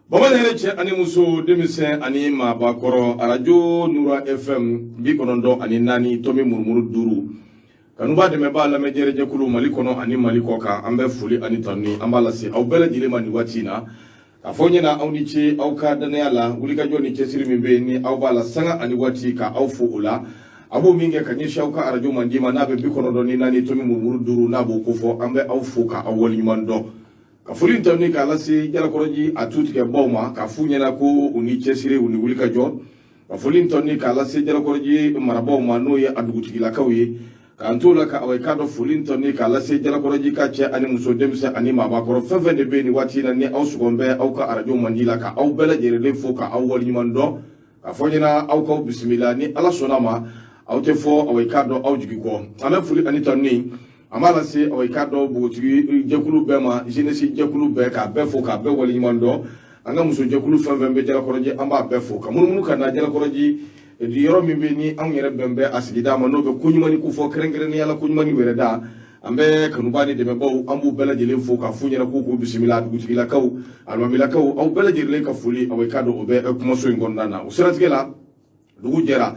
Bamanan yɛrɛ, cɛ ani muso, denmisɛn ani maabakɔrɔ, Arajo Nura FM 94 tomi murumuru 5, kanuba dɛmɛbaa lamɛnjɛrɛjɛkulu Mali kɔnɔ ani Mali kɔ kan, an bɛ foli ani tanuni an b'a lase aw bɛɛ lajɛlen ma nin waati in na, k'a fɔ ɲɛna aw ni ce aw ka danaya la, wulikajɔ ni cɛsiri min bɛ yen ni aw b'a la sanga ani waati, ka aw fo o la. A b'o min kɛ ka ɲɛsin aw ka arajo mandi ma, n'a bɛ 94 tomi murumuru 5, n'a b'o kofɔ, an bɛ aw fo ka aw waleɲuman dɔn, ka foli tanuni k'a lase Jalakɔrɔji a tu tigɛbaw ma, ka f'u ɲɛna ko u ni cɛsiri, u ni wulikajɔ, ka foli tanuni k'a lase Jalakɔrɔji marabaaw ma, n'o ye a dugutigilakaw ye, k'an t'o la ka aw k'a dɔn foli tanuni k'a lase Jalakɔrɔji ka cɛ ani muso, denmisɛn ani maabakɔrɔ, fɛn fɛn de bɛ nin waati in na ni aw sɔgɔn bɛ aw ka arajo mandi la, ka aw bɛɛ lajɛlen fo ka aw waleɲuman dɔn, k'a fɔ ɲɛna aw k'aw bisimila. Ni Ala sɔnna ma, aw tɛ fɔ aw k'a dɔn aw jigi kɔ. An bɛ foli ani tanuni an b'a lase aw k'a dɔn npogotigi jɛkulu bɛɛ ma, jeunesse jɛkulu bɛɛ, k'a bɛɛ fo k'a bɛɛ waleɲuman dɔn. An ka muso jɛkulu fɛn fɛn bɛ Jalakɔrɔji, an b'a bɛɛ fo, ka munumunu ka na Jalakɔrɔji yɔrɔ min bɛ ni anw yɛrɛ bɛn bɛ a sigida ma, n'o bɛ ko ɲuman kofɔ, kɛrɛnkɛrɛnnenya la ko ɲuman wɛrɛ da. An bɛ kanuba ni dɛmɛbaw, an b'u bɛɛ lajɛlen fo ka f'u ɲɛna k'u k'u bisimila. Dugutigilakaw, alimamilakaw, aw bɛɛ lajɛlen ka foli, aw k'a dɔn o bɛ kumaso in kɔnɔna na. O siratigɛ la, dugu jɛra,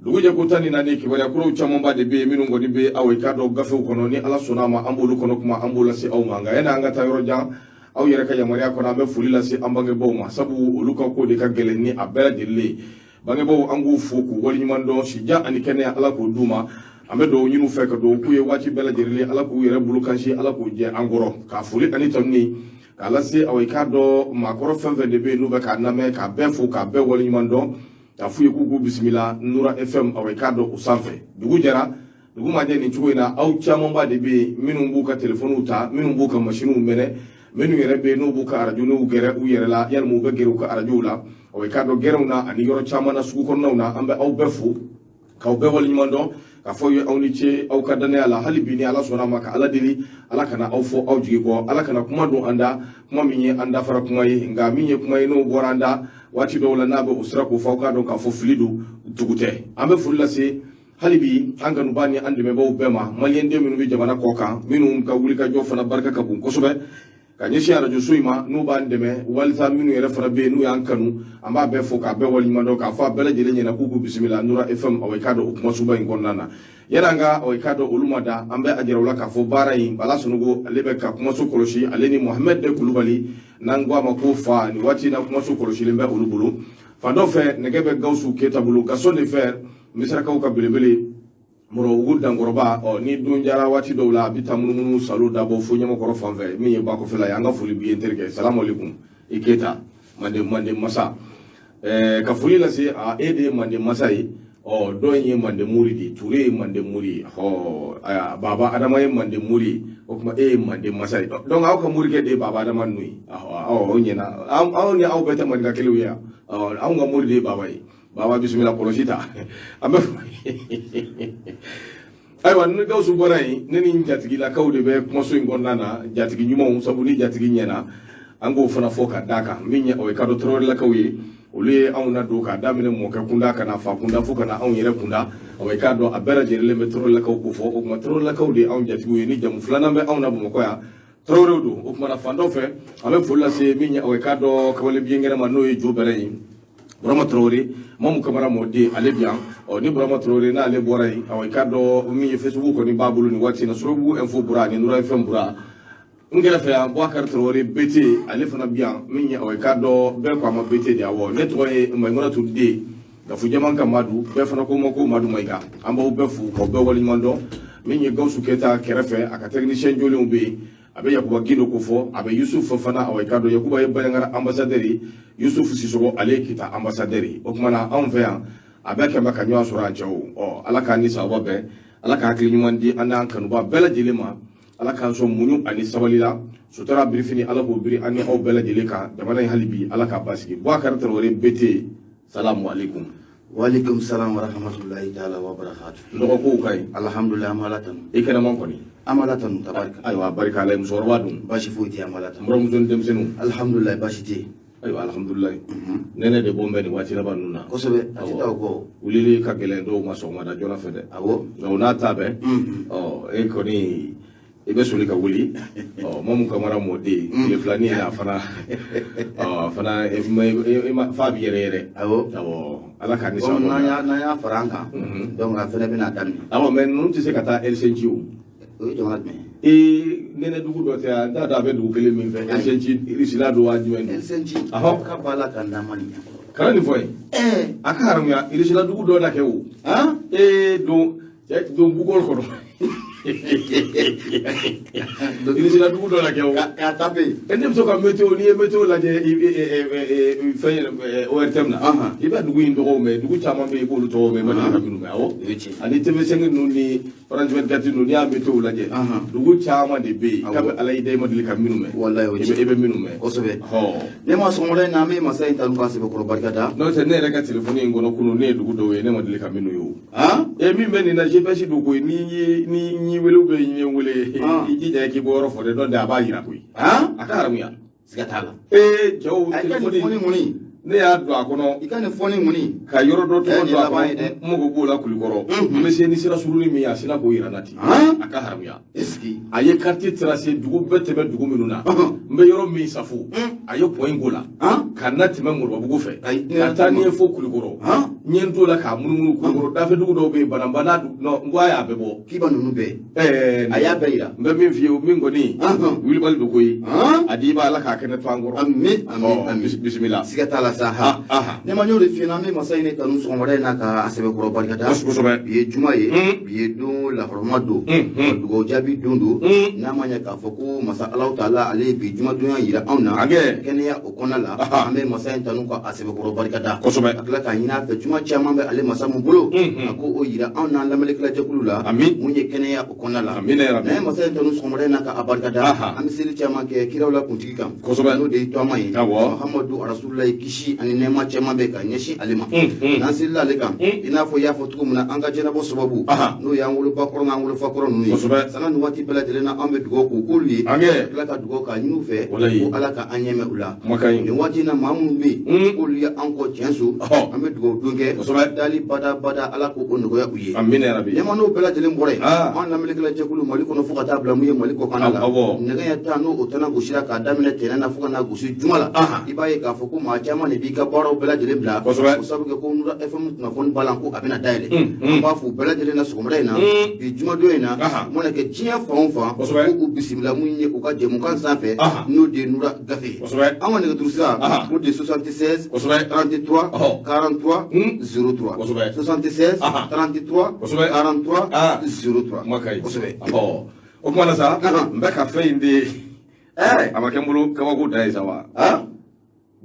dugu jɛ ko 14, kibaruya kuraw camanba de bɛ yen minnu kɔni bɛ aw k'a dɔn gafew kɔnɔ. Ni Ala sɔnna a ma, an b'olu kɔnɔ kuma, an b'o lase aw ma. Nka yanni an ka taa yɔrɔ jan, aw yɛrɛ ka yamaruya kɔnɔ, an bɛ foli lase an bangebaaw ma, sabu olu ka ko de ka gɛlɛn ni a bɛɛ lajɛlen ye. Bangebaaw, an k'u fo k'u waleɲuman dɔn. Sijan ani kɛnɛya, Ala k'o d'u ma. An bɛ dugawu ɲini u fɛ, ka dugawu k'u ye waati bɛɛ lajɛlen. Ala k'u yɛrɛ bolo kansi, Ala k'u jɛ an kɔrɔ. K'a foli ani tanuni k'a lase aw k'a dɔn maakɔrɔ fɛn fɛn de bɛ yen n'u bɛ k'a lamɛn, k'a bɛɛ fo k'a bɛɛ waleɲuman dɔn, k'a f'u ye k'u k'u bisimila Nura FM, aw k'a dɔn o sanfɛ. Dugu jɛra, dugu ma jɛ nin cogo in na, aw camanba de bɛ yen minnu b'u ka telefɔniw ta, minnu b'u ka masiniw mɛnɛ, minnu yɛrɛ bɛ yen n'u b'u ka arajow gɛrɛ u yɛrɛ la, yalima u bɛ gɛrɛ u ka arajow la, aw k'a dɔn gɛrɛnw na ani yɔrɔ caman na, sugu kɔnɔnaw na. An bɛ aw bɛɛ fo k'aw bɛɛ waleɲuman dɔn, k'a fɔ ye aw ni ce aw ka danaya la. Hali bi, ni Ala sɔnna a ma, ka Ala deli, Ala kana aw fɔ aw jigi kɔ, Ala kana kuma don an da, kuma min ye an dafara kuma ye. Nka min ye kuma ye n'o bɔra an da waati dɔw la, n'a bɛ o sira k'o fɔ, aw k'a dɔn k'a fɔ fili don, tugu tɛ. An bɛ foli lase hali bi an kanuba ni an dɛmɛbaaw bɛɛ ma, maliyɛnden minnu bɛ jamana kɔ kan, minnu ka wulikajɔ fana barika ka bon kosɛbɛ ka ɲɛsin arajoso in ma, n'u b'an dɛmɛ, walisa minnu yɛrɛ fana bɛ yen n'u y'an kanu, an b'a bɛɛ fo k'a bɛɛ waleɲuman dɔn, k'a fɔ a bɛɛ lajɛlen ɲɛna k'u k'u bisimila Nura FM, aw k'a dɔn o kumasoba in kɔnɔna na. Yanni an ka aw k'a dɔn olu ma da, an bɛ a jira u la k'a fɔ baara in, Bala Sonogo, ale bɛ ka kumaso kɔlɔsi, ale ni Mohamɛd de Kulubali, n'an ko a ma ko fa. Nin waati in na, kumaso kɔlɔsilen bɛ olu bolo. Fan dɔ fɛ, nɛgɛ bɛ Gawusu Keyita bolo, Gaston de Fer, Misirakaw ka belebele, Mɔrɔbugu dankɔrɔba. Ɔ ni don jara waati dɔw la, a bɛ taa munumunu salo dabɔ fo Ɲamakɔrɔ fan fɛ, min ye bakɔfɛla ye. An ka foli b'i ye n terikɛ, salamu aleykum. I Keyita, manden manden masa, ka foli lase a e de ye manden masa ye. Ɔ dɔ in ye manden mori de ye, Ture ye manden mori ye, ɔ ayiwa, Baba Adama ye manden mori ye, o tuma e ye manden masa ye. Donc aw ka morikɛ de ye Baba Adama ninnu ye. Ɔ o ɲɛna, anw ni aw bɛɛ tɛ maninka kelenw ye yan. Ɔ anw ka mori de ye Baba ye. Baba, bisimila, kɔlɔsi ta. An bɛ ayiwa, ni Gawusu bɔra yen, ne ni jatigilakaw de bɛ kumaso in kɔnɔna na, jatigi ɲumanw, sabu ni jatigi ɲɛna, an k'o fana fɔ ka d'a kan. Min ye o ye kadɔ Tarawelelakaw ye, olu ye anw nadon k'a daminɛ mɔkɛ kunda ka na fa kunda fo ka na anw yɛrɛ kunda. O ye k'a dɔn a bɛɛ lajɛlen bɛ Tarawelelakaw ko fɔ. O tuma Tarawelelakaw de ye anw jatigiw ye. Ni jamu filanan bɛ anw na Bamakɔ yan, Tarawelew don. O tuma na, fan dɔ fɛ, an bɛ foli lase min ye o ye k'a dɔn kamalen binkɛnɛ ma, n'o ye jo bɛrɛ ye, Burama Tarawele, Mamu Kamara mɔden, ale bi yan. Ɔ ni Burama Tarawele n'ale bɔra yen, awɔ, i k'a dɔn min ye Facebook kɔni b'a bolo nin waati in na, Sorobugu Info Bura ani Nura FM Bura. N kɛrɛfɛ yan, Boubacar Tarawele BT, ale fana bi yan. Min ye awɔ, i k'a dɔn bɛɛ ko a ma BT de. Awɔ, ne tɔgɔ ye Mayimunatu Den Gafu Jɛman ka Madu, bɛɛ fana ko ma ko Madu Mayiga. An b'aw bɛɛ fo k'aw bɛɛ waleɲuman dɔn. Min ye Gawusu Keyita kɛrɛfɛ, a ka technicien jolenw bɛ yen, a bɛ Yakuba Gindo ko fɔ, a bɛ Yusuf Fofana. Awɔ, i k'a dɔn Yakuba ye Banjagara ambassadeur ye, Yusuf Sisɔgɔ, ale ye Kita ambassadeur ye. O tuma na, anw fɛ yan, a bɛɛ kɛn bɛ ka ɲɔgɔn sɔrɔ yan cɛw. Ɔ Ala k'an ni sababa bɛn, Ala ka hakili ɲuman di an n'an kanuba bɛɛ lajɛlen ma, Ala k'an sɔn muɲu ani sabali la, sutura birifini, Ala k'o biri an ni aw bɛɛ lajɛlen kan. Jamana in, hali bi, Ala k'a basigi. Boubacar Tarawele BT, salamu aleykum. Waaleykum salam wa rahmatulahi taala wa barakatu. N dɔgɔ, kow ka ɲi? Alhamdulilayi, an b'Ala tanu. I kɛnɛman kɔni? An b'Ala tanu, tabarika. Ayiwa, barika Ala ye. Musokɔrɔba dun? Baasi foyi tɛ, an b'Ala tanu. N buramuso ni denmisɛnninw? Alhamdulilayi, baasi tɛ yen. Ayiwa, alhamdulilayi. Nɛnɛ de bɔn bɛ nin waati laban ninnu na. Kosɛbɛ, a tɛ taa o kɔ. Wulili ka gɛlɛn dɔw ma sɔgɔmada joona fɛ dɛ. Awɔ. Nka o n'a ta bɛɛ, ɔ e kɔni, I bɛ soli ka wuli. Ɔ, Mamu Kamara mɔden, tile filanin a fana, ɔ, a fana f'a bɛ yɛrɛ yɛrɛ. Awɔ. Awɔ, Ala k'a ni Comme sababa. n'an y'a fara an kan, donc a fana bɛna daminɛ. Awɔ, mais ninnu tɛ se ka taa Helsinki o. O ye jamana jumɛn ye? Ee, nɛnɛ dugu dɔ tɛ yan, n t'a dɔn a bɛ dugu kelen min fɛ. Helsinki, Irisila don wa, jumɛn don? Helsinki. Ahɔ. K'a b'a la ka n dama nin ɲɛkɔrɔ. Kana nin fɔ ye. A ka haramuya, Irisila dugu dɔ na kɛ o. Han. Ee, don cɛ, don Google kɔnɔ. Irisila dugu dɔ na kɛ o. K'a tape. E, ne bɛ ka météo, n'i ye météo lajɛ, i fɛn yɛrɛ ORTM na, i bɛ dugu in tɔgɔw mɛn. Dugu caman bɛ yen, i b'olu tɔgɔw mɛn, i ma deli ka minnu mɛn. Awɔ. O ye tiɲɛ. Ani TV5 ninnu ni France 24 ninnu, n'i y'a météo lajɛ, dugu caman de bɛ yen k'a bɛ Ala y'i da, i ma deli ka minnu mɛn. Walayi, o ye I bɛ tiɲɛ. I bɛ minnu mɛn. Kosɛbɛ. Ɔ. Ne ma sɔgɔmada in na, an bɛ masa in tanu k'a sɛbɛkɔrɔ barika da. N'o tɛ, ne yɛrɛ ka téléphone in kɔnɔ kunun, ne ye dugu dɔw ye, ne ma deli ka minnu ye o. Han. E min bɛ nin na, GPS don koyi. N'i ye ni n y'i wele ou bien i ye n wele, i jija i k'i bɔ yɔrɔ fɔ dɛ, n'o tɛ a b'a yira koyi. Han. A ka haramuya. Siga t'a la. Ee, cɛw. A, i ka nin téléphone fɔni kɔni. Ne y'a don a kɔnɔ I ka nin fɔni kɔni. ka yɔrɔ dɔ tɔgɔ Nin don a laban ye kɔnɔ dɛ. n mago b'o la Kulikɔrɔ. N bɛ se ni sira surunin min ye, a sina k'o yira n na ten. Han. A ka haramuya. Est ce que. A ye quartier tracé, dugu bɛɛ tɛmɛ dugu minnu na, n bɛ yɔrɔ min safo, a ye point k'o la ka na tɛmɛ Moribabugu fɛ Ayi, ka taa n'i ye fo Kulikɔrɔ. N ye n t'o la k'a munumunu Kulikɔrɔ dafɛ dugu dɔw bɛ yen, Bananba n'a dugu, non, n ko a y'a bɛɛ bɔ. K'i ba ninnu bɛɛ. Ɛɛ. A y'a bɛɛ yira. N bɛ min f'i ye, o min kɔni wulibali don koyi. A di i b'a Ala k'a kɛnɛ to an kɔrɔ. Ami, ami, Ɔ, ami. Bisimila. Siga t'a la sa ha. Ah, ah. Ne ma y'o de f'i ɲɛna, an bɛ masa in de tanu sɔgɔmada in na ka a sɛbɛkɔrɔ barika da. Kosɛbɛ. Bi ye juma ye. Bi ye don lahɔrɔma don. Wa dugawu jaabi don don. N'a ma ɲɛ k'a fɔ ko masa Alahu taala ale ye bi jumadonya yira anw na. Angɛ. Kɛnɛya o kɔnɔna la. An bɛ masa in tanu ka a sɛbɛkɔrɔ barika da. Kosɛbɛ. Ka tila k'a ɲini a fɛ, juma caman bɛ ale masa mun bolo. A ko o yira anw n'an lamɛnnikɛla jɛkulu la. Ami. Mun ye kɛnɛya o kɔnɔna la. Amina ya Rabbi. N'an ye masa in tanu sɔgɔmada in na ka a barika da. An bɛ seli caman kɛ kiraw la kuntigi kan. Kosɛbɛ. N'o de ye tɔgɔma ye. Awɔ. Muhamadu Rasulullahi, kisi ani nɛɛma caman bɛ ka ɲɛsin ale ma. N'an selila ale kan, i n'a fɔ i y'a fɔ cogo min na, an ka jɛnabɔ sababu, n'o y'an woloba kɔrɔ n'an wolofa kɔrɔ ninnu ye. Sanga ni waati bɛɛ lajɛlen na, an bɛ dugawu k'u k'olu ye. Angɛ. Ka tila ka dugawu k'a ɲini u fɛ. Walayi. Ko Ala ka an ɲɛmɛ u la. Kumakan ye. Nin waati in na, maa minnu bɛ yen, k'olu ye an kɔ tiɲɛ so. An bɛ dugawu don kɛ. Dali bada bada, Ala k'o nɔgɔya u ye. Amina ya Rabbi. Ɲɛma n'o bɛɛ lajɛlen bɔra yen, an lamɛnnikɛla jɛkulu Mali kɔnɔ fo ka taa bila mun ye Mali kɔkanna la. Awɔ. Nɛgɛ ɲɛ 10 n'o o tɛna gosira k'a daminɛ tɛnɛn na fo ka na gosi juma la. I b'a ye k'a fɔ ko maa caman de b'i ka baaraw bɛɛ lajɛlen bila. Kosɛbɛ. O sabu kɛ ko Nura FM kunnafoni balan ko a bɛna dayɛlɛ. An b'a fɔ bɛɛ lajɛlen na sɔgɔmada in na. Bi jumadon in na, o mana kɛ diɲɛ fan o fan, ko u bisimila mun ye u ka jɛmukan sanfɛ, n'o de ye Nura gafe ye. An ka nɛgɛjuru sira, o de ye 76 33 43 03. 76 33 43 03. Kuma ka ɲi. Kosɛbɛ. Ɔ, o kuma na sa, n bɛ ka fɛn in de a ma kɛ n bolo kabako da ye sa wa.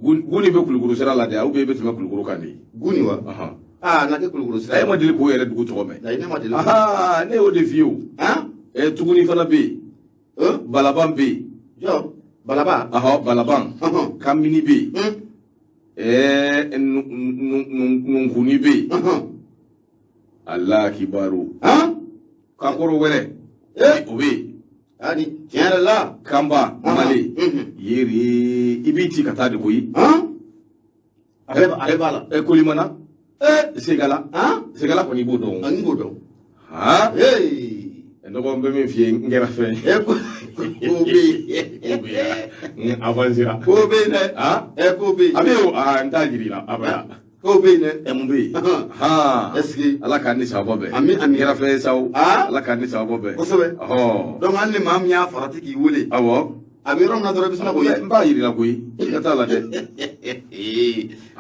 Guni bɛ Kulukoro sira la dɛ, ou bien i bɛ tɛmɛ Kulukoro kan de? Guni wa? Ahan. Aa, na kɛ Kulukoro sira. E ma deli k'o yɛrɛ dugu tɔgɔ mɛn? Ayi, ne ma deli. Ahan, ne y'o de f'i ye o. Ɛ, tuguni fana bɛ yen. Balaban bɛ yen. Jɔ, Balaba. Ahɔ, Balaban. Kamini bɛ yen. Ɛɛ, Nunkuni bɛ yen. Ala kibaru. Kakɔrɔ wɛrɛ. O bɛ yen. Ani tiɲɛ yɛrɛ la. Kanba, Mali. Yeri, i b'i ci ka taa de koyi. A bɛɛ b'a la. Ɛ, Kolimana. Segala. Segala kɔni, i b'o dɔn. Ani b'o dɔn. Han. Ee. Dɔgɔ, n bɛ min f'i ye, n kɛra fɛn ye. Ko bɛ yen. Ko bɛ yen, n avancera. Ko bɛ yen dɛ. Han. Ko bɛ yen. A bɛ yen o, aa, n t'a jira i la abada. Ko bɛ yen dɛ. Ɛ, mun bɛ yen? Han. Est ce que. Ala k'an ni sababa bɛn. Ami, ami. N kɛra fɛn ye sa o. Ala k'an ni sababa bɛn. Kosɛbɛ. Ɔhɔ. Donc hali ni maa min y'a farati k'i wele. Awɔ. A bɛ yɔrɔ min na dɔrɔn, i bɛ sin k'o ye. N b'a yir'i la koyi. I ka t'a la dɛ.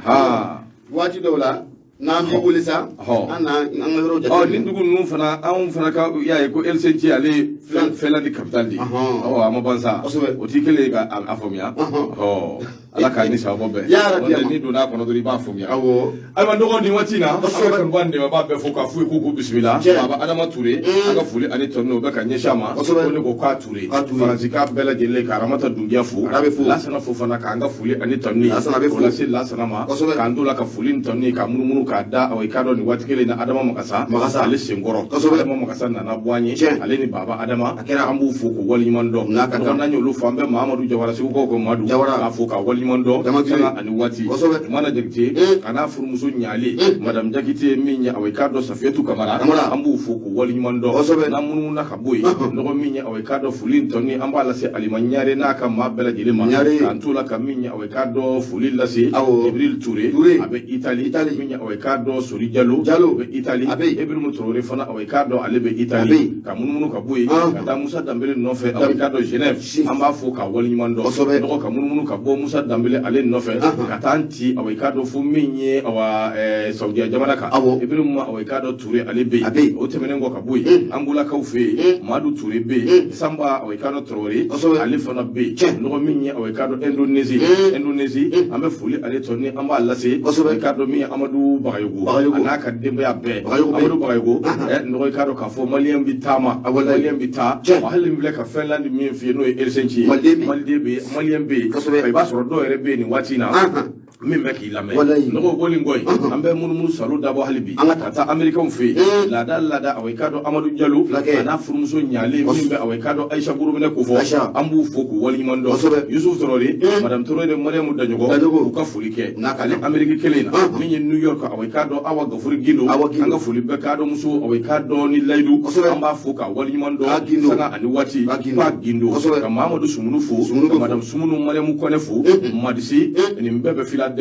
Han. Waati dɔw la, n'an b'i wele sa, an na an ka yɔrɔ jate. Ɔ, nin dugu ninnu fana, anw fana ka, i y'a ye ko Helsinki ale ye Finlande capitale de ye. Ɔ, a ma ban sa. Kosɛbɛ. O t'i kɛlen ye ka a faamuya. Ɔ, Ala k'a ni sababa bɛn. Ya Rabbi. N'o tɛ, n'i donna a kɔnɔ dɔrɔn, i b'a faamuya. Awɔ. Ayiwa, dɔgɔ, nin waati in na, an bɛ kanuba ni dɛmɛbaa bɛɛ fo k'a f'u ye k'u k'u bisimila. Baba Adama Ture, an ka foli ani tanu o bɛ ka ɲɛsin a ma. Kosɛbɛ. Ko ne ko k'a Ture. K'a Ture. Faransi ka bɛɛ lajɛlen ka Aramata Dunbiya fo. Ara bɛ fo. Lasana fo fana, k'an ka foli ani tanu Lasana bɛ fo. o lase Lasana ma. Kosɛbɛ. K'an to la ka foli ni tanu ka munumunu k'a da i k'a dɔn nin waati kelen in na, Adama Makasa. Makasa. Ale senkɔrɔ. Kosɛbɛ. Adama Makasa nana bɔ an ye. Tiɲɛ. Ale ni Baba Adama. A kɛra. An b'u fo k'u waleɲuman dɔn. N'a ka kan. N'an y'olu fo, an bɛ Mahamadu Jawara, Segukaw ko Madu. Jawara. K'a fo k'a waleɲuman waleɲuman dɔn sanga ani waati Tumana Jakite a n'a furumuso ɲale madame Jakite min ye awa i k'a dɔn Safiyatu Kamara an b'u fo k'u waleɲuman dɔn. N'an munumuna ka bɔ yen, nɔgɔ min ye awa i k'a dɔn foli in tɔni an b'a lase Alima Ɲare n'a ka maa bɛɛ lajɛlen ma, k'an t'o la ka min ye awa i k'a dɔn foli lase Jibril Ture, a bɛ Itali, min ye awa i k'a dɔn Sori Jalo, a bɛ Itali, Ibrahim Traoré fana awa i k'a dɔn ale bɛ Itali. Ka munumunu ka bɔ yen ka taa Musa Danbele nɔfɛ, awa i k'a dɔn Genève, an b'a fo k'a waleɲuman dɔn. Nɔgɔ ka munumunu ka bɔ Musa Danbele ale nɔfɛ ka taa an ci awa i k'a dɔn fo min ye awa Saudiya jamana kan, Ibrahim awa i k'a dɔn Ture ale bɛ yen. O tɛmɛnen kɔ ka bɔ yen, Angolakaw fɛ yen, Madu Ture bɛ yen, Sanba awa i k'a dɔn Traoré ale fana bɛ yen. Nɔgɔ min ye awa i k'a dɔn Indonésie, Indonésie an bɛ foli ale tɔ ni an b'a lase i k'a dɔn min ye Amadu Bagayogo a n'a ka denbaya bɛɛ. Amadu Bagayogo, nɔgɔ i k'a dɔn k'a fɔ maliyɛn bɛ taama, maliyɛn bɛ taa, hali n filɛ ka Finlande min f'i ye n'o ye Helsinki ye, maliden bɛ yen, maliyɛn bɛ yen, i b'a sɔrɔ dɔw yɛrɛ bɛ yen nin waati in na min bɛ k'i lamɛn. Nɔgɔ bɔlen kɔ yen, an bɛ munumunu salo dabɔ hali bi ka taa amerikɛnw fɛ yen, laada laada awa i k'a dɔn Amadu Jalo a n'a furumuso ɲalen min bɛ awa i k'a dɔn Ayisa Gorobinɛ ko fɔ, an b'u fo k'u waleɲuman dɔn. Yusuf Traoré, madame Traoré, Mariamu Daɲɔgɔ, u ka foli kɛ ale Ameriki kelen na min ye New York, awa i k'a dɔn Awa Gafuri Gindo, an ka foli bɛɛ k'a dɔn muso awa i k'a dɔn ni layidu, an b'a fo k'a waleɲuman dɔn sanga ani waati k'a Gindo, ka Mamadu Sumunu fo, ka madame Sumunu Mariamu Kɔnɛ fo, Madisi, nin bɛɛ bɛ Philadelphie.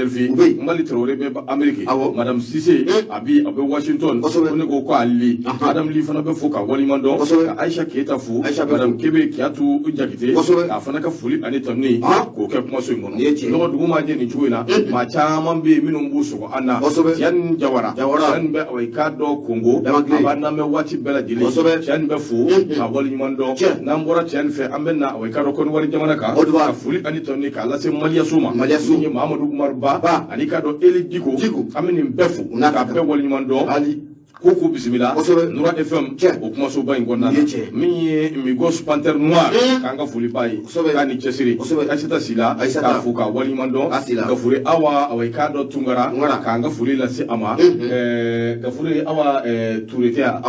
Mali Traoré bɛ Ameriki, madame Sise a bi a bɛ Washington, ko ne ko ko Ali Adam Li fana bɛ fo ka waleɲuman dɔn, ka Ayisa Keyita fo, madame Kebe Kiyatu Jakite, k'a fana ka foli ani tanuni k'o kɛ kumaso in kɔnɔ. Nɔgɔ dugu ma jɛ nin cogo in na, maa caman bɛ yen minnu b'u sɔgɔ an na. Tiɲɛ Jawara, Tiɲɛ bɛ awa i k'a dɔn Kongo, a b'an lamɛn waati bɛɛ lajɛlen. Tiɲɛ bɛ fo ka waleɲuman dɔn. N'an bɔra Tiɲɛ fɛ, an bɛ na awa i k'a dɔn Kɔdiwari jamana kan, ka foli ani tanuni k'a lase Maliyaso ma, min ye Mahamadu Umaru Ba ani k'a dɔn Eli Diko. An bɛ nin bɛɛ fo k'a bɛɛ waleɲuman dɔn. Ko k'u bisimila Nura FM o kumasoba in kɔnɔna na, min ye Migos Panthère Noire, k'an ka foli b'a ye, k'a ni cɛsiri. Ayisata Sila, k'a fo k'a waleɲuman dɔn. Gafure Awa, awa i k'a dɔn Tunkara, k'an ka foli lase a ma. Gafure Awa Ture tɛ yan?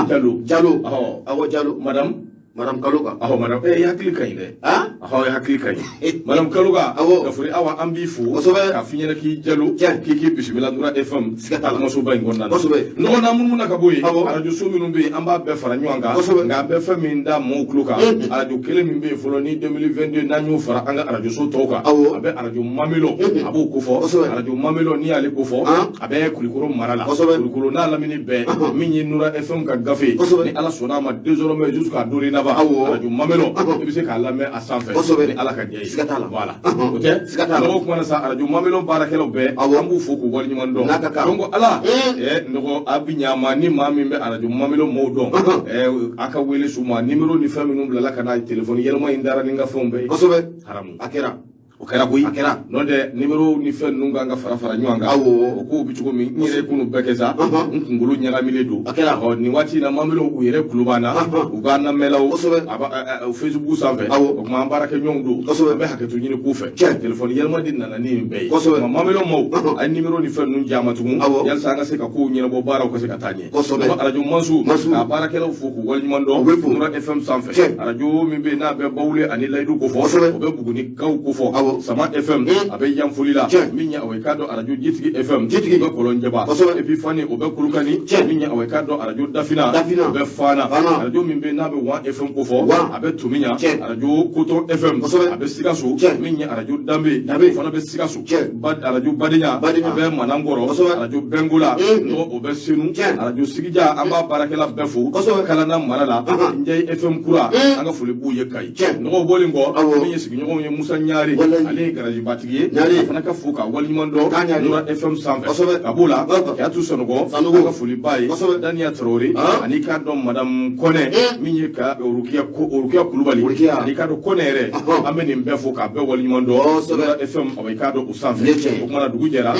Jalo. Jalo, awɔ, Jalo. Madame Madame Kaloga. Awɔ, madame, i hakili ka ɲi dɛ. Awɔ, i hakili ka ɲi. Madame Kaloga. Awɔ. Gafure Awa, an b'i fo. Kosɛbɛ. K'a f'i ɲɛna k'i Jalo. Tiɲɛ. K'i k'i bisimila Nura FM. Siga t'a la. Kumasoba in kɔnɔna na. Kosɛbɛ. Nɔgɔ n'an munumuna ka bɔ yen. Awɔ. Arajo so minnu bɛ yen, an b'a bɛɛ fara ɲɔgɔn kan. Kosɛbɛ. Nka an bɛ fɛn min da maaw tulo kan. Arajo kelen min bɛ yen fɔlɔ ni 2022 n'an y'o fara an ka arajo so tɔw kan. Awɔ. A bɛ arajo Mamelɔ. A b'o kofɔ. Kosɛbɛ. Arajo Mamelɔ, n'i y'ale kofɔ. A bɛ Kulukoro mara la. Kosɛbɛ. Kulukoro n'a lamini bɛɛ. Min ye Nura FM ka gafe. Kosɛbɛ. Ni Ala sɔnna a ma, désormais jusqu'à dorénavant. Awɔ. Arajo Mamelɔ. I bɛ se k'a lamɛn a sanfɛ. Kosɛbɛ. Ni Ala ka jɛ ye. Siga t'a la. Voilà. O tɛ? Siga t'a la. Nɔgɔ kumana sa, arajo Mamelɔ baarakɛlaw bɛɛ. Awɔ. An b'u fo k'u waleɲuman dɔn. N'a ka kan. Donc Ala. Nɔgɔ a bɛ ɲa ma ni maa min bɛ arajo Mamelɔ mɔɔw dɔn. A ka wele su ma numéro ni fɛn minnu bilala ka na téléphone yɛlɛma in dara ni n ka fɛnw bɛɛ ye. Kosɛbɛ. Haramu. A kɛra. O kɛra koyi. A kɛra. N'o tɛ, numéro ni fɛn ninnu kan ka fara fara ɲɔgɔn kan. Awɔ. O kow bɛ cogo min, n yɛrɛ k'u bɛɛ kɛ sa, n kunkolo ɲagaminen don. A kɛra. Ɔ, nin waati in na, Mamelɔ u yɛrɛ tulo b'an na. U k'an lamɛnlaw. Kosɛbɛ. A b'a Facebook sanfɛ. Awɔ. O tuma an baarakɛɲɔgɔnw don. Kosɛbɛ. An bɛ hakɛto ɲini k'u fɛ. Tiɲɛ. Téléphone yɛlɛma de nana ni nin bɛɛ ye. Kosɛbɛ. Nka Mamelɔ maaw, a ye numéro ni fɛn ninnu di an ma tugun. Awɔ. Yalisa an ka se ka kow ɲɛnabɔ, baaraw ka se ka taa ɲɛ. Kosɛbɛ. Arajo Mansu. Mansu. K'a baarakɛlaw fo k'u waleɲuman dɔn. U bɛ fo. Nura FM sanfɛ. Tiɲɛ. Arajo min bɛ yen n'a bɛ Bawule ani Layidu kofɔ. Kosɛbɛ. O bɛ Bugunikaw kofɔ. Awɔ. Sama FM. A bɛ Yanfolila. Tiɲɛ. Min ye awa i k'a dɔn arajo Jitigi FM. Jitigi. O bɛ Kɔlɔnjɛba. Kosɛbɛ. Epifani, o bɛ Kolokani. Tiɲɛ. Min ye awa i k'a dɔn arajo Dafina. Dafina. O bɛ Fana. Fana. Arajo min bɛ yen n'a bɛ Wan FM kofɔ. Wan. A bɛ Tomiɲa. Tiɲɛ. Arajo Koto FM. Kosɛbɛ. A bɛ Sikaso. Tiɲɛ. Min ye arajo Danbe. Danbe. O fana bɛ Sikaso. Tiɲɛ. Arajo Badenya. Badenya. A bɛ Manankɔrɔ. Kosɛbɛ. Arajo Bɛnkola. Nɔgɔ o bɛ Senu. Tiɲɛ. Arajo Sigija, an b'a baarakɛla bɛɛ fo. Kosɛbɛ. Kalana mara la. Njayi FM kura. An ka foli b'u ye Kayi. Tiɲɛ. Nɔgɔ bɔlen kɔ. Awɔ. Min ye sigiɲɔgɔnw ye, Musa Ɲare. Walayi. Ale ye garajibatigi ye. Ɲare. A fana ka fo k'a waleɲuman dɔn. K'a Ɲare. Nura FM sanfɛ. Kosɛbɛ. Ka b'o la. Kayatu Sanɔgɔ. Sanogo. An ka foli b'a ye. Kosɛbɛ. Daniya Traoré. Ani k'a dɔn madame Kɔnɛ. Min ye ka Orukiya Orukiya Kulubali. Orukiya. Ani k'a dɔn Kɔnɛ yɛrɛ. An bɛ nin bɛɛ fo k'a bɛɛ waleɲuman dɔn. Kosɛbɛ. Nura FM awa i k'a dɔn o sanfɛ. Nin ye tiɲɛ ye. O kumana dugu jɛra.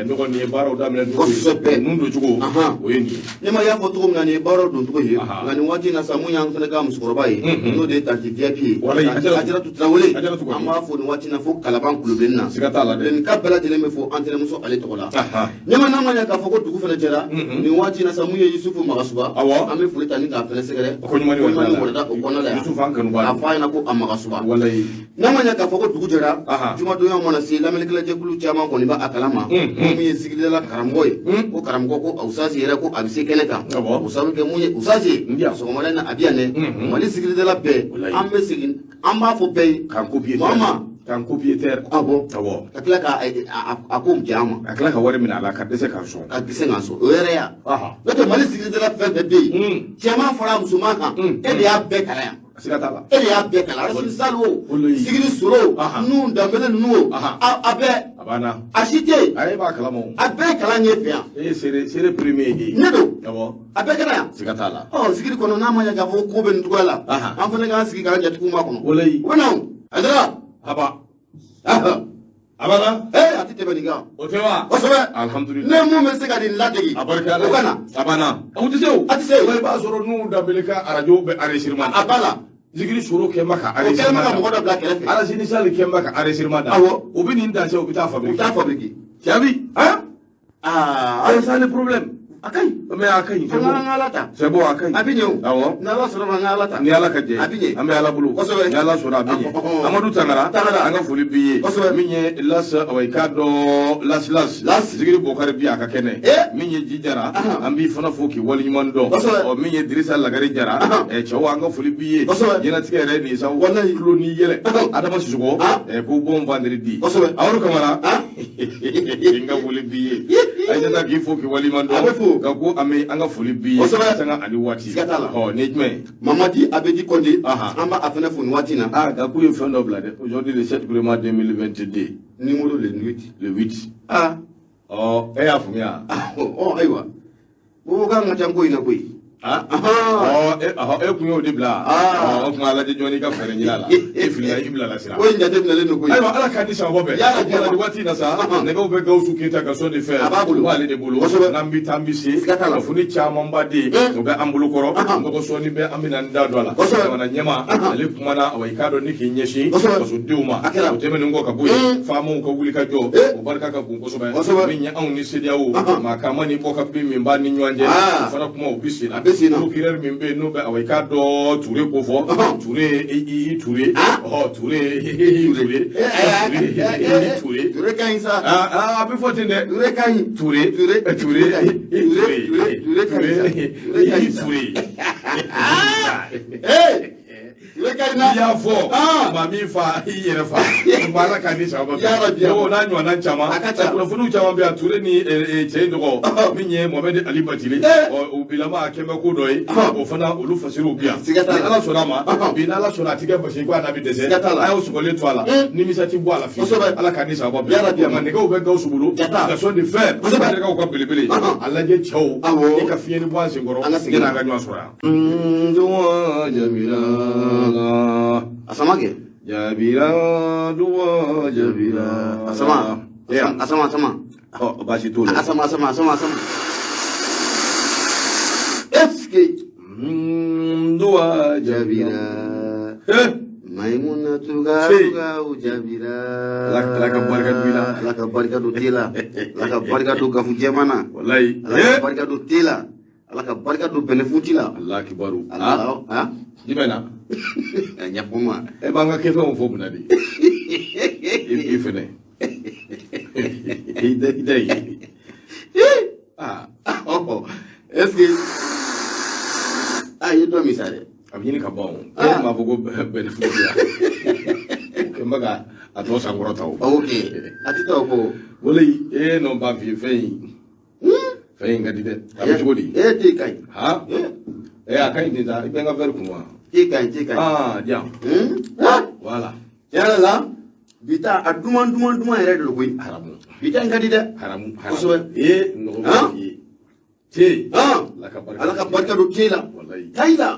Nɔgɔ nin ye baaraw daminɛ cogo ye. Kosɛbɛ. Ninnu don cogo. O ye nin ye. Ne ma y'a fɔ cogo min na, nin ye baaraw don cogo ye. Aha. Nka nin waati in na sa, mun y'an fana ka musokɔrɔba ye, n'o de ye tanti VIP ye, Walayi, tanti Ajaratu. Ajaratu Tarawele, Ajaratu kɔni. an b'a fo nin waati in na fo fo Kalaban Kulobilenni na. Siga t'a la dɛ. Bilenni ka bɛɛ lajɛlen bɛ fo an tɛnɛmuso ale tɔgɔ la. Ɲɛma n'a ma ɲɛ k'a fɔ ko dugu fana jɛra nin waati in na sa, mun ye Yusufu Magasuba, Awɔ. an bɛ foli ta ni k'a fɛnɛ sɛgɛrɛ. Ko ɲuman ni ko ɲuman waleya ni la. waleya o kɔnɔna la yan. Yusufu an kanuba K'a don. fɔ a ɲɛna ko a Magasuba. Walayi. N'a ma ɲɛ k'a fɔ ko dugu jɛra, jumadonya mana se, lamɛnnikɛla-jɛkulu caman kɔni b'a kalama ko min ye zikiridala karamɔgɔ ye, ko karamɔgɔ ko Usasi yɛrɛ ko a bɛ se kɛnɛ kan. O sababu kɛ mun ye Usasi ye, Ndiya. sɔgɔmada in na a bɛ yan dɛ. Mali zikiridala bɛɛ, Walayi. an bɛ segin, an b'a fɔ bɛɛ ye. K'an copier. Maa ma. K'an copier terre. Awɔ. Awɔ. Ka tila ka a ko diya an ma. A tila ka wari minɛ a la ka dɛsɛ k'an sɔn. Ka dɛsɛ k'an sɔn, o yɛrɛ ya. N'o tɛ, Mali zikiridala fɛn fɛn bɛ yen, cɛman fara musoman kan, e de y'a bɛɛ kalan yan. Siga t'a la. E de y'a bɛɛ kalan, Arasini Sali o, Walayi. Sigiri Soro, Nuhu Danbele ninnu o, a bɛɛ. A banna. A si tɛ yen. A ye b'a kalama o. A bɛɛ kalan ɲɛ fɛ yan. E ye seere, seere premier ye. Ne don. Awɔ. A bɛɛ kɛra yan. Siga t'a la. Ɔ, sigiri kɔnɔ, n'a ma ɲɛ k'a fɔ ko bɛ nin cogoya la, an fana k'an sigi k'an jatigiw makɔnɔ. Walayi. U bɛ na o Hayidara. Aba. A banna. Ee, a tɛ tɛmɛ nin kan. O tɛ wa? Kosɛbɛ. Alhamdulilayi. Ne mun bɛ se ka nin ladege? A barika Ala. O ka na. A banna. O tɛ se o. A tɛ se. Wa i b'a sɔrɔ Nuhu Danbele ka arajo bɛ enregistrement na. A b'a la. Zikiri Soro kɛ bɛ ka O kɛlen bɛ enregistrement ka da. mɔgɔ dɔ bila kɛrɛfɛ. Arasini Sali kɛ bɛ ka enregistrement da. Awɔ. U bɛ nin dancɛ, u bɛ taa U fabriquer. t'a fabriquer. Jaabi. Han? Aa. C'est ça le problème. A ka ɲi. Mais a ka ɲi. C'est An bon. ka Ala ta. C'est bon, a ka ɲi. A bɛ ɲɛ o. Awɔ. N'Ala sɔnna ma, an ka Ala ta. Ni Ala ka jɛ. A bɛ ɲɛ. An bɛ Ala bolo. Kosɛbɛ. Ni Ala sɔnna, a bɛ ɲɛ. Ɔhɔn. Amadu Tangara. Tangara. An ka foli b'i ye. Kosɛbɛ. Min ye Las, awa, i k'a dɔn Las Las. Las. Zikiri Bokari bi a ka kɛnɛ. Eh. Min ye Ji Jara. An b'i fana fo k'i waleɲuman dɔn. Kosɛbɛ. Ɔ, min ye Dirisa Lagare Jara. Ɛ, cɛw, an ka foli b'i ye. Kosɛbɛ. Diɲɛlatigɛ yɛrɛ ye nin ye sa. Walayi. Tulo ni yɛlɛ. Adama Sisɔkɔ. Ɛ, ko bon vendredi. Kosɛbɛ. Amadu Kamara. N ka foli b'i ye. Ayisata, k'i fo k'i waleɲuman dɔn. A bɛ fo. Ka ko an bɛ an ka foli b'i ye. Kosɛbɛ. Sanga ani waati. Siga t'a la. Ɔ, nin ye jumɛn ye? Mamadi Abedi Konde. An b'a fana fo nin waati in na. Ah, Gakou ye fɛn dɔ bila dɛ. Aujourd'hui, le 7 vraiment 2022. Numéro le 8. Le 8. Ah. Ɔ, e y'a faamuya? Ɔ, ayiwa. Ko k'an ka ca ko in na koyi. Ah. Ahan. Ɔ, e, ɔhɔ, e kun y'o de bila. Ah. Ɔ, o tuma a lajɛ jɔn i ka fɛɛrɛ ɲini a la. E filila, i bila la sira. Ko in jateminɛlen don koyi. Ayiwa, Ala k'a ni sababa bɛn. Yala O tuma nin waati in na sa, nɛgɛw bɛ Gawusu Keyita ka so de fɛ. A b'a bolo. O b'ale de bolo. Kosɛbɛ. N'an bɛ taa, an bɛ se. Siga t'a la. Kunnafoni camanba de yen. O bɛ an bolo kɔrɔ. Nɔgɔ sɔɔni bɛ, an bɛna n da don a la. Kosɛbɛ. Jamana ɲɛmaa, ale kumana, awa, i k'a dɔn ni k'i ɲɛsin Kosɛbɛ. fasodenw ma. A kɛra. O tɛmɛnen kɔ ka bɔ yen, faamaw ka wuli ka jɔ. O barika ka bon kosɛbɛ. Kosɛbɛ. Min ye anw ni CEDEAO, maa caman ni bɔ ka bin min b'a ni ɲɔgɔn cɛ. O fana kuma, o bɛ sen na. A bɛ sen na. Procureur min bɛ yen, n'o bɛ, awa, i k'a dɔn Ture ko fɔ. Ture i Ture. Ɔhɔ, Ture i Ture. Ture i Ture. Ture ka ɲi sa. Ah, ah, a bɛ fɔ ten dɛ. Ture ka ɲi. Ture. Ture. Ture. Ture. Ture. Ture ka ɲi sa. Ture ka ɲi sa. Ture. Ee! Ture ka ɲi na. I y'a fɔ maa min fa i yɛrɛ fa, ma Ala k'a ni sababa Ya Rabbi. bɛn. O n'a ɲɔgɔnna caman. A ka ca. Kunnafoniw caman bɛ yan. Ture ni cɛ in tɔgɔ min ye Mohamed Ali Batili, ɔ, o bilama a kɛn bɛ ko dɔ ye, o fana olu fasiriw bɛ yan. Siga t'a la. Ni Ala sɔnna a ma, bi ni Ala sɔnna, a ti kɛ basi ye ko a n'a bɛ dɛsɛ. Siga t'a la. A y'aw sɔgɔlen to a la, nimisa ti bɔ a la fiyewu. Kosɛbɛ. Ala k'a ni sababa Ya Rabbi. bɛn. Nka nɛgɛw bɛ Gawusu bolo. Jata. Gaston de fer. Kosɛbɛ. Marakaw ka belebele. A lajɛ cɛw. Awɔ. E ka fiɲɛ ni bɔ an senkɔrɔ. An ka segin. Yanni an ka ɲɔgɔn sɔrɔ yan. Duwa jabira. A sama kɛ. Jabira duwa jabira. A sama. Yeah. A sama, a sama. Ɔ, baasi t'o la. A sama, a sama, a sama, a sama. Est-ce que Duwa jabira. Jabira. Eh, Maimuna tuga Si. tuga u jabira. Ala ka barika don i la. Ala ka barika don te la. Ala ka barika don gafu jɛman na. Wallahi. Ala ka barika don te la. Ala ka barika don bɛnɛfunti la. Allah kibaru. Ala ha? Jumɛn na? A ɲɛfɔ n ma. E b'an ka kɛfɛnw fɔ mun na de? I fɛnɛ. I da i da ye. Ah, Ɔhɔ. Est-ce que a ye dɔ min sa dɛ? A bɛ ɲini ka ban o. E m'a fɔ ko bɛnɛfunti ya. O kɛ n bɛ ka a tɔ sankɔrɔta o. Ok. A tɛ taa o kɔ. Walayi, e nɔ b'a f'i ye fɛn in. Fɛn in ka di dɛ. A bɛ cogo di? E te ka ɲi. Han? E, a ka ɲi ten sa. I bɛ n ka verre kun wa? Te ka ɲi, te ka ɲi. Ah, di yan. Ah! Voilà. Tiɲɛ yɛrɛ la, bi ta a duman duman duman yɛrɛ de don koyi. Haramu. Bi ta in ka di dɛ. Haramu. Kosɛbɛ. E, nɔgɔ b'a Han? f'i ye. Te. Han? Ala ka barika. Ala ka barika don te la. Walayi. Tayi la.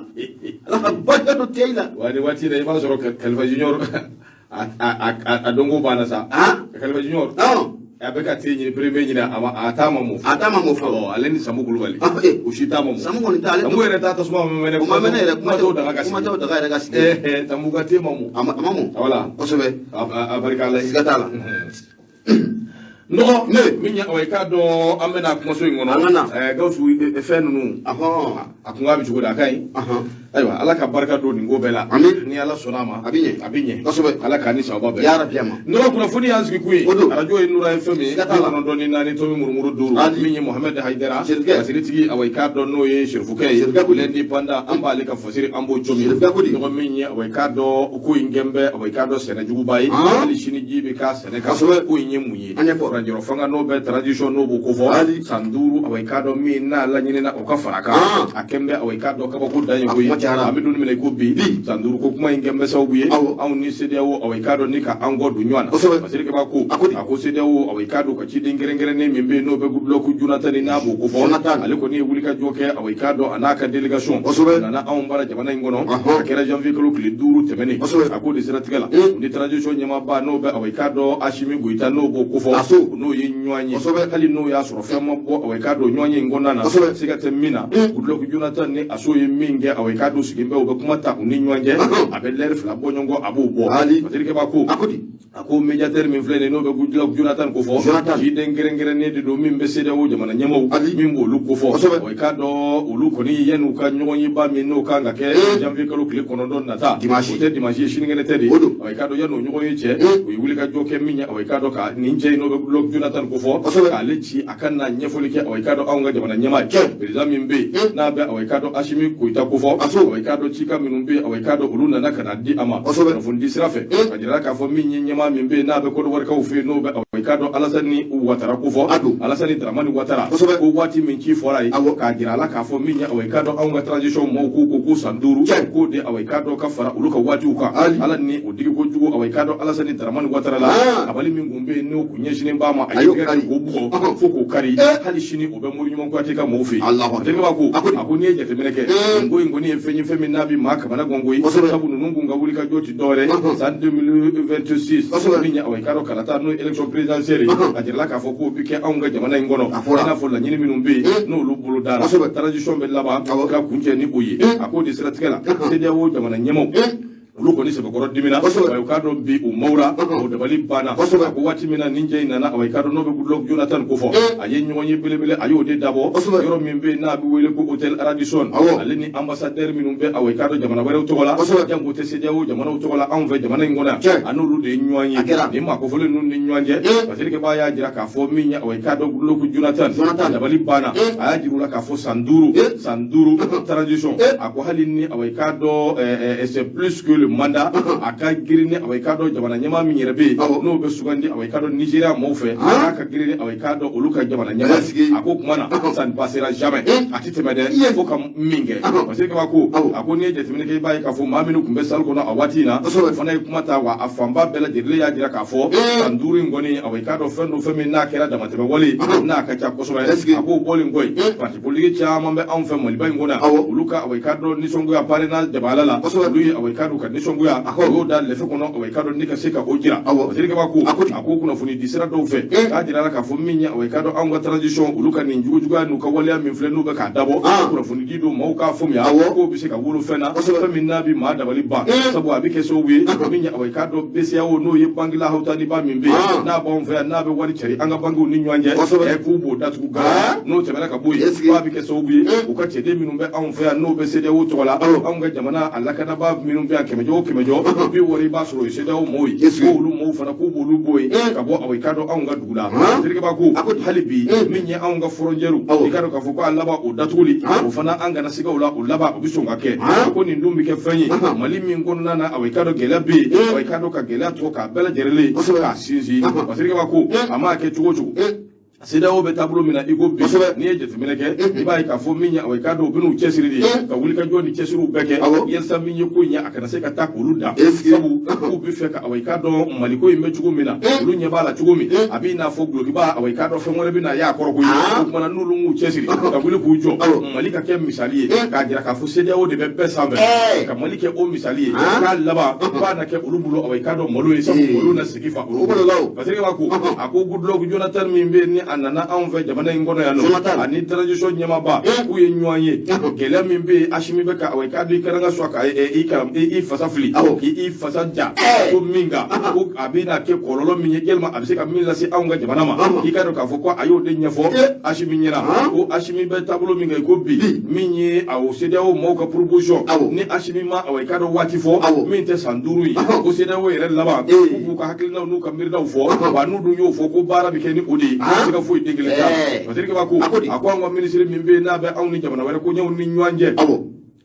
Ala ka barika don te la. Wa ni waati in na, i b'a sɔrɔ Kalifa Junior a dɔnko banna sa. Han? Kalifa Junior. Han? A bɛ ka te ɲini premier ɲini a ma a t'a ma mɔ A t'a ma mɔ fɔlɔ. Awɔ, ale ni Samu Kulubali. Ah, eh. O si t'a ma mɔ. Samu kɔni t'ale. Samu yɛrɛ t'a tasuma ma mɛnɛ. O ma mɛnɛ yɛrɛ, kuma t'o daga ka sigi. Kuma t'o daga yɛrɛ ka sigi. Samu ka te ma mɔ. A ma mɔ. Voilà. Kosɛbɛ. A barika Ala ye. Siga t'a la. N dɔgɔ Ne. min ye awa i k'a dɔn an bɛna kumaso in kɔnɔ. An ka na. Gawusu fɛn ninnu a kunkan bɛ cogo di, a ka ɲi? Ayiwa, Ala ka barika don nin ko bɛɛ la. Amin. Ni Ala sɔnna a ma. A bɛ ɲɛ. A bɛ ɲɛ. Kosɛbɛ. Ala k'a ni sababa bɛn. Ya Rabbi ama. N dɔgɔ, kunnafoni y'an sigi kun ye. O don. Arajo ye Nura FM ye. Siga t'a la. 94.5 5. Ali. Min ye Mohamed Hayidara. Serifukɛ. Fasiritigi awa i k'a dɔn n'o ye Serifukɛ ye. Serifukɛ ko di? L'indépendant an b'ale ka fasiri an b'o comi. Serifukɛ ko di? Dɔgɔ min ye awa i k'a dɔn ko in kɛn bɛ awa i k'a dɔn sɛnɛ juguba ye. Han? Hali sini ji bɛ k'a sɛnɛ kan. Kosɛbɛ. Ko in ye mun ye? An ɲɛfɔ. Furancɛrɔ fanga n'o bɛ transition n'o b'o kofɔ. Ali. San 5 awa i k'a dɔn min n'a laɲinina o ka fara a kan. Han. A kɛn bɛ awa i k'a dɔn kabako dan ye A koyi. kuma cayara. An bɛ don min na i ko bi. Bi. San 5 ko kuma in kɛn bɛ sababu ye. Awɔ. Anw ni CEDEAO awa i k'a dɔn ni ka an kɔ don ɲɔgɔn na. Kosɛbɛ. Fasiri Keba ko. A ko di? A ko CEDEAO awa i k'a dɔn ka ciden kɛrɛnkɛrɛnnen min bɛ yen n'o bɛ Goodluck Jonathan n'a b'o kofɔ. Jonathan. Ale kɔni ye wulikajɔ kɛ awa i k'a dɔn a n'a ka délégation. Kosɛbɛ. A nana anw bara jamana in kɔnɔ. Ɔhɔn. A kɛra janvier kalo tile 5 tɛmɛnen. Kosɛbɛ. A k'o de siratigɛ la. Ni transition ɲɛmaaba n'o bɛ awa i k'a dɔn Asimi Goyita n'o b'o kofɔ. A so. N'o ye ɲɔgɔn ye. Kosɛbɛ. Hali n'o y'a sɔrɔ fɛn ma bɔ awa i k'a dɔn ɲɔgɔn ye in kɔnɔna na. Kosɛbɛ. Siga tɛ min na. Goodluck Jonathan ni Aso ye min kɛ awa i k'a dɔn sigi bɛ u bɛ kuma ta u ni ɲɔgɔn cɛ. A bɛ lɛri 2 bɔ ɲɔgɔn kɔ a b'o bɔ. Ali. Fasiri Keba ko. A ko di? A ko médiateur min filɛ nin ye n'o bɛ Goodluck Jonathan kofɔ. Jonathan. Ciden kɛrɛnkɛrɛnnen de don min bɛ CEDEAO jamana ɲɛmaaw. Ali. Min b'olu kofɔ. Kosɛbɛ. Wa i k'a dɔn olu kɔni yan'u ka ɲɔgɔnyeba min n'o kan ka kɛ janvier kalo tile 9 nata. Dimanche. O tɛ dimanche ye, sinikɛnɛ tɛ de. O don. Wa i k'a dɔn yan'o ɲɔgɔn ye cɛ. U ye wulikajɔ kɛ min ye awa i k'a dɔn ka nin cɛ in n'o bɛ Goodluck Jonathan kofɔ. Kosɛbɛ. K'ale ci a ka na ɲɛfɔli kɛ awa i k'a dɔn anw ka jamana ɲɛmaa ye. Cɛ. Président min bɛ yen n'a bɛ awa i k'a dɔn Asimi Goyita kofɔ. A so. Awa i k'a dɔn cikan minnu bɛ yen awa i k'a dɔn olu nana ka na di a ma. Kosɛbɛ. Kunnafoni di sira fɛ. A jirala k'a fɔ min ye ɲɛmaa min bɛ yen n'a bɛ Côte d'Ivoire fɛ yen n'o bɛ awa i k'a dɔn Alasani Watara kofɔ. A don. Alasani Dramani Watara. Kosɛbɛ. Ko waati min ci fɔra ye. Awɔ. K'a jira a la k'a fɔ min ye awa i k'a dɔn anw ka transition mɔɔw ko san 5. Cɛ. K'o de awa i k'a dɔn ka fara olu ka waatiw kan. Ali. Ala ni o digi kojugu awa i k'a dɔn Alasani Dramani Watara la. Ah. Dabali min kun bɛ yen n'o kun ɲɛsinnen b'a ma. A A y'o ye tɛgɛ kari. k'o bugɔ Ɔhɔn. fo k'o kari. Eh. Hali sini o bɛ Mori Ɲuman Kuyate ka mɔɔw fɛ yen. Alahu akbar. Fasiri Keba ko. A ko di? A ko n'i ye jateminɛ kɛ. Nin ko in kɔni ye fɛn ye fɛn min n'a bɛ maa kamana gan koyi. Kosɛbɛ. Sabu ninnu kun ka wulikajɔ ti dɔwɛrɛ ye. Ɔhɔn. San 2026. Kosɛbɛ. Min ye awa i k'a dɔn kalata n'o ye élection présidentielle ye. Ɔhɔn. A jirala k'a fɔ k'o bɛ kɛ anw ka jamana in kɔnɔ. A fɔra. I n'a fɔ laɲini minnu bɛ yen n'olu bolo dara. Kosɛbɛ. Transition bɛ laban Awɔ. ka kuncɛ ni o ye. A k'o de siratigɛ la. CEDEAO jamana ɲɛmaaw. Olu kɔni sɛbɛkɔrɔ dimina. Kosɛbɛ. Wa u k'a dɔn bi u mawura. O dabali banna. Kosɛbɛ. A ko waati min na nin cɛ in nana awa i k'a dɔn n'o bɛ Goodluck Jonathan kofɔ. A ye ɲɔgɔn ye belebele a y'o de dabɔ. Kosɛbɛ. Yɔrɔ min bɛ yen n'a bɛ wele ko hôtel Radisson. Awɔ. Ale ni ambassadeur minnu bɛ awa i k'a dɔn jamana wɛrɛw tɔgɔ la. Kosɛbɛ. Janko tɛ CEDEAO jamanaw tɔgɔ la anw fɛ jamana in kɔnɔ yan. Cɛ. A n'olu de ye ɲɔgɔn ye. A kɛra. Nin maa kofɔlen ninnu ni ɲɔgɔn cɛ. Fasiri Keba y'a jira k'a fɔ min ye awa i k'a dɔn Goodluck Jonathan. Jonathan. Dabali banna. A y'a jira u la k'a fɔ san 5. San 5 transition. A ko hali ni awa i k'a dɔn c'est plus que le mandat. A ka girin ni awa i k'a dɔn jamana ɲɛmaa min yɛrɛ bɛ yen. Awɔ. N'o bɛ sugandi awa i k'a dɔn Nigéria mɔɔw fɛ. Han. K'a ka girin ni awa i k'a dɔn olu ka jamana ɲɛmaa. Sigi. A ko kuma na ça ne passera jamais. A ti tɛmɛ dɛ. Iye. Fo ka min kɛ. Ɔhɔn. Fasiri Keba ko. Awɔ. A ko n'i ye jateminɛ kɛ i b'a ye k'a fɔ maa minnu tun bɛ salle kɔnɔ a waati in na. Kosɛbɛ. O fana ye kuma ta wa a fanba bɛɛ lajɛlen y'a jira k'a fɔ. San 5 in kɔni awa i k'a dɔn fɛn dɔ fɛn min n'a kɛra damatɛmɛ wale ye. N'a ka ca kosɛbɛ. Est-ce que- A k'o bɔlen kɔ yen. Parti politique caman bɛ anw fɛ Maliba in kɔnɔ yan. Awɔ. Olu ka awa i k'a dɔn nisɔngoya parrainage jabala la. Kosɛbɛ. Olu ye awa i k'a dɔn ka nisɔngoya. A ko. U y'o da lɛfɛ kɔnɔ awa i k'a dɔn ni ka se ka o jira. Awɔ. Fasiri Keba ko. A ko di? A ko kunnafoni di sira dɔw fɛ. K'a jira la k'a fɔ min ye awa i k'a dɔn anw ka transition olu ka nin jugujuguya n'u ka waleya min filɛ n'u bɛ k'a dabɔ. Ah. Kunnafoni di don maaw k'a faamuya. Awɔ. K'o bɛ se ka wolo fɛn na. Kosɛbɛ. Fɛn min n'a bɛ maa dabali ban. Sabu a bɛ kɛ sababu ye. Min ye awa i k'a dɔn BCEAO n'o ye banque la hawutaniba min bɛ yen. Ah. N'a b'anw fɛ yan n'a bɛ wari cari an ka banques ni ɲɔgɔn cɛ. Kosɛbɛ. K'u b'o datugu gara. Ah. N'o tɛmɛna ka bɔ yen. Est-ce que- K'a bɛ kɛ sababu ye. U ka cɛden minnu bɛ anw fɛ yan n'o bɛ CEDEAO tɔgɔ la. Awɔ. Anw ka jamana a lakanabaa minnu bɛ yan kɛmɛjɔ o kɛmɛjɔ. 60 i b'a sɔrɔ o ye CEDEAO mɔɔw ye. Est-ce que- Ko olu mɔɔw fana k'u b'olu bɔ yen. Ka bɔ awa i k'a dɔn anw ka dugu la. Han. Fasiri Keba ko A ko di? hali bi min ye anw ka frontière Awɔ. i k'a dɔn k'a fɔ ko a laban o datuguli. Han. O fana an kana siga o la o laban o bɛ sɔn ka kɛ. Han. A ko nin dun bɛ kɛ fɛn ye. Mali min kɔnɔna na awa i k'a dɔn gɛlɛya bɛ yen. Awa i k'a dɔn ka gɛlɛya tɔ k'a bɛɛ lajɛlen Kosɛbɛ. k'a sinsin. Fasiri Keba ko a m'a kɛ cogo o cogo. CEDEAO bɛ taabolo min na i ko bi n'i ye jateminɛ kɛ i b'a ye k'a fɔ min ye awa i k'a dɔn u bɛn'u cɛsiri de ye ka wulikajɔ ni cɛsiriw bɛɛ kɛ yalisa min ye ko in ye a kana se ka taa k'olu dan sabu k'u bɛ fɛ ka awa i k'a dɔn Maliko in bɛ cogo min na olu ɲɛ b'a la cogo min a b'i n'a fɔ dulokiba awa i k'a dɔn fɛn wɛrɛ bɛ na y'a kɔrɔ koyi o tuma na n'olu m'u cɛsiri ka wuli k'u jɔ Mali ka kɛ misali ye k'a jira k'a fɔ CEDEAO de bɛ bɛɛ sanfɛ ka Mali kɛ o misali ye k'a laban k'a na kɛ olu bolo awa i k'a dɔn malo ye sabu malo na sigi fa olu bolo. Parce que ko a ko Goodluck Jonathan min bɛ yen ni a nana anw fɛ jamana in kɔnɔ yan nɔ ani transition ɲɛmaaba k'u ye ɲɔgɔn ye gɛlɛya min bɛ yen Asimi bɛ ka awa i k'a dɔn i kana ka sɔn ka i fasa fili k'i fasa ja ko min kan ko a bɛna kɛ kɔlɔlɔ min ye yalima a bɛ se ka min lase anw ka jamana ma i k'a dɔn k'a fɔ ko a y'o de ɲɛfɔ Asimi ɲɛna ko Asimi bɛ taabolo min kan i ko bi min ye awɔ CEDEAO maaw ka proposition ni Asimi ma awa i k'a dɔn waati fɔ min tɛ san 5 ye ko CEDEAO yɛrɛ laban k'u b'u ka hakilinaw n'u ka miirinaw fɔ wa n'u dun y'o fɔ ko baara bɛ kɛ ni o de ye siga foyi den kelen t'a la Patrick Ba ko a ko an ka minisiri min bɛ yen n'a bɛ anw ni jamana wɛrɛ koɲɛw ni ɲɔgɔn cɛ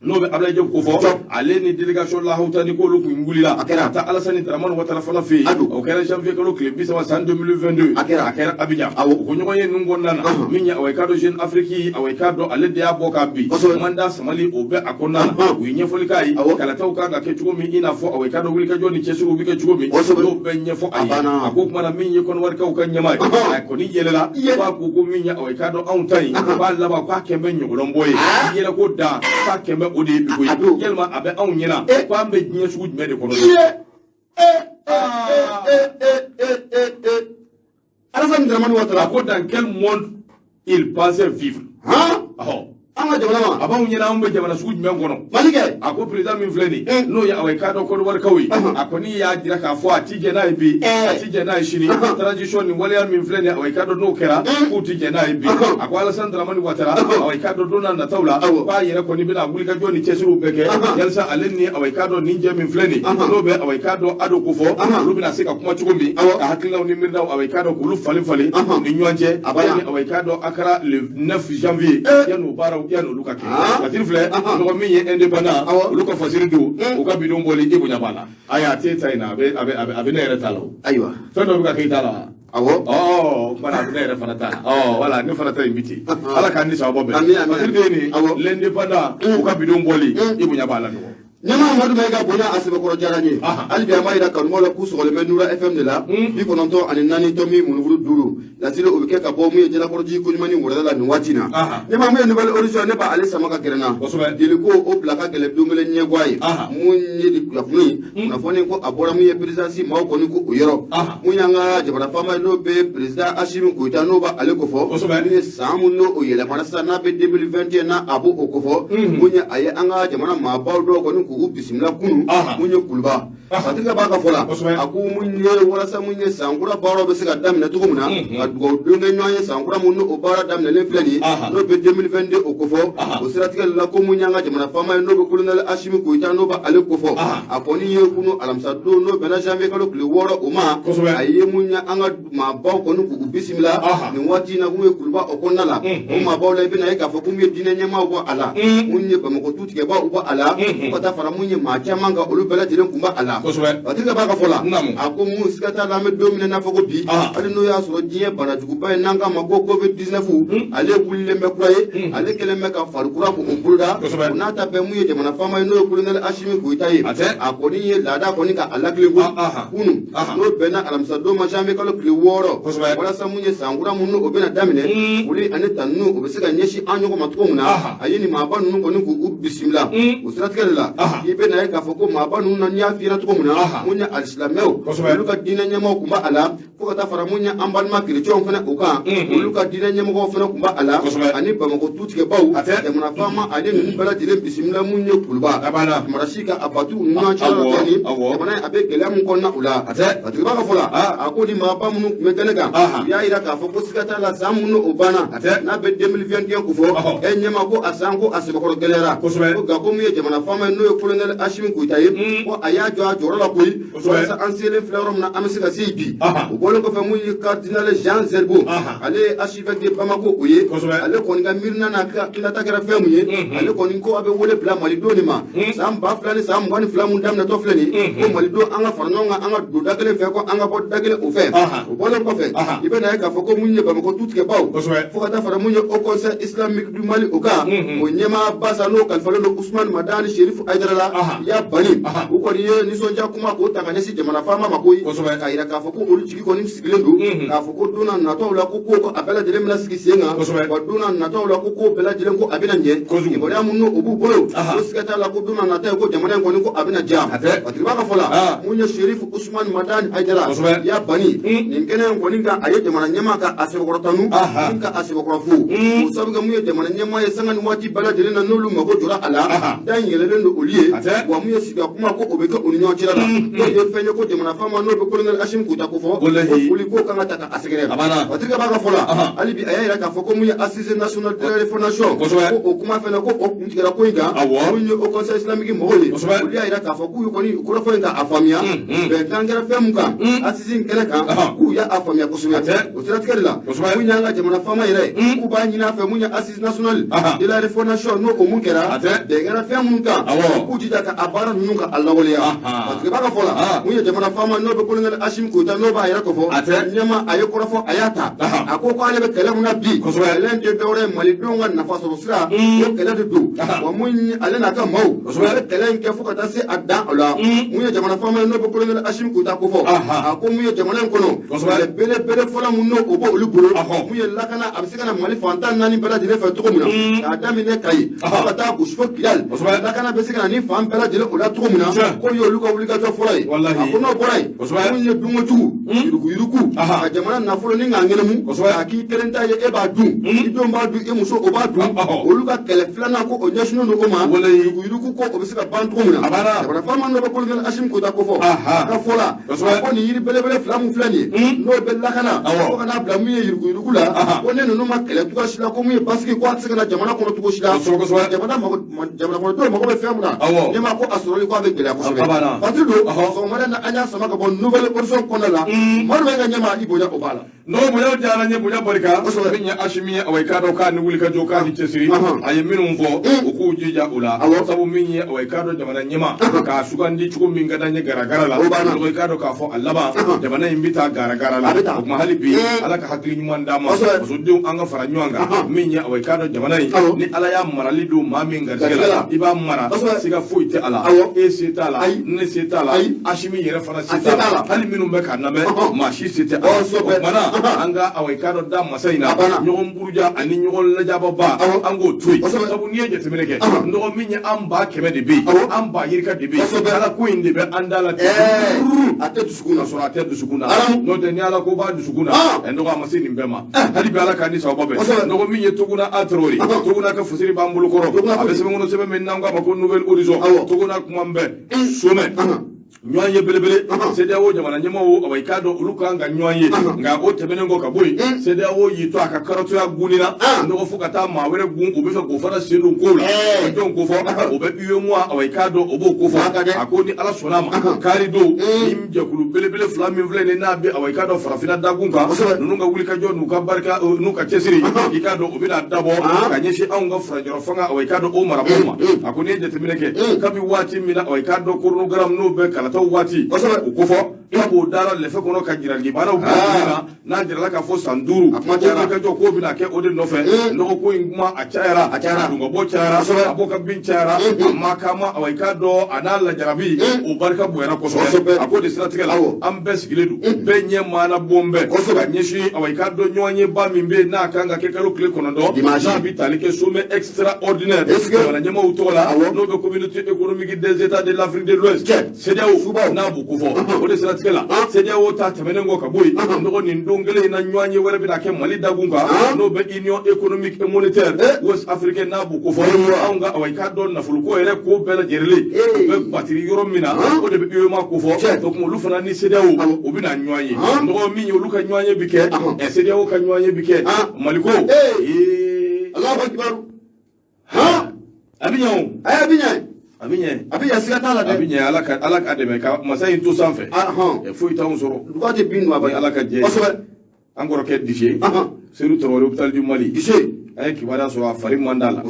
n'o bɛ Ablaye Diop ko fɔ ale ni délégation lahawutani k'olu kun wulila a kɛra taa Alasani Dramani Watara fana fɛ yen o kɛra janvier kalo tile 30 san 2022 a kɛra Abidjan o ko ɲɔgɔn ye ninnu kɔnɔna na min ye awa i k'a dɔn Jeune Afrique awa i k'a dɔn ale de y'a bɔ k'a bin mandat samali o bɛ a kɔnɔna na u ye ɲɛfɔli k'a ye kalataw kan ka kɛ cogo min i n'a fɔ awa i k'a dɔn wulikajɔ ni cɛsiriw bɛ kɛ cogo min n'o bɛɛ ɲɛfɔ a ye a ko kumana min ye Kɔnɔwarikaw ka ɲɛmaa ye a kɔni yɛlɛla k'a ko ko min ye awa i k'a dɔn anw ta in b'a laban k'a kɛn bɛ ɲɔgɔlɔnbɔ ye yɛlɛ ko dan k'a kɛn bɛ o de ye bi koyi yalima a bɛ anw ɲɛna k'an bɛ diɲɛ sugu jumɛn de kɔnɔ Alassane Dramane Ouattara a ko dans quel monde il pensait vivre han an ka jamana ma a b'anw ɲɛna anw bɛ jamana sugu jumɛn kɔnɔ Mali kɛ a ko président min filɛ nin ye n'o ye awa i k'a dɔn Kɔdiwarikaw ye a kɔni y'a jira k'a fɔ a ti jɛn n'a ye bi a ti jɛn n'a ye sini transition nin waleya min filɛ nin ye awa i k'a dɔn n'o kɛra k'u ti jɛn n'a ye bi a ko Alassane Dramane Ouattara awa i k'a dɔn don n'a nataw la k'a yɛrɛ kɔni bɛna wulikajɔ ni cɛsiriw bɛɛ kɛ yalisa ale ni awa i k'a dɔn nin jɛ min filɛ nin n'o bɛ awa i k'a dɔn Ado ko fɔ olu bɛna se ka kuma cogo min ka hakilinaw ni miirinaw awa i k'a dɔn k'olu falen falen u ni ɲɔgɔn cɛ yanni awa i k'a dɔn a kɛra le 9 janvier yanni o baaraw yanni olu ka kɛ Patiri filɛ mɔgɔ min ye indépendant olu ka fasiri don u ka bidon bɔli i bonya b'a la ayi a t'e ta in na a bɛ ne yɛrɛ ta la o ayiwa fɛn dɔ bɛ ka kɛ i ta la wa awɔ ɔ o tuma na a bɛ ne yɛrɛ fana ta la ɔ wala ne fana ta in bi ten ala k'an ni sababa bɛn Ami, ami, Patiri de ye nin l'indépendant u ka bidon bɔli i bonya b'a la dɔgɔ Ɲɛma Amadu Mayiga bonya a sɛbɛkɔrɔ diyara n ye hali bi an b'a jira kanubaw la k'u sɔgɔlen bɛ Nura FM de la 94.5 laseli o bɛ kɛ ka bɔ mun ye Jalakɔrɔji koɲuman wɛrɛ la nin waati in na ɲɛma mun ye Nouvelle Horizon ne b'ale sama ka gɛrɛ n na jeliko o bila ka gɛlɛn don kelen ɲɛgwa ye mun ye kunnafoni kunnafoni ko a bɔra mun ye présidence maaw kɔni ko o yɔrɔ mun y'an ka jamana faama ye n'o bɛ président Asimi Goyita n'o b'ale kofɔ min ye san mun n'o yɛlɛmana sisan n'a bɛ 2021 n'a a b'o kofɔ mun ye a ye an ka jamana maabaw dɔw kɔni k'u bisimila kunun mun ye kuluba Patrick b'a ka fɔ la a ko mun ye walasa mun ye san kura baaraw bɛ se ka daminɛ cogo min na ka dugawu don kɛ ɲɔgɔn ye san kura mun n'o baara daminɛlen filɛ nin ye n'o bɛ 2022 o kofɔ o siratigɛ la ko mun y'an ka jamana faama ye n'o bɛ colonel Asimi Goyita n'o b'ale kofɔ a kɔni ye kunun alamisa don n'o bɛnna janvier kalo tile 6 o ma a ye mun ye an ka maabaw kɔni k'u bisimila nin waati in na k'u ye kuluba o kɔnɔna la o maabaw la i bɛna ye k'a fɔ k'u ye diinɛ ɲɛmaaw bɔ a la mun ye bamakɔ tutigɛbaw bɔ a la fo ka taa fara mun ye maa caman kan olu bɛɛ lajɛlen kun b'a la Patrick b'a ka fɔ la a ko mun siga t'a la an bɛ don min na i n'a fɔ ko bi hali n'o y'a sɔrɔ diɲɛ banajuguba ye n'an k'a ma ko covid 19 ale wulilen bɛ kura ye ale kɛlen bɛ ka fari kura k'o boloda o n'a ta bɛɛ mun ye jamana faama ye n'o ye colonel Asimi Goyita ye a kɔni ye laada kɔni ka a latilen ko kunun n'o bɛnna alamisa don ma janvier kalo tile 6 walasa mun ye san kura mun n'o bɛna daminɛ foli ani tanuni o bɛ se ka ɲɛsin an ɲɔgɔn ma cogo min na a ye nin maaba ninnu kɔni k'u bisimila o siratigɛ de la i bɛna ye k'a fɔ ko maaba ninnu na n'i y'a f'i ɲɛna cogo min na mun ye alisilamɛw olu ka diinɛ ɲɛmaaw tun b'a la fo ka taa fara mun ye an balima kerecɛnw fana o kan olu ka diinɛ ɲɛmɔgɔw fana tun b'a la ani bamakɔ tutigɛbaw jamana faama ale ninnu bɛɛ lajɛlen bisimila mun ye kuluba marasi ka a batu ni ɲɔgɔn cɛ la dɔɔni jamana in a bɛ gɛlɛya min kɔnɔna o la Patrick b'a ka fɔ la a ko ni maaba minnu tun bɛ kɛnɛ kan u y'a jira k'a fɔ ko siga t'a la san minnu o banna n'a bɛ 2021 ko fɔ e ɲɛma ko a san ko a sɛbɛkɔrɔ gɛlɛyara ko nka ko mun ye jamana faama ye n'o ye colonel Asimi Goyita ye ko a y'a jɔ a jɔyɔrɔ la koyi walasa an selen filɛ yɔrɔ min na an bɛ se ka se yen bi o bɔlen bɔlen kɔfɛ, mun ye cardinal Jean Zerbo, ale ye archevêque de Bamako, o ye ale kɔni ka miirina n'a ka hakilinata kɛra fɛn mun ye, ale kɔni ko a bɛ wele bila malidenw de ma. San 2022 mun daminɛtɔ filɛ nin ye, ko malidenw, an ka fara ɲɔgɔn kan, an ka don da kelen fɛ, ko an ka bɔ da kelen o fɛ. O bɔlen kɔfɛ, i bɛna ye k'a fɔ ko mun ye Bamakɔ tutigɛbaw, fo ka taa fara mun ye Haut Conseil islamique du Mali o kan, o ɲɛmaaba sa, n'o kalifalen don Usumani Madani Sherifu Hayidara la ya bani, u kɔni ye nisɔndiya kuma k'o ta ka ɲɛsin jamana faama ma koyi, k'a yira k'a fɔ ko olu jigi kɔni sigilen don k'a fɔ ko don na nataw la, ko ko a bɛɛ lajɛlen bɛna sigi sen kan, wa don na nataw la, ko ko bɛɛ lajɛlen ko a bɛna ɲɛ. Kibaruya minnu o b'u bolo, ko siga t'a la ko don na nata ko jamana in kɔni ko a bɛna diya. Patiriba ka fɔ la, mun ye Sherifu Usumani Madani Hayidara ya bani, nin kɛnɛ in kɔni kan, a ye jamana ɲɛmaa ka a sɛbɛkɔrɔ tanu ni ka a sɛbɛkɔrɔ fo, o sabu kɛ mun ye jamana ɲɛmaa ye sanga ni waati bɛɛ lajɛlen na, n'olu mago jɔra a la, da in yɛlɛlen don olu ye. Wa mun ye sigi kuma ko o bɛ kɛ u ni ɲɔgɔn cɛla la, n'o ye fɛn ye ko jamana faama n'o bɛ colonel Asimi Goyita ko fɔ, o foli ko kan ka ta ka a sɛgɛrɛ. Patirike b'a ka fɔ la, hali bi a y'a yira k'a fɔ ko mun ye assise nationale de la refondation, ko o kuma fɛnɛ ko o kun tigɛra ko in kan. Mun ye Haut Conseil islamique mɔgɔw ye, olu y'a yira k'a fɔ k'u kɔni kɔrɔfɔ in k'a faamuya, bɛnkan kɛra fɛn mun kan assise in kɛnɛ kan, k'u y'a faamuya kosɛbɛ. O siratigɛ de la, mun y'an ka jamana faama yɛrɛ ye, k'u b'a ɲini a fɛ, mun ye assise nationale de la refondation, n'o o mun kɛra, bɛn kɛra fɛn minnu kan, k'u jija ka a baara ninnu ka a lawaleya. Parce que b'a ka fɔ la, mun ye jamana faama n'o bɛ colonel Asimi Goyita, n'o b'a yɛrɛ kofɔ ɲɛma, a ye kɔrɔfɔ, a y'a ta, a ko k'ale bɛ kɛlɛ mun na bi, kɛlɛ in tɛ dɔwɛrɛ ye malidenw ka nafa sɔrɔ sira, o kɛlɛ de don. Wa mun ye ale n'a ka maaw, u bɛ kɛlɛ in kɛ fo ka taa se a dan o la. Mun ye jamana faama ye n'o bɛ colonel Asimi Goyita kofɔ, a ko mun ye jamana in kɔnɔ kɛlɛ belebele fɔlɔ mun n'o o b'olu bolo, mun ye lakana, a bɛ se ka na Mali fan 14 bɛɛ lajɛlen fɛ cogo min na, k'a daminɛ Kayi fo ka taa gosi fo Kidali, lakana bɛ se ka na ni fan bɛɛ lajɛlen o la cogo min na, k'o ye olu ka wulikajɔ fɔlɔ ye. A ko n'o bɔra yen, mun ye dunkojugu, yuruguyurugu, ka jamana nafolo ni k'a ŋɛnɛmu k'a k'i kelen ta ye, e b'a dun, i denw b'a dun, i muso o b'a dun, olu ka kɛlɛ filanan ko o ɲɛsinnen don o ma. Yuruguyurugu ko o bɛ se ka ban cogo min na, jamana faama n'o bɛ colonel Asimi Goyita kofɔ, a ka fɔ la, ko nin yiri belebele fila mun filɛ nin ye, n'o bɛ lakana fo ka n'a bila mun ye yuruguyurugu la, ko ne ninnu ma kɛlɛ cogoya si la, ko mun ye basigi, ko a tɛ se ka na jamana kɔnɔ cogo si la. Jamana mago, jamana kɔnɔdenw mago bɛ fɛn mun na, ɲɛmaa ko a sɔrɔli ko a bɛ gɛlɛya kosɛbɛ. Patiri don, sɔgɔmada in na an y'a sama ka bɔ Nouvel Horizon kɔnɔna la. Madu bɛ ka ɲɛmaa i bonya o b'a la. N'o bonya diyara n ye, bonya barika. Min ye Asimi ye, awa i k'a dɔn k'a ni wulikajɔ, k'a ni cɛsiri, a ye minnu fɔ, u k'u jija o la. Sabu min ye, awa i k'a dɔn jamana ɲɛmaa k'a sugandi cogo min ka d'an ye garagara la, i k'a dɔn k'a fɔ a laban jamana in bɛ taa garagara la. O tuma hali bi Ala ka hakili ɲuman d'an ma, fasodenw an ka fara ɲɔgɔn kan. Min ye, awa i k'a dɔn jamana in, ni Ala y'a marali don maa min garisɛgɛ la, i b'a mara, siga foyi tɛ a la. E se t'a la, ne se t'a la, Asimi yɛrɛ fana se t'a la, hali minnu bɛ k'a lamɛn, maa si se tɛ a la. O tuma na an ka, awa i k'a dɔn, da masa in na, ɲɔgɔn buruja ani ɲɔgɔn lajababa, an k'o to yen. Sabu n'i ye jateminɛ kɛ, nɔgɔ min ye, an 100 000 de bɛ yen, an ba yirika de bɛ yen, Ala ko in de bɛ an da la ten, a tɛ dusukun na sɔrɔ, a tɛ dusukun na. N'o tɛ, ni Ala ko b'a dusukun na, ɛ nɔgɔ a ma se nin bɛɛ ma. Hali bi Ala k'an ni sababa bɛn. Nɔgɔ min ye Toguna a Tarawele, Toguna ka fusiri b'an bolo kɔrɔ, a bɛ sɛbɛn kɔnɔ, sɛbɛn min n'an k'a ma ko Nouvel Horizon. Toguna kuma bɛɛ sommet, ɲɔgɔn ye belebele, CEDEAO jamana ɲɛmaaw, awa i k'a dɔn olu kan ka ɲɔgɔn ye. Nka o tɛmɛnen kɔ ka bɔ yen, CEDEAO y'i to a ka karatɔya gunni na, nɔgɔ fo ka taa maa wɛrɛ gun, u bɛ fɛ k'o fana sen don kow la. O jɔn ko fɔ? O bɛ UEMOA, awa i k'a dɔn o b'o ko fɔ. A ko ni Ala sɔnna a ma, kari don, ni jɛkulu belebele fila min filɛ nin n'a bɛ, awa i k'a dɔn farafinna dakun kan, ninnu ka wulikajɔ n'u ka barika n'u ka cɛsiri, i k'a dɔn o bɛna dabɔ ka ɲɛsin anw ka furancɛrɔ fanga, awa i k'a dɔn o marabaaw ma. A ko n'i ye jateminɛ kɛ, kabi waati min na, awa i k'a dɔn chronogramme n'o bɛ kalataw waati o kofɔ, k'a b'o dara lɛfɛ kɔnɔ ka jira limanaw bila, n'a jirala k'a fɔ san 5 wulikajɔ k'o bɛna kɛ o de nɔfɛ. Nɔgɔ ko in kuma a cayara, a cayara, dungabɔ cayara, a bɔ ka bin cayara, a ma kama, awa i k'a dɔn a n'a lajarabi o barika bonyana kosɛbɛ. A k'o de siratigɛ la, an bɛɛ sigilen don, bɛɛ ɲɛ maana bɔn bɛɛ ka ɲɛsin, awa i k'a dɔn ɲɔgɔn ye ba min bɛ yen n'a kan ka kɛ kalo tile 9, n'a bɛ tali kɛ sommet extraordinaire jamana ɲɛmaaw tɔgɔ la, n'o bɛ Communauté économique des États de l'Afrique de l'Ouest, CEDEAO, n'a b'o kofɔ. O de siratigɛ la, CEDEAO ta tɛmɛnen kɔ ka bɔ yen, nɔgɔ nin don kelen in na, ɲɔgɔn ye wɛrɛ bɛna kɛ Mali dakun kan, n'o bɛ Union économique et monétaire ouest africaine, n'a b'o kofɔ. Anw ka, awa i k'a dɔn nafoloko yɛrɛ ko bɛɛ lajɛlen u bɛ batiri yɔrɔ min na, o de bɛ UEMOA kofɔ. O tuma olu fana ni CEDEAO u bɛna ɲɔgɔn ye. Nɔgɔ min ye, olu ka ɲɔgɔn ye bi kɛ, CEDEAO ka ɲɔgɔn ye bi kɛ Maliko. Allahu akbar. A bɛ ɲɛ o. A bɛ ɲɛ. A bɛ ɲɛ. A bɛ ɲɛ, siga t'a la dɛ. A bɛ ɲɛ, Ala ka dɛmɛ ka masa in to sanfɛ. Foyi t'anw sɔrɔ. Duga tɛ bin don. A Ala ka jɛ. An kɔrɔkɛ Dise. Seydou Traoré, hôpital du Mali. Dise. An ye kibaruya sɔrɔ, a fari man d'a la.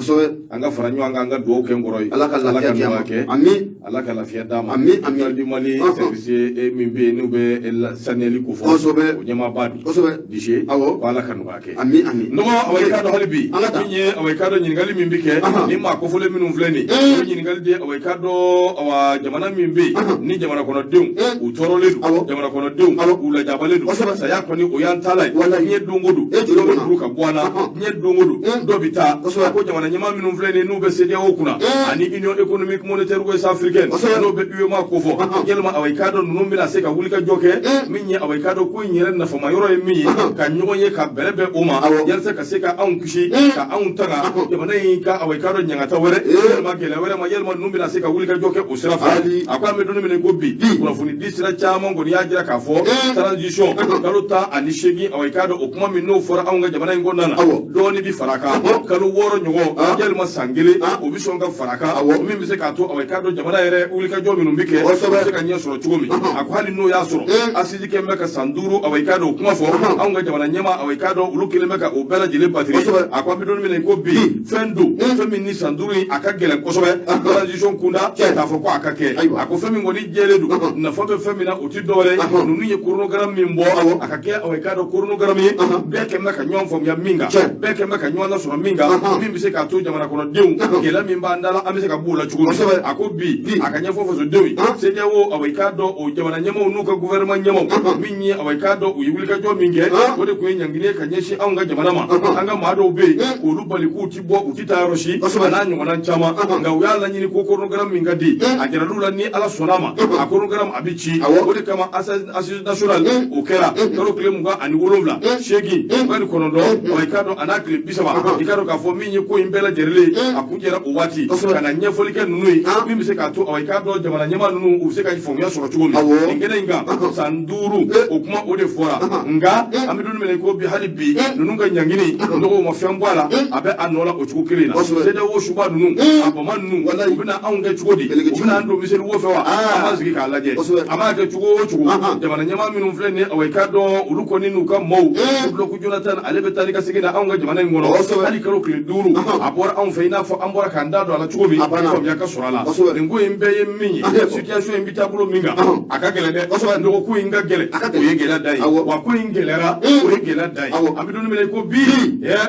An ka fara ɲɔgɔn kan, an ka dugawu kɛ n kɔrɔ ye. Ala ka lafiya di a ma. Kɛ. Ami. Ala ka lafiya d'a ma. Ami, ami. Hôpital du Mali service min bɛ yen n'u bɛ saniyali ko fɔ. O ɲɛmaaba don. Dise. Awɔ. Ko Ala ka nɔgɔya kɛ. Ami, ami. Nɔgɔ, awa, i k'a dɔn hali bi. An ka taa. Min ye, awa, i k'a dɔn ɲininkali min bɛ kɛ ni maa kofɔlen minnu filɛ nin ye. O ɲininkali de, awa, i k'a dɔn, awa, jamana min bɛ yen ni jamana kɔnɔdenw u tɔɔrɔlen don. Jamana kɔnɔdenw u lajabalen don. Saya kɔni, o y'an taala ye. Diɲɛ don o don. E joli dɔ bɛ kɔnɔ. kuru ka bɔ an na. Diɲɛ don o don, dɔ bɛ taa. Ko jamana ɲɛmaa minnu filɛ nin ye, n'u bɛ CEDEAO kunna ani Union économique monétaire ouest africaine, n'o bɛ UEMOA ko fɔ, yalima, awa, i k'a dɔn ninnu bɛna se ka wuli ka jɔ kɛ min ye, awa, i k'a dɔn ko in yɛrɛ nafama yɔrɔ ye min ye, ka ɲɔgɔn ye, ka bɛrɛ bɛn o ma, yalisa ka se ka anw kisi, ka anw tanga jamana in ka, awa, i k'a dɔn ɲangata wɛrɛ yalima gɛlɛya wɛrɛ ma. Yalima ninnu bɛna se ka wuli ka jɔ kɛ o sira fɛ? A ko an bɛ don min na i ko bi, kunnafoni di sira caman kɔni y'a jira k'a fɔ transition kalo 18, awa, i k'a dɔn o kuma min n'o fɔra anw ka jamana in kɔnɔna na, dɔɔni bi fara a kan, kalo 6 ɲɔgɔn, yalima san kelen, o bɛ sɔn ka fara a kan, min bɛ se k'a to, awa, i k'a dɔn jamana yɛrɛ wulikajɔ minnu bɛ kɛ, o bɛ se ka ɲɛ sɔrɔ cogo min. A ko hali n'o y'a sɔrɔ assise kɛn bɛ ka san 5, awa, i k'a dɔn o kuma fɔ, anw ka jamana ɲɛmaa, awa, i k'a dɔn olu kɛlen bɛ ka o bɛɛ lajɛlen batiri. A ko an bɛ don min na i ko bi, fɛn don, fɛn min ni san 5 in a ka gɛlɛn kosɛbɛ transition kunda k'a fɔ ko a ka kɛ. A ko fɛn min kɔni jɛlen don, nafa bɛ fɛn min na, o ti dɔwɛrɛ ye, ninnu ye chronogramme min bɔ, a ka kɛ, awa, i k'a dɔn chronogramme ye bɛɛ kɛn bɛ ka ɲɔgɔn faamuya min kan, bɛɛ kɛn bɛ ka ɲɔgɔn lasɔrɔ min kan, min bɛ se k'a to jamana kɔnɔdenw, gɛlɛya min b'an da la, an bɛ se ka b'o la cogo min. A ko bi, a ka ɲɛfɔ fasodenw ye, CEDEAO, awa, i k'a dɔn o jamana ɲɛmaaw n'u ka gouvernement ɲɛmaaw min ye, awa, i k'a dɔn u ye wulikajɔ min kɛ, o de tun ye ɲangili ye ka ɲɛsin anw ka jamana ma. An ka maa dɔw bɛ yen k'olu bali k'u ti bɔ, u ti taa yɔrɔ si, a n'a ɲɔgɔnna caman. Nka u y'a laɲini ko chronogramme min ka di, a jiral'u la, ni Ala sɔnna a ma, a chronogramme a bɛ ci. O de kama assise nationale o kɛra kalo tile 27, 8, 29, awa, i k'a dɔn a n'a tile 30. I k'a dɔn k'a fɔ min ye ko in bɛɛ lajɛlen, a kun jɛra o waati ka na ɲɛfɔli kɛ ninnu ye, min bɛ se k'a to, awa, i k'a dɔn jamana ɲɛmaa ninnu u bɛ se ka faamuya sɔrɔ cogo min nin kɛnɛ in kan. San 5, o kuma o de fɔra. Nka an bɛ don min na i ko bi, hali bi ninnu ka ɲangini nɔgɔw ma fɛn bɔ a la, a bɛ a nɔ la o cogo kelen na. CEDEAO suba ninnu, a bama ninnu, u bɛna anw kɛ cogo di? U bɛna an don miseli wo fɛ wa? An b'an sigi k'a lajɛ. A b'a kɛ cogo o cogo, jamana ɲɛmaa minnu filɛ nin ye, awa, i k'a dɔn olu kɔni n'u ka maaw, Goodluck Jonathan, ale bɛ taa ni ka segin na anw ka jamana in kɔnɔ. Hali kalo tile 5 a bɔra anw fɛ, i n'a fɔ an bɔra k'an da don a la cogo min, faamuya ka sɔrɔ a la. Nin ko in bɛɛ ye min ye, situation in bɛ taabolo min kan, a ka gɛlɛn dɛ. Nɔgɔ ko in ka gɛlɛn, o ye gɛlɛya da ye wa. Ko in gɛlɛyara, o ye gɛlɛya da ye. An bɛ don min na i ko bi,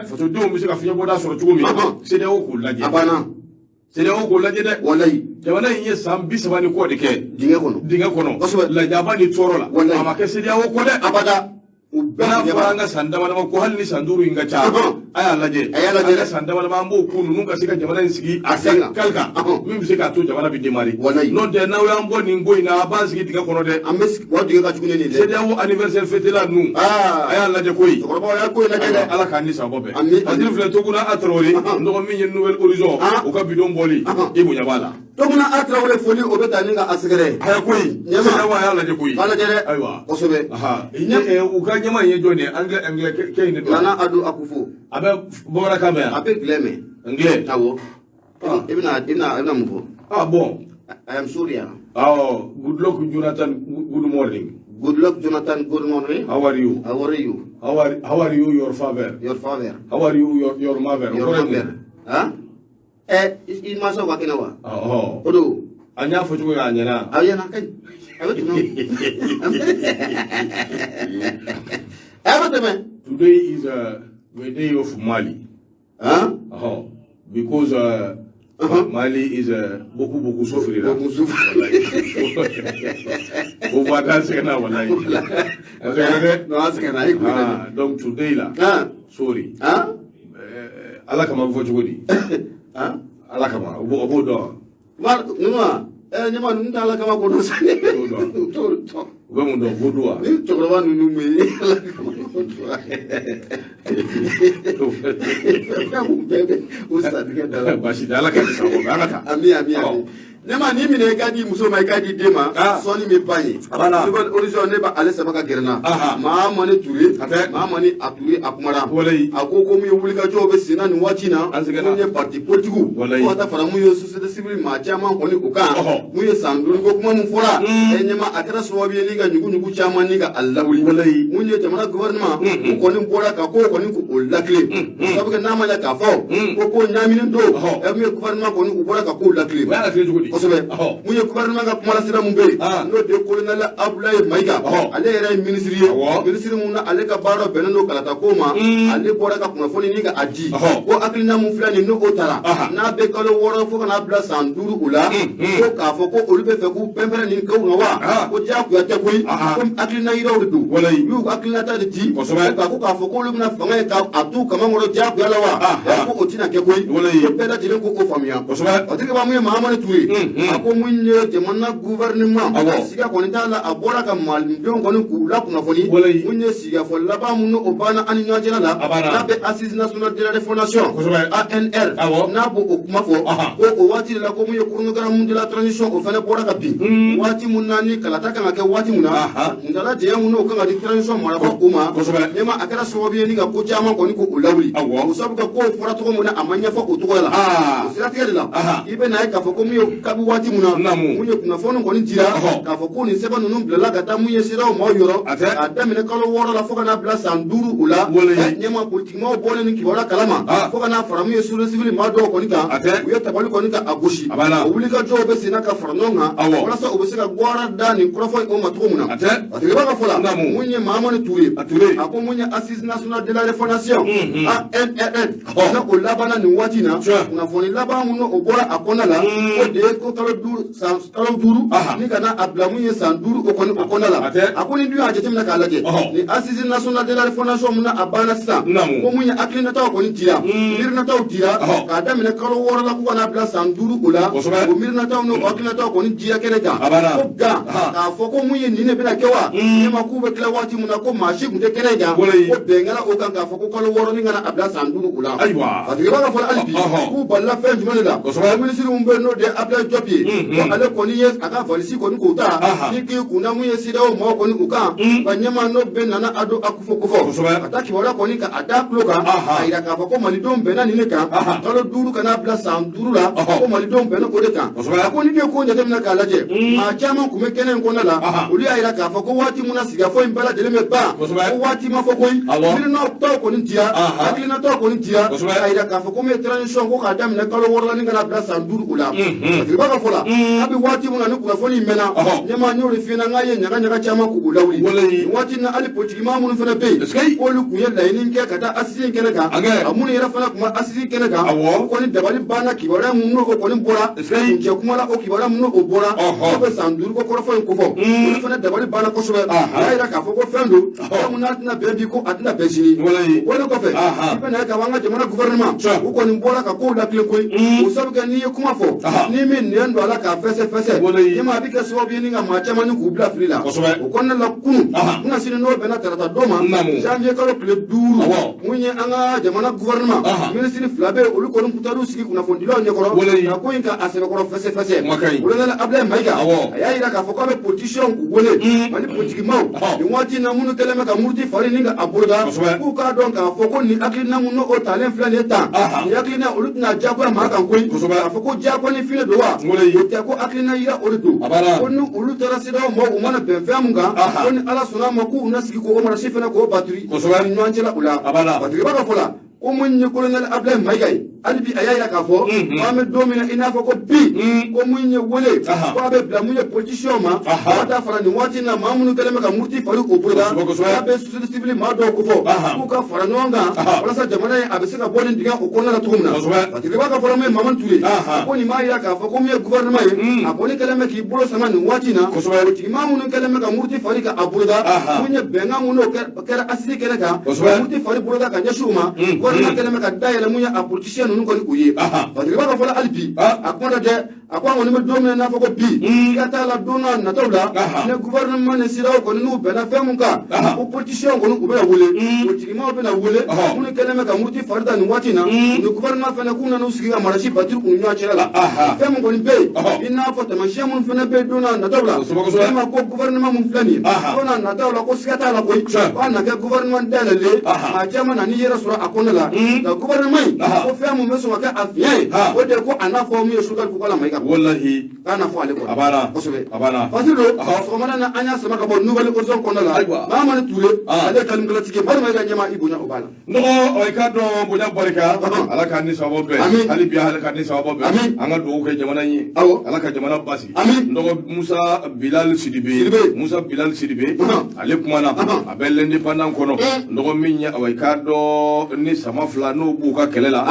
fasodenw bɛ se ka fiɲɛbɔda sɔrɔ cogo min, CEDEAO k'o lajɛ. A banna. CEDEAO k'o lajɛ dɛ. Jamana in ye san 30 ni kɔ de kɛ dingɛ kɔnɔ. Dingɛ kɔnɔ, lajaba ni tɔɔrɔ la. A ma kɛ CEDEAO kɔ dɛ. Abada. U bɛɛ n'a fɔra an ka san dama dama ko, hali ni san 5 in ka ca, a y'a lajɛ. A y'a lajɛ. An ka san dama dama, an b'o ko ninnu ka se ka jamana in sigi a sen kan. Kali kan min bɛ se k'a to jamana bɛ démarrer. N'o tɛ, n'aw y'an bɔ nin ko in na, a b'an sigi dingɛ kɔnɔ dɛ. An bɛ wa dingɛ ka jugu ni nin dɛ. CEDEAO anniversaire fêté la ninnu, a y'a lajɛ koyi. Cɛkɔrɔbaw y'a ko in lajɛ dɛ. Ala k'an ni sabɔ bɛn. Ami. Aziri filɛ, Toguna a Tarawele, nɔgɔ min ye Nouvel Horizon o ka bidon bɔli, i bonya b'a la. Toguna a Tarawele, foli o bɛ taa ni ka a sɛgɛrɛ. A koyi. Ɲɛma. CEDEAO a y'a lajɛ koyi. A lajɛ dɛ. Ayiwa. U ka ɲɛmaa in ye jɔn ye? Anglais, anglais kɛ in de don. Nana Ado Akufo. A bɛ bamanankan mɛn yan? A bɛ anglais mɛn. Anglais. Awɔ. I bɛna mun fɔ? Ah bon. I am sorry. Oh, good luck Jonathan, good morning. Good luck Jonathan, good morning. How are you? How are you? How are you, your father? Your father. How are you, your mother? Your mother. Huh? I mansaw ka kɛnɛ wa? Ɔhɔ. O don. An y'a fɔ cogo min, a ɲɛna. A ɲɛna, ka ɲi. A bɛ tɛmɛ. A bɛ tɛmɛ. Today is the day of Mali. Huh? Ɔhɔ. Because Mali is beaucoup beaucoup souffrir. Beaucoup souffrir. O va dans sɛgɛnna walayi. A sɛgɛnna dɛ. Non, a sɛgɛnna, a ye kun. Ah, donc today là. Sorry. Ala kama bɛ fɔ cogo di? Ala kama, o b'o dɔn. Ma ninnu wa? Ɲɛma ninnu tɛ Ala kama ko dɔn sa. T'o dɔn. U t'o dɔn. U bɛ mun dɔn? Vodou wa? Ni cɛkɔrɔba ninnu mun ye Ala kama ko dɔn. Fɛn mun bɛɛ bɛ u satigɛ da la. Baasi tɛ, Ala ka sababu bɛn, an ka taa. Ami, ami, ami. Ne ma ni minɛ i k'a di muso ma, i k'a di den ma, sɔnni bɛ ban ye. A banna. Nouvel Horizon, ne b'ale sama ka gɛrɛ n na. Mahamani Ture. A tɛ. Mahamani a Ture, a kumara. Walayi. A ko ko mun ye wulikajɔw bɛ sen na nin waati in na. An sɛgɛnna. Mun ye parti politique. Walayi. Fo ka taa fara mun ye société civile maa caman kɔni o kan. Mun ye san 5 ko kuma mun fɔra. Ɛ ɲɛma, a kɛra sababu ye ni ka ɲugu-ɲugu caman ni ka a lawuli. Walayi. Mun ye jamana gouvernement, u kɔni bɔra ka ko kɔni k'o lakilen. Sabu kɛ n'a ma ɲɛ k'a fɔ ko ko ɲaaminen don. Ɛ mun ye gouvernement kɔni, u bɔra ka kow lakilen. O y'a lakilen cogo di? Kosɛbɛ. Mun ye gouvernement ka kumalasira mun bɛ yen, n'o de ye colonel Abdoulaye Mayiga, ale yɛrɛ ye minisiri ye, minisiri mun na ale ka baara bɛnnen don kalata ko ma, ale bɔra ka kunnafoni ni ka a di ko hakilina mun filɛ nin, n'o taara n'a bɛ kalo 6 fo ka n'a bila san 5 o la, ko k'a fɔ ko olu bɛ fɛ k'u pɛnpɛrɛn nin kow kan wa, ko diyagoya tɛ koyi, ko hakilina yiraw de don. Walayi. U y'u hakilinata de di. Kosɛbɛ. Ko k'a fɔ k'olu bɛna fanga ye k'a t'u kaman kɔrɔ diyagoya la wa, ko o tɛna kɛ koyi. Walayi. Ko bɛɛ lajɛlen ko o faamuya. Kosɛbɛ. Patigi mun ye Mahamani Ture, a ko mun ye jamana gouvernement, siga kɔni t'a la, a bɔra ka malidenw kɔni k'u lakunnafoni. Walayi. Mun ye sigikafɔ laban mun o banna an ni ɲɔgɔn cɛla la, A banna. n'a bɛ assise nationale de la refondation, ANR, n'a b'o o kuma fɔ, ko o waati de la ko mun ye chronogramme de la transition, o fana bɔra ka bin waati mun na ni kalata kan ka kɛ waati mun na, kuntala janya mun n'o kan ka di transition marabagaw o ma. Ɲɛma, a kɛra sababu ye ni ka ko caman kɔni k'o lawuli. O sabu ka kow fɔra cogo mun na, a ma ɲɛfɔ o cogoya la. O siratigɛ de la, i bɛ na ye k'a fɔ ko mun ye kabi waati mun na, mun ye kunnafoni kɔni dira k'a fɔ ko nin sɛbɛn ninnu bilala ka taa mun ye CEDEAO maaw yɔrɔ, k'a daminɛ kalo 6 la fo ka n'a bila san 5 o la. Ɲɛma, politikimaw bɔlen ni kibaruya kalama, fo ka n'a fara mun ye société civile maa dɔw kɔni kan, u ye tabali kɔni ka a gosi. O wulikajɔw bɛ senna ka fara ɲɔgɔn kan walasa u bɛ se ka gwara da nin kɔrɔfɔ in o ma cogo mun na. Parce que i b'a ka fɔ la, mun ye Mahamani Ture, a ko mun ye assise nationale de la refondation ANRN, n'a o labanna nin waati in na, kunnafoni laban mun o bɔra a kɔnɔna la, o de ye ko kalo 5, san kalo 5 ni ka na a bila mun ye san 5 o kɔni o kɔnɔna la. A ko ni dun y'a jateminɛ k'a lajɛ, ni assise nationale de la refondation mun na a banna sisan, ko mun ye hakilinataw kɔni dira, miirinataw dira k'a daminɛ kalo 6 la ko ka n'a bila san 5 o la, o miirinataw n'o hakilinataw kɔni dira kɛnɛ kan, ko nka k'a fɔ ko mun ye nin de bɛna kɛ wa, ne ma k'u bɛ tila waati mun na, ko maa si tun tɛ kɛnɛ kan, ko bɛn kɛra o kan k'a fɔ ko kalo 6 ni ka na a bila san 5 o la. Parce que i b'a ka fɔ hali bi, k'u balila fɛn jumɛn de la, minisiri mun bɛ yen n'o de ye Abdoulaye Diop ye, ko ale kɔni ye a ka valisi kɔni k'o ta ni k'i kunna mun ye CEDEAO maaw kɔni u kan, ka ɲɛmaa n'o bɛɛ nana a don a kofɔ kofɔ ka taa kibaruya kɔni ka a da tulo kan k'a yira k'a fɔ ko malidenw bɛnna nin de kan, kalo 5 ka n'a bila san 5 la, ko malidenw bɛnna o de kan. A ko ni ne ye ko jateminɛ k'a lajɛ, maa caman tun bɛ kɛnɛ in kɔnɔna la, olu y'a yira k'a fɔ ko waati mun na sigikafɔ in bɛɛ lajɛlen bɛ ban, ko waati ma fɔ koyi, miirinataw kɔni dira, hakilinataw kɔni dira k'a yira k'a fɔ ko min ye transition ko k'a daminɛ kalo 6 la ni ka n'a bila san 5 o la. Parce que i b'a ka fɔ la, kabi waati mun na ni kunnafoni in mɛnna, ɲɛmaa, n y'o de f'i ɲɛna, n k'a ye ɲaga ɲaga caman k'u lawuli nin waati in na. Hali politikimaa minnu fana bɛ yen, k'olu tun ye laɲini kɛ ka taa assise in kɛnɛ kan, a minnu yɛrɛ fana tun bɛ assise in kɛnɛ kan, o kɔni dabali banna kibaruya mun n'o kɔni bɔra kuncɛ kuma la, o kibaruya mun n'o bɔra o bɛ san 5 ko kɔrɔfɔ in kofɔ, olu fana dabali banna kosɛbɛ. A y'a yira k'a fɔ ko fɛn don, fɛn mun n'a tɛna bɛn bi, ko a tɛna bɛn sini. O bɔlen kɔfɛ, i bɛna ye k'a fɔ an ka jamana gouvernement, u kɔni bɔra ka kow lakilen koyi. O sabu kɛ n'i ye kuma fɔ, ni min nɛn don a la k'a fɛsɛ fɛsɛ, ɲɛmaa, a bɛ kɛ sababu ye ni ka maa caman ni k'u bila fili la. O kɔnɔna la, kunun kunasini n'o bɛnna tarata don ma, janvier kalo tile 5, mun ye an ka jamana gouvernement minisiri 2 bɛ yen, olu kɔni tun taar'u sigi kunnafonidilaw ɲɛkɔrɔ ka ko in ka a sɛbɛkɔrɔ fɛsɛ fɛsɛ. Colonel Abdoulaye Mayiga, a y'a yira k'a fɔ k'a bɛ politiciens k'u wele, Mali politikimaw nin waati in na minnu kɛlen bɛ ka muruti fari ni ka a boloda, k'u k'a dɔn k'a fɔ ko nin hakilina mun n'o talen filɛ nin ye tan, nin hakilina olu tɛna diyagoya maa kan koyi, k'a fɔ ko diyagoya ni fili don wa, o tɛ, ko hakilina yira o de don, ko ni olu taara CEDEAO maaw, u mana bɛn fɛn mun kan, ko ni Ala sɔnna a ma, k'u na sigi k'o marasi fana k'o batiri ni ɲɔgɔn cɛla o la. Parce que i b'a ka fɔ la, ko mun ye colonel Abdoulaye Mayiga ye, hali bi a y'a yira k'a fɔ k'an bɛ don min na i n'a fɔ ko bi, ko mun ye wele ko a bɛ bila mun ye politicien ma, ka taa fara nin waati in na maa minnu kɛlen bɛ ka muruti fari o boloda, k'a bɛ société civile maa dɔw kofɔ k'u ka fara ɲɔgɔn kan walasa jamana in a bɛ se ka bɔ nin dingɛ o kɔnɔna la cogo min na. Parce que i b'a ka fɔlɔ, mun ye Mamadu Ture, ko nin b'a yira k'a fɔ ko mun ye gouvernement ye, a kɔni kɛlen bɛ k'i bolo sama nin waati in na, politiki maa minnu kɛlen bɛ ka muruti fari ka a boloda, mun ye bɛnkan mun n'o kɛra assise kɛnɛ kan, muruti fari boloda ka ɲɛsin u ma, gouvernement kɛlen bɛ ka dayɛlɛ mun ye a politicien ninnu kɔni u ye. Parce que i b'a ka fɔlɔ, hali bi a kuma dɛ. A ko an kɔni bɛ don min na i n'a fɔ ko bi, siga t'a la, don n'a nataw la, ni gouvernement ni CEDEAO kɔni n'u bɛnna fɛn mun kan, ko politiciens kɔni u bɛna wele, politikimaw bɛna wele, minnu kɛlen bɛ ka muruti fari da nin waati in na, u ni gouvernement fana k'u nana u sigi ka marasi batiri u ni ɲɔgɔn cɛla la. Fɛn min kɔni bɛ yen, i n'a fɔ taamasiyɛn minnu fana bɛ yen don n'a nataw la, vraiment ko gouvernement mun filɛ nin ye, don n'a nataw la, ko siga t'a la koyi, k'a na kɛ gouvernement dayɛlɛlen, maa caman na n'i yɛrɛ sɔrɔ a kɔnɔna la. Nka gouvernement in, ko fɛn mun bɛ sɔn ka kɛ a fiɲɛ ye, o de ye ko a n'a fɔ min ye Choguel Kokalla Maïga, Walahi. K'a n'a fɔ ale kɔnɔ. A banna. Kosɛbɛ. A banna. Fasiri don sɔgɔmada na, an y'a sama ka bɔ Nouvel Horizon kɔnɔna la. Ayiwa. Mahamani Ture, ale ye kalimkalatigi ye, Madu Mayiga ɲɛma, i bonya o b'a la. Nɔgɔ, i k'a dɔn, bonya barika, Ala k'an ni sababu bɛn. Amin. Hali bi, Ala k'an ni sababu bɛn. Amin. An ka dugawu kɛ jamana in ye. Ala ka jamana basigi. Amin. Nɔgɔ, Musa Bilal Sidibe. Sidibe. Musa Bilal Sidibe, ale kumana, a bɛ L'Indépendant kɔnɔ. Nɔgɔ, min ye, awa, i k'a dɔn, ni sama fila n'o b'u ka kɛlɛ la,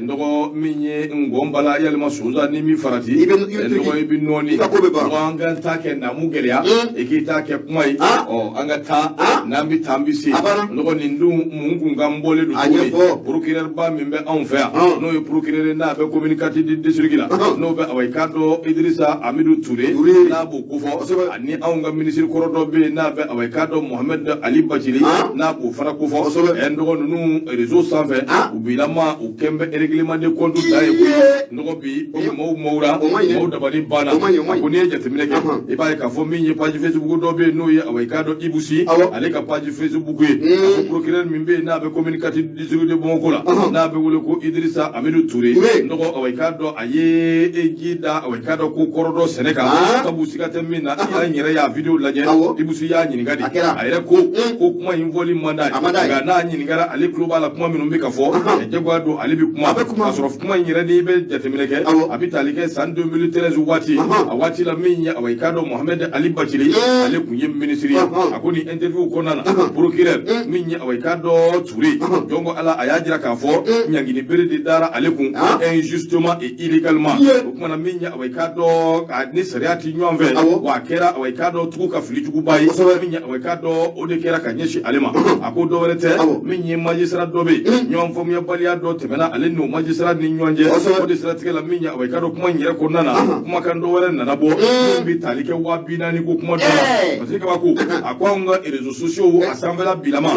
nɔgɔ, min ye ngɔnbala yalima sonsan ni min farati, I bɛ nɔgɔ, i bɛ nɔɔni. I ka ko bɛ ban. Nɔgɔ, an ka taa kɛ namu gɛlɛya, i k'i ta kɛ kuma ye. Ɔ, an ka taa, n'an bɛ taa, an bɛ se. A banna. Nɔgɔ, nin dun mun kun kan bɔlen don A cogo di? ɲɛfɔ. Procureur ba min bɛ anw fɛ yan, n'o ye procureur n'a bɛ commune 4 du district la, n'o bɛ, awa, i k'a dɔn, Idrissa Amidou Touré, Touré. n'a b'o kofɔ, ani anw ka ministre kɔrɔ dɔ bɛ yen n'a bɛ, awa, i k'a dɔn, Mohamed Ali Bathily, n'a b'o fana kofɔ. Ɛ, nɔgɔ, ninnu réseau sanfɛ, u bilama u kɛn bɛ règlement de compte da ye koyi. Nɔgɔ, bi maaw mawura, O ma ɲi dɛ. maaw dabali banna. O ma ɲi, o ma A ɲi. ko n'i ye jateminɛ kɛ, i b'a ye k'a fɔ min ye page Facebook dɔ bɛ yen, n'o ye, awa, i k'a dɔn, Ibou Sy, ale ka page Facebook ye, a ko procureur min bɛ yen n'a bɛ commune 4 district de Bamako la, n'a bɛ wele ko Idrissa Amidou Touré, Touré. nɔgɔ, awa, i k'a dɔn, a ye ji da, awa, i k'a dɔn, ko kɔrɔ dɔ sɛnɛ kan, sabu siga tɛ min na, an yɛrɛ y'a vidéo lajɛ. Ibou Sy y'a ɲininka de. A kɛra. A yɛrɛ ko ko kuma in fɔli man d'a ye, A man d'a ye. nka n'a ɲininkara, ale tulo b'a la kuma minnu bɛ ka fɔ, jagoya don ale bɛ kuma. A bɛ kuma. K'a sɔrɔ kuma in yɛrɛ, n'i bɛ jateminɛ kɛ, a bɛ tali kɛ san 2013 waati. A waati la, min ye, awa, i k'a dɔn, Mohamed Ali Bathily, ale tun ye ministre ye. A ko nin interview kɔnɔna na, procureur min ye, awa, i k'a dɔn, Touré, donc ala a y'a jira k'a fɔ ɲangini bere de dara ale kun injustement et illégalement. O kumana, min ye, awa, i k'a dɔn, a ni sariya ti ɲɔgɔn fɛ, wa a kɛra, awa, i k'a dɔn, tugu ka fili juguba ye. Min ye, awa, i k'a dɔn, o de kɛra ka ɲɛsin ale ma. A ko dɔ wɛrɛ tɛ, min ye magistrat dɔ bɛ yen, ɲɔgɔn faamuyabaliya dɔ tɛmɛna ale n'o magistrat ni ɲɔgɔn cɛ. O de siratigɛ la, min ye, awa, i k'a dɔn, kuma in yɛrɛ kɔnɔna na, kumakan dɔ wɛrɛ nana bɔ min bɛ tali kɛ 40 000 ko kuma dɔ la, parce que kabako. A ko anw ka réseaux sociaux a sanfɛla bilama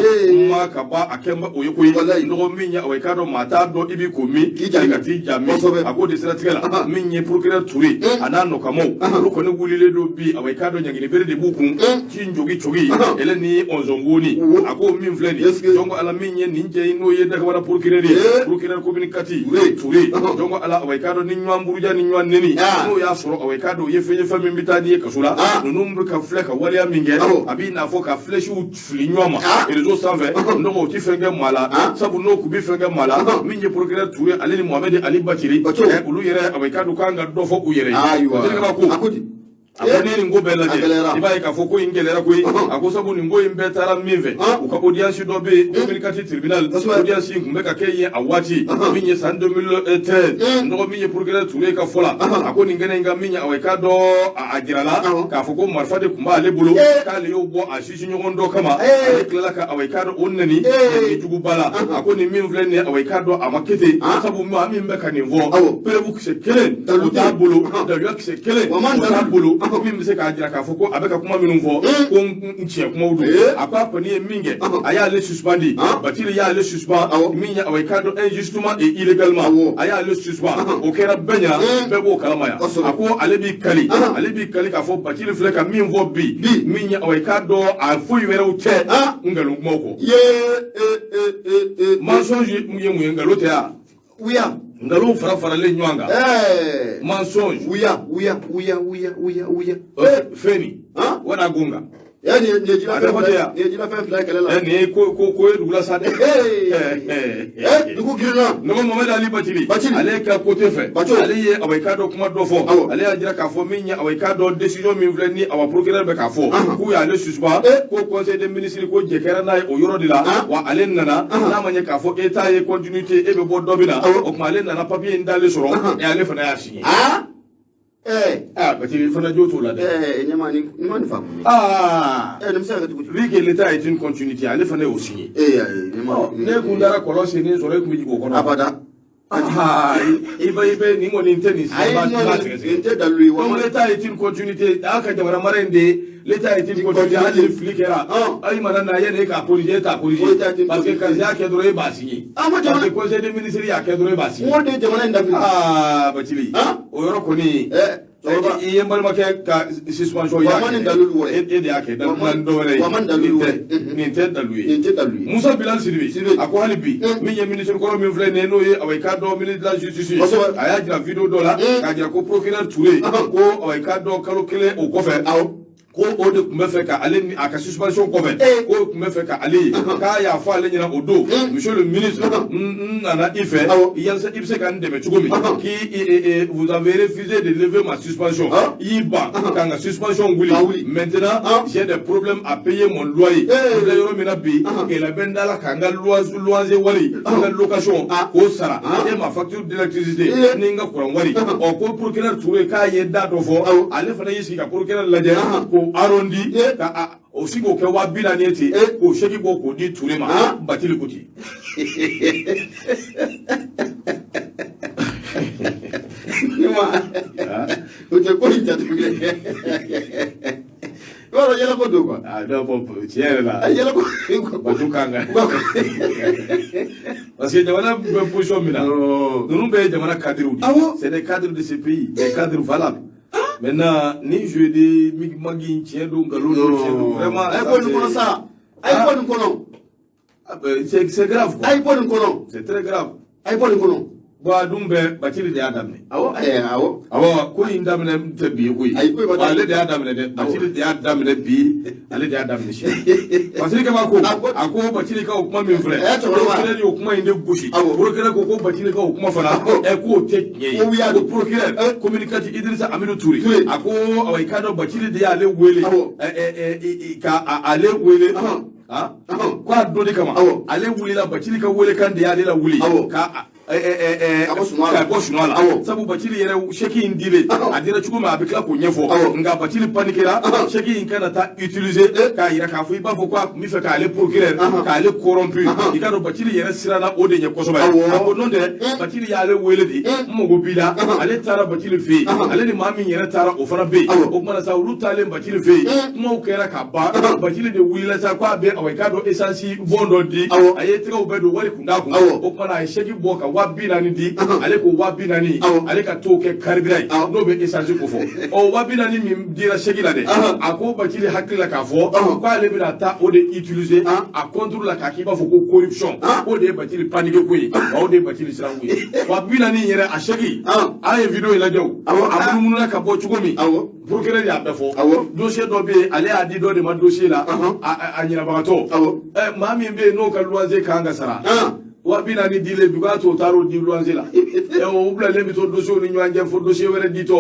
ma ka ban, a kɛ o ye koyi. Nɔgɔ, min ye, awa, i k'a dɔn, maa t'a dɔn i b'i ko min, K'i jaabi. ka t'i jaabi. A k'o de siratigɛ la, min ye procureur Touré a n'a nɔkamaw, olu kɔni wulilen don bi, awa, i k'a dɔn, ɲangini bere de b'u kun ci njogi cogi ele ni ɔnzɔnwoni. A ko min filɛ nin ye, donc ala, min ye nin cɛ in, n'o ye Dakabana procureur ye, procureur commune 4 Touré, donc ala, awa, i k'a dɔn, ni ɲɔgɔn buruja ni ɲɔgɔn neni, n'o y'a sɔrɔ, awa, i k'a dɔn, o ye fɛn ye, fɛn min bɛ taa n'i ye kaso la. Ninnu bɛ ka filɛ ka waleya min kɛ, a b'i n'a fɔ ka flèches fili ɲɔgɔn ma réseau sanfɛ. Nɔgɔ, o ti fɛn kɛ maa la, sabu n'o kun bɛ fɛn kɛ maa la, min ye procureur Touré, ale ni Mohamed Ali Bathily, olu yɛrɛ, awa, i k'a dɔn, k'an ka dɔ fɔ u yɛrɛ ye. Ayiwa. Ko A ko di? A ko ne ye nin ko bɛɛ A lajɛ, gɛlɛyara. i b'a ye k'a fɔ ko in gɛlɛyara koyi. A ko sabu nin ko in bɛɛ taara min fɛ, u ka audience dɔ bɛ yen, commune 4 tribunal, audience in tun bɛ ka kɛ yen a waati, min ye san 2013. Nɔgɔ, min ye procureur Touré ka fɔ la, a ko nin kɛnɛ in kan, min ye, awa, i k'a dɔn, a jirala k'a fɔ ko marifa de tun b'ale bolo, k'ale y'o bɔ a sisi ɲɔgɔn dɔ kama, ale tilala ka, awa, i k'a dɔn, o nɛni nɛni juguba la. A ko nin min filɛ nin ye, awa, i k'a dɔn, a ma kɛ ten, sabu maa min bɛ ka nin fɔ, preuve kisɛ kelen Dalu o t'a tɛ. bolo, daluya kisɛ kelen Wa man o t'a dalu. bolo min bɛ se k'a jira k'a fɔ ko a bɛ ka kuma minnu fɔ, ko n tiɲɛ kumaw don. A ko a kɔni ye min kɛ, a y'ale suspend, Bathily y'ale suspend, min ye, awa, i k'a dɔn, injustement et illégalement, a y'ale suspend. O kɛra bɛɛ ɲɛna, bɛɛ b'o kalama yan. A ko ale b'i kali, ale b'i kali k'a fɔ Bathily filɛ ka min fɔ bi, min ye, awa, i k'a dɔn, a foyi wɛrɛw tɛ nkalon kumaw kɔ. Ye e e e e. Mensonge ye mun ye? Nkalon tɛ wa? Wuya. Nkalon fara faralen ɲɔgɔn kan, mensonge. Wuya wuya wuya wuya wuya wuya. Fɛn nin wala gonga. Nin ye jila A fɛn tɛ fɔ fila ten ya. Nin ye jila fɛn fila ye kɛlɛ la. Nin ye ko ye dugu la sa dɛ. Dugu girinna. Nɔgɔ, Mohamed Ali Bathily, Bathily. ale ka côté fɛ, Baco. ale ye, awa, i k'a dɔn, kuma dɔ fɔ. Ale y'a jira k'a fɔ min ye, awa, i k'a dɔn, décision min filɛ ni, awa, procureur bɛ k'a fɔ k'u y'ale suspend, ko conseil des ministres ko jɛ kɛra n'a ye o yɔrɔ de la. Wa ale nana, n'a ma ɲɛ k'a fɔ état ye continuité, e bɛ bɔ dɔ bɛ na, o tuma ale nana papier in dalen sɔrɔ, ale fana y'a signé. Ah, Bathily fana jo t'o la dɛ. Ɲɛma nin ma nin faamu. Nin bɛ se ka kɛ cogo di? Vu que l'état est une continuité, ale fana y'o signé. Ayi, ɲɛma. Ne kun taara kɔlɔn sennen sɔrɔ, e kun bɛ jigin o kɔnɔ. Abada. I bɛ i bɛ nin kɔni tɛ nin si Ayi, b'a non, b'a sɛgɛsɛgɛ. Nin tɛ dalilu ye wa. Donc l'État est une continuité. A ka jamana mara in de ye, l'État est une continuité. Hali ni fili kɛra, ayi mana na yanni e k'a corriger, e t'a corriger. L'État est une Parce que continuité. karisa y'a kɛ dɔrɔn, e b'a signer. Ah, ma Parce jamana que conseil des ministres y'a kɛ dɔrɔn, e b'a signer. N ko de ye jamana in dafili. Aa, Bacili, o yɔrɔ kɔni, Cɛkɔrɔba. i ye n balimakɛ ka suspension, i y'a Wa ma kɛ nin dɛ. dalilu wɛrɛ. E de y'a kɛ Wa ma dalilu dɔ wɛrɛ ye. Wa ma nin dalilu Nin wɛrɛ. tɛ nin tɛ dalilu ye. Nin tɛ dalilu ye. Musa Bilal Sidibe, Sidibe. A ko hali bi, min ye ministre kɔrɔ min filɛ nin ye, n'o ye awa i k'a dɔn ministre de la justice ye, a y'a jira vidéo dɔ la k'a jira ko procureur Touré, ko awa i k'a dɔn kalo kelen o kɔfɛ, ko o de tun bɛ fɛ ka ale ni a ka suspension kɔfɛ, ko o tun bɛ fɛ ka ale ye, k'a y'a fɔ ale ɲɛna o don: monsieur le ministre, n nana i fɛ yalisa i bɛ se ka n dɛmɛ cogo min k'i vous avez refusé de lever ma suspension, i y'i ban ka n ka suspension wuli. Ka wuli. Maintenant, j'ai des problèmes à payer mon loyer. N filɛ yɔrɔ min na bi, gɛlɛya bɛ n da la ka n ka loyer wari, n ka location k'o sara, et ma facture d'électricité ni n ka courant wari. Ɔ, ko procureur Touré k'a ye da dɔ fɔ, ale fana y'i sigi ka procureur lajɛ k'o arrondi ka a o sigi k'o kɛ 40 000 ye ten, k'o chèque bɔ k'o di Touré ma. Batili ko ten. Ni ma o tɛ ko in jateminɛ, i b'a dɔn yɛlɛko don quoi. Ah non, bon, tiɲɛ yɛrɛ la, A yɛlɛko. Bato kan ka, parce que jamana bɛ position min na, ninnu bɛɛ ye jamana cadres de ye. C'est des cadres de ce pays, des cadres valables. Maintenant, ni jeu de migi tiɲɛ don, nkalon don, tiɲɛ don, vraiment. A ye bɔ nin kɔnɔ sa, a ye bɔ nin kɔnɔ. Ah, ben, c'est grave quoi. A ye bɔ nin kɔnɔ. C'est très grave. A ye bɔ nin kɔnɔ. Bon, a dun bɛɛ, Bacili de y'a daminɛ. Awɔ, awɔ. Awɔ, ko in daminɛ tɛ bi ye koyi. Ayi, ko in ma daminɛ. Ale de y'a daminɛ dɛ. Bacili de y'a daminɛ bi, ale de y'a daminɛ sini. Bacili Kaba ko, a ko Bacili ka o kuma min filɛ, Cɛkɔrɔba. Procureur y'o kuma in de gosi. Procureur ko ko Bacili ka o kuma fana, k'o tɛ tiɲɛ ye. Ko wuya Ko don. procureur communicateur Idrissa Amidou Touré, Touré. a ko awa i k'a dɔn Bacili de y'ale wele, ɛ ɛ ɛ ka ale wele. Ah, ko a donni kama, ale wulila, Bacili ka welekan de y'ale la wuli ka Ka bɔ sunɔgɔ la. ka bɔ sunɔgɔ la. Sabu Bacili yɛrɛ chèque in dilen, a dira cogo min, a bɛ tila k'o ɲɛfɔ. Nka Bacili paniquera, chèque in kana taa utiliser k'a yira k'a fɔ i b'a fɔ ko a tun bɛ fɛ k'ale procureur k'ale corrompu. I k'a dɔn Bacili yɛrɛ siranna o de ɲɛ kosɛbɛ. A ko n'o tɛ, Bacili y'ale wele de, n mago b'i la. Ale taara Bacili fɛ yen, ale ni maa min yɛrɛ taara, o fana bɛ yen. O kumana sa, olu taalen Bacili fɛ yen, kumaw kɛra ka ban. Bacili de wulila sa k'a bɛ awa i k'a dɔn essence bon dɔ di. A ye tɛgɛw bɛɛ don, wari kun t'a kun. O kumana a ye chèque bɔ ka 40 000 di. Ale ko 40 000, ale ka t'o kɛ carburant ye, n'o bɛ essence ko fɔ. Ɔ, 40 000 min dira chèque la dɛ, a ko Bacili hakili la k'a fɔ k'ale bɛna taa o de utiliser a contre la k'a k'i b'a fɔ ko corruption. K'o de ye Bacili paniqué ko ye, wa o de ye Bacili siran ko ye. 40 000 in yɛrɛ, a chèque, an ye vidéo in lajɛ o, a munumununa ka bɔ cogo min, procureur y'a bɛɛ fɔ. Dossier dɔ bɛ yen, ale y'a di dɔ de ma dossier la, a ɲinabagatɔ. Maa min bɛ yen n'o ka luwanse kan ka sara, 40 000 dilen bi, k'a to o taar'o di luwanse la. O bilalen bɛ to dossier ni ɲɔgɔn cɛ fo dossier wɛrɛ ditɔ,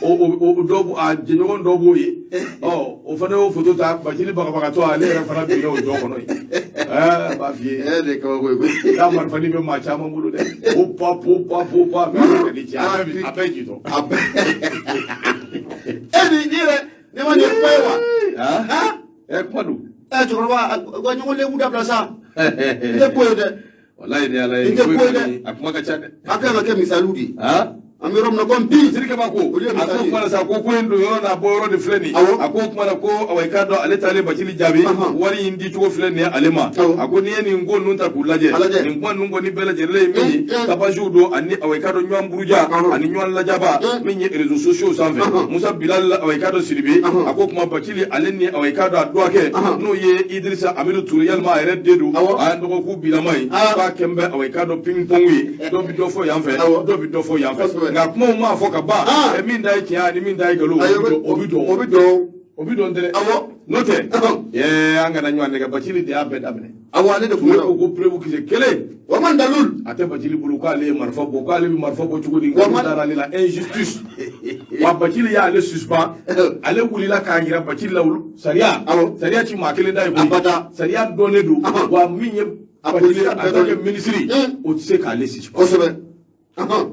o dɔ a jɛɲɔgɔn dɔ b'o ye. Ɔ, o fana y'o photo ta. Bacili bagabagatɔ, ale yɛrɛ fana binna o jɔ kɔnɔ yen. B'a f'i ye. De ye kabako ye koyi. K'a marifani bɛ maa caman bolo dɛ, o pa po pa po pa, mais ala ka ni cɛ, a bɛɛ jitɔ. A bɛɛ e ni i yɛrɛ ne ma nin ye kuma ye wa? Kuma don. Cɛkɔrɔba, u ka ɲɔgɔn lebu dabila sa, n tɛ ko ye dɛ. Walayi ni ala ye, N tɛ ko ye dɛ. A kuma ka ca dɛ. A kan ka kɛ misaliw de ye. An bɛ yɔrɔ min na komi bi. Sirike ko Olu ye a ko misali ye. kuma na sa, ko in don yɔrɔ n'a bɔ yɔrɔ de filɛ nin ye. A ko kuma na ko awa i k'a dɔn ale taalen Bacili jaabi, wari in di cogo filɛ nin ye ale ma. A ko n'i ye nin ko ninnu ta k'u lajɛ, A lajɛ. nin kuma ninnu kɔni bɛɛ lajɛlen ye min ye, tapagew don ani awa i k'a dɔn ɲɔgɔn buruja ani ɲɔgɔn lajaba min ye réseaux sociaux sanfɛ. Musa Bilal awa i k'a dɔn Sidibe, a ko kuma Bacili ale ni awa i k'a dɔn a dɔgɔkɛ, n'o ye Idrissa Amidou Touré, yalima a yɛrɛ den don, a ye dɔgɔkun bilama ye, k'a kɛn bɛ awa i k'a dɔn ping pong ye, dɔ bɛ dɔ fɔ yan fɛ, dɔ bɛ dɔ fɔ yan fɛ. Nka kumaw ma fɔ ka ban. Min ta ye tiɲɛ ani min ta ye nkalon, o bɛ dɔn. O bɛ dɔn. O bɛ dɔn dɛ. N'o tɛ, an kana ɲɔgɔn nɛgɛ. Bacili de y'a bɛɛ daminɛ. Awɔ, ale de kun Olu bɛ. ko ko preuve kisɛ kelen Wa man dalul. a tɛ Bacili bolo, k'ale ye marifa bɔ, k'ale bɛ marifa bɔ cogo di? Wa Nkalon dara ale la, injustice. Wa Bacili y'ale suspend, ale wulila k'a yira Bacili la olu sariya. Sariya ti maa kelen da ye koyi. Abada. Sariya dɔnnen don. Wa min ye A Bacili polisi en tant que ministre, o tɛ se k'ale suspend.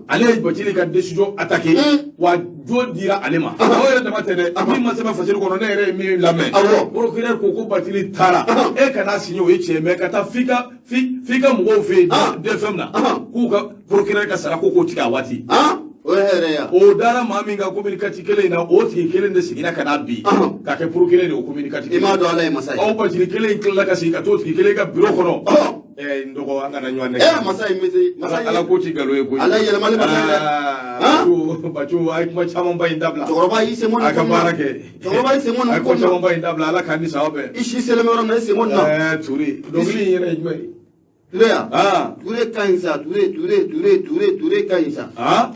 Ale ye Bacili ka décision attaqué, wa jo dira ale ma. O yɛrɛ dama tɛ dɛ, min ma sɛbɛn fasiri kɔnɔ, ne yɛrɛ ye min lamɛn, procureur ko ko Bacili taara e kana signé, o ye tiɲɛ, mais ka taa f'i ka mɔgɔw fɛ yen DFM na, k'u ka procureur ka sara ko k'o tigɛ a waati. O ye hɛrɛ ye. O dara maa min ka commune 4 kelen in na, o tigi kelen de seginna ka na bi ka kɛ procureur de o commune 4. I m'a dɔn, Ala ye masa ye. Aw Bacili kelen in tilala ka segin ka t'o tigi kelen ka bureau kɔnɔ. N dɔgɔ, an kana ɲɔgɔn nɛgɛ. Masa ye misi masa ye. Ala ko ti nkalon ye koyi. Ala ye yɛlɛmali masa ye dɛ. Baco, a ye kuma camanba in dabila. Cɛkɔrɔba y'i sen bɔ A nin ka ko in na. baara kɛ. Cɛkɔrɔba y'i sen bɔ A ye nin ko kuma in na. camanba in dabila, Ala k'an ni saba bɛn. I si selen bɛ yɔrɔ min na, i sen bɔ nin na. Ture, dɔnkili in yɛrɛ ye jumɛn ye? Ture ya. Ture ka ɲi sa, Ture, Ture, Ture, Ture, Ture ka ɲi sa.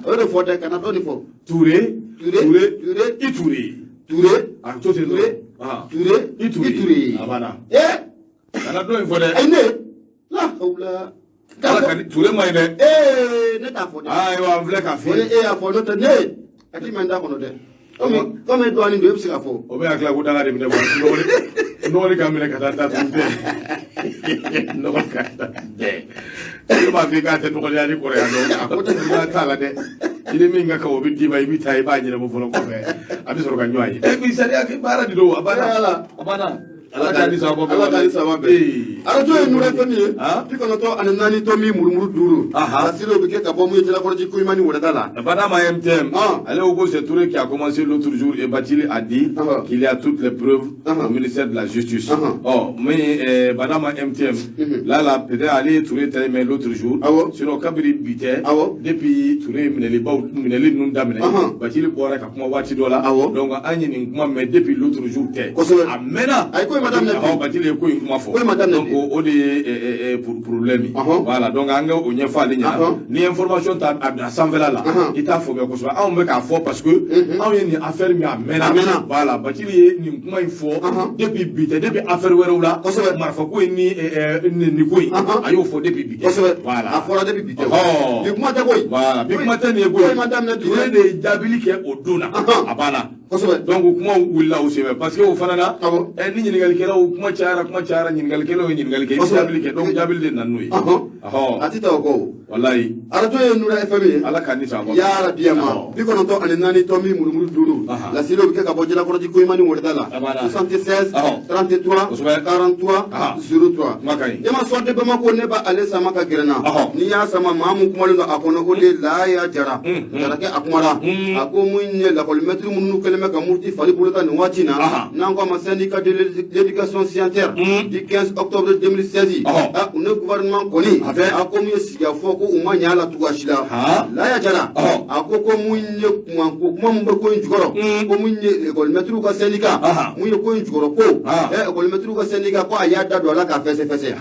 O de fɔ dɛ, kana dɔ nin fɔ. Ture. Ture. Ture. Ture. I Ture. Ture. A to ten. Ture. Dɔrɔn. Ture. I Ture. I Ture. A banna. Kana dɔ in fɔ dɛ. Ayi, ne la hawla. Ala ka ni Ture ma ɲi dɛ. Ne t'a fɔ dɛ. Ayiwa, an filɛ k'a f'i O ye ye. e y'a fɔ, n'o tɛ ne a ti mɛn n da kɔnɔ dɛ. Komi dɔɔnin don, e bɛ se k'a fɔ. O bɛ hakili ko daga de bɛ ne bɔ nɔgɔli ka minɛ ka taa datugu tɛ nɔgɔli ka tɛ. Ne b'a fɔ i k'a tɛ nɔgɔliya ni kɔrɔya dɔn, a ko tɛ t'a la dɛ. I ni min ka kan, o bɛ d'i ma, i bɛ taa i b'a ɲɛnabɔ fɔlɔ, kɔfɛ a bɛ sɔrɔ ka ɲɔgɔn ye. Bi sariya kɛ baara de don, a banna, a banna. Ala k'a ni sababa bɛn. Ala k'a ni sababa bɛn. Arajo ye Nura FM ye, 94.5 tomi murumuru 5. Laseliw bɛ kɛ ka bɔ mun ye, Jalakɔrɔji Koɲuman ni wɛrɛda la. Madame MTM, ale ko c'est Touré qui a commencé l'autre jour et Bathily a dit qu'il y a toutes les preuves au ministère de la Justice. Oh, mais Madame MTM, là, là, peut-être ale Touré tɛ, mais l'autre jour, sinon kabiri bi tɛ, depuis Touré minɛli baw minɛli ninnu daminɛ, Bathily bɔra ka kuma waati dɔ la. Donc an ye nin kuma mɛn depuis l'autre jour tɛ. A mɛnna. Ayi, ko in ma daminɛ bi. Awɔ, Bathily ye ko in kuma fɔ. Ko in ma daminɛ Donc bi. o de ye problème ye. Voilà, donc an ka o ɲɛfɔ ale ɲɛna. Ni information ta a sanfɛla la, i t'a fɔ bɛɛ kosɛbɛ. Anw bɛ k'a fɔ parce que anw ye nin affaire min, a mɛnna. A mɛnna. Voilà, Bathily ye nin kuma in fɔ depuis bi tɛ, depuis affaire wɛrɛw la. Marifa ko in ni nin ko in, a y'o fɔ depuis bi tɛ. Voilà. A fɔra depuis bi tɛ. Bi kuma tɛ koyi. Voilà, bi kuma tɛ nin ye koyi. Ko in ma daminɛ bi. Touré de ye jaabili kɛ o don na. A banna. Donc kuma wulila o senfɛ parce que o fana na, ni ɲininkalikɛlaw kuma cayara, kuma cayara, ɲininkalikɛlaw ye ɲininkali kɛ, i bɛ jaabili kɛ, donc jaabili de nana n'o ye. A ti taa o kɔ o. Walayi. Arajo ye Nura FM ye. Ala k'an ni sababa. Ya rabi ma 94.5 tomi murumuru 5. Laseliw bɛ kɛ ka bɔ Jalakɔrɔji Koɲuman ni wɛrɛda la. 76 33 43 03. Kuma ka ɲi. Ne ma sɔn de Bamako, ne b'ale sama ka gɛrɛ na. N'i y'a sama, maa mun kumalen don a kɔnɔ, o de ye Laya Jara. Jarakɛ, a kumara. A ko mun ye lakɔlimɛtiri minnu kɛlen bɛ ka muruti fali bolo ta nin waati in na, n'an ko a ma syndicat de l'éducation scientifique du 15 octobre 2016. Ah, u ni gouvernement kɔni, a ko mun ye sigikafɔ ko u ma ɲɛ a la cogoya si la. Laya Jara a ko ko mun ye kuma ko kuma mun bɛ ko in jukɔrɔ, ko mun ye ekɔlimɛtiriw ka syndicat, mun ye ko in jukɔrɔ ko ekɔlimɛtiriw ka syndicat ko a y'a da don a la k'a fɛsɛfɛsɛ.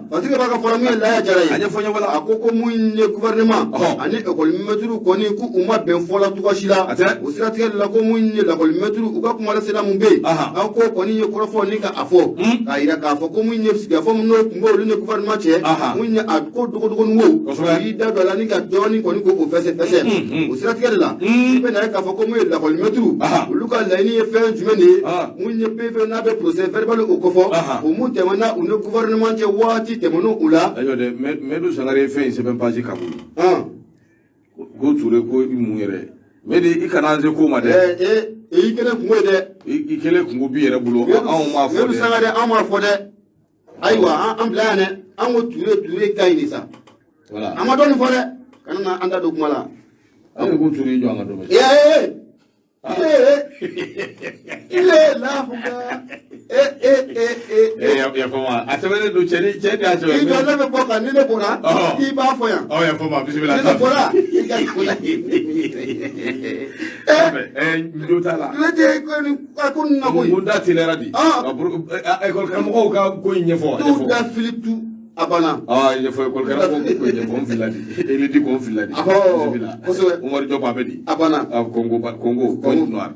Parce que b'a ka fɔra mun ye Laya Jara ye. A ɲɛfɔ ɲɛfɔ la. A ko ko mun ye gouvernement ani ekɔlimɛtiriw kɔni, ko u ma bɛn fɔ la cogoya si la. O siratigɛ de la, ko mun ye lakɔlimɛtiriw u ka kumalasela mun bɛ yen, a ko kɔni ye kɔrɔfɔ ni ka a fɔ k'a yira k'a fɔ ko mun ye sigikafɔ mun n'o tun bɛ olu ni gouvernement cɛ, mun ye a ko dogodogonin wo, u y'i da don a la ni ka dɔɔnin kɔni ko o fɛsɛfɛsɛ. O siratigɛ de la, i bɛ na ye k'a fɔ ko mun ye lakɔlimɛtiriw olu ka laɲini ye fɛn jumɛn de ye, mun ye PV n'a bɛ procès verbal o kofɔ, o mun tɛmɛna u ni gouvernement cɛ waati tɛmɛn'o u la. Ayiwa dɛ, Mɛdu Sangare ye fɛn in sɛbɛn page kan bolo ko Ture ko i mun yɛrɛ Mɛdi, i kana an se ko ma dɛ. I kelen kungo ye dɛ. I kelen kungo b'i yɛrɛ bolo, anw m'a fɔ dɛ. Mɛdu Sangare, anw m'a fɔ dɛ. Ayiwa, an bila yan dɛ. An ko Ture, Ture ka ɲi de sa. Voilà. An ma dɔɔnin fɔ dɛ, kana na an da don kuma la. Ale ko Ture, i jɔ an ka dɔ bɛ. Ile lahuga Ee, yafa ma, a sɛbɛnnen don, cɛ ni cɛ de y'a sɛbɛn. I jɔ, ne bɛ bɔ kan, ni ne bɔra, i b'a fɔ yan. Ɔ, yafa ma, bisimila. Ni ne bɔra, i ka Ɛɛ, n jo t'a la. Ne tɛ ko nin ko nin na koyi. N ko da teliyara bi. École karamɔgɔw ka ko in ɲɛfɔ. Tu da fili tu, a banna. Aa, ɲɛfɔ, école karamɔgɔw ka ko in ɲɛfɔ, n filila di. Elidi ko n filila di. Kosɛbɛ. Umaru Jɔp a bɛ di. A banna. Congo, Congo, Pointe Noire.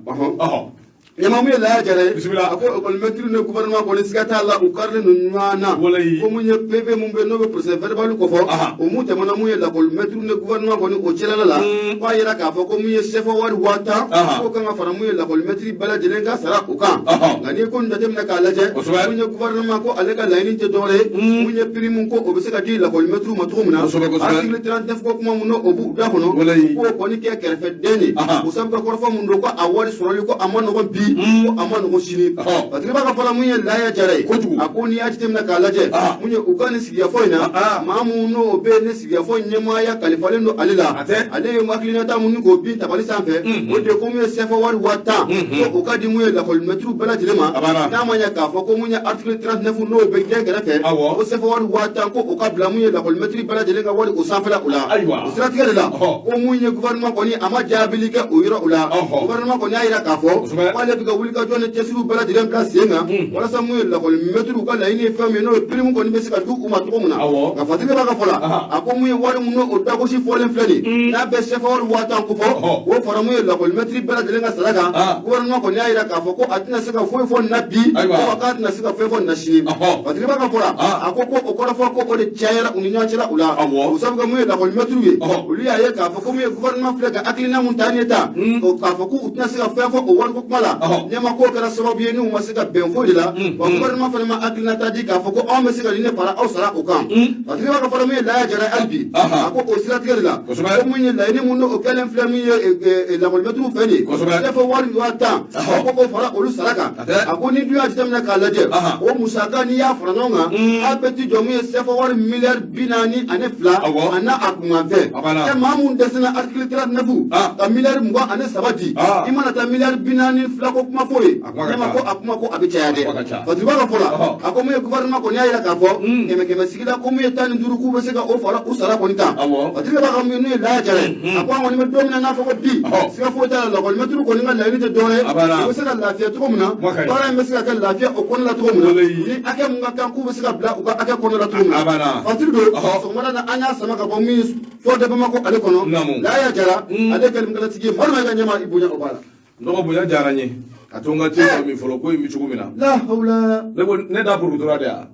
Ɲama mun ye Laya Jara ye. Bisimila. A ko ekɔlimɛtiriw ni gouvernement kɔni siga t'a la, u karilen don ɲɔgɔn na. Walayi. Ko mun ye PV mun bɛ yen n'o bɛ procès verbal kofɔ. O mun tɛmɛna mun ye lakɔlimɛtiriw ni gouvernement kɔni o cɛla la. K'a yira k'a fɔ ko mun ye CFA wari 10 000. K'o kan ka fara mun ye lakɔlimɛtiri bɛɛ lajɛlen ka sara o kan. Nka n'i ye ko nin jateminɛ k'a lajɛ. Mun ye gouvernement ko ale ka laɲini tɛ dɔwɛrɛ ye. Mun ye prime ko o bɛ se ka di lakɔlimɛtiriw ma cogo min na. Kosɛbɛ. Article 39 ko kuma mun n'o b'u da kɔnɔ. Walayi. K'o kɔni kɛ kɛrɛfɛden ye. O sabu ka kɔrɔfɔ mun don ko a wari sɔrɔli ko a ma nɔgɔn bi, ko a ma nɔgɔn sini. Patiri b'a ka fɔla mun ye Laya Jara ye. Kojugu. A ko n'i y'a jateminɛ k'a lajɛ, mun ye u ka nin sigikafɔ in na, maa mun n'o bɛ yen ni sigikafɔ ɲɛmaaya kalifalen don ale la. A tɛ. Ale ye hakilinata mun k'o bin tabali sanfɛ. O de ye ko mun ye CFA wari 10 000. Ko o ka di mun ye lakɔlimɛtiriw bɛɛ lajɛlen ma. A banna. N'a ma ɲɛ k'a fɔ ko mun ye article 39 n'o bɛ gɛn kɛrɛfɛ. Ko CFA wari 10 000 ko o ka bila mun ye lakɔlimɛtiri bɛɛ lajɛlen ka wari o sanfɛla o la. Ayiwa. O siratigɛ de la. Ko mun ye gouvernement kɔni a ma jaabili kɛ o yɔrɔ o la. Gouvernement kɔni y'a yira k'a fɔ k'ale bɛ ka wulikajɔ ni cɛsiriw bɛɛ lajɛlen bila sen kan walasa mun ye lakɔlimɛtiriw ka laɲini ye fɛn min ye n'o ye prime kɔni bɛ se ka di u ma cogo min na. Nka Fatigi b'a ka fɔ la, a ko mun ye wari mun n'o dagosi fɔlen filɛ nin ye, n'a bɛ CFA wari 10 000 ko fɔ, o fara mun ye lakɔlimɛtiri bɛɛ lajɛlen ka sara kan, gouvernement kɔni y'a yira k'a fɔ ko a tɛna se ka foyi fɔ nin na bi, ko k'a tɛna se ka foyi fɔ nin na sini. Fatigi b'a ka fɔ la, a ko ko o kɔrɔfɔ ko o de cayara u ni ɲɔgɔn cɛla o la. O sabu kɛ mun ye lakɔlimɛtiriw ye, olu y'a ye k'a fɔ ko mun ye gouvernement filɛ ka hakilina mun ta nin ye tan, o k'a fɔ k'u tɛna se ka fɛn fɔ o wariko kuma la. Ɲɛma k'o kɛra sababu ye n'u ma se ka bɛn foyi de la. Wa gouvernement fana ma hakilina ta di k'a fɔ ko anw bɛ se ka nin de fara aw sara o kan. Fatigi b'a ka fɔlɔ mun ye Laya Jara ye hali bi, a ko o siratigɛ de la, ko mun ye laɲini mun n'o kɛlen filɛ min ye lakɔlimɛtiriw fɛ nin ye, CFA wari 10 000, a ko k'o fara olu sara kan. A ko ni dun y'a jateminɛ k'a lajɛ, o musaka n'i y'a fara ɲɔgɔn kan, a bɛ t'i jɔ mun ye CFA wari miliyari 42 a n'a a kunkanfɛn. Ɛ maa mun dɛsɛra article 39 ka miliyari 23 di, i mana taa miliyari 42 ko kuma fɔ ye, ne ma ko a kuma ko a bɛ caya dɛ. Fatigi b'a ka fɔ la, a ko mun ye gouvernement kɔni y'a yira k'a fɔ kɛmɛ kɛmɛ sigi la ko mun ye 15 k'u bɛ se ka o fara u sara kɔni kan. Fatigi b'a ka mun n'o ye Laya Jara ye, a ko an kɔni bɛ don min na n'a fɔ ko bi, siga foyi t'a la, lakɔlimɛtiriw kɔni ka laɲini tɛ dɔwɛrɛ ye, u bɛ se ka lafiya cogo min na, baara in bɛ se ka kɛ lafiya o kɔnɔna la cogo min na, ni hakɛ mun ka kan k'u bɛ se ka bila u ka hakɛ kɔnɔna la cogo min na. Fatigi don sɔgɔmada na an y'a sama ka bɔ min ye Fɔ de Bamakɔ ale kɔnɔ, Laya Jara ale kɛlɛkɛlatigi ye, Madu ka ɲɛma i bonya o b'a la. N dɔgɔ, bonya diyara n ye ka to n ka te min fɔlɔ ko in bɛ cogo min na. La hawla. Ne ko ne da porokotora de yan.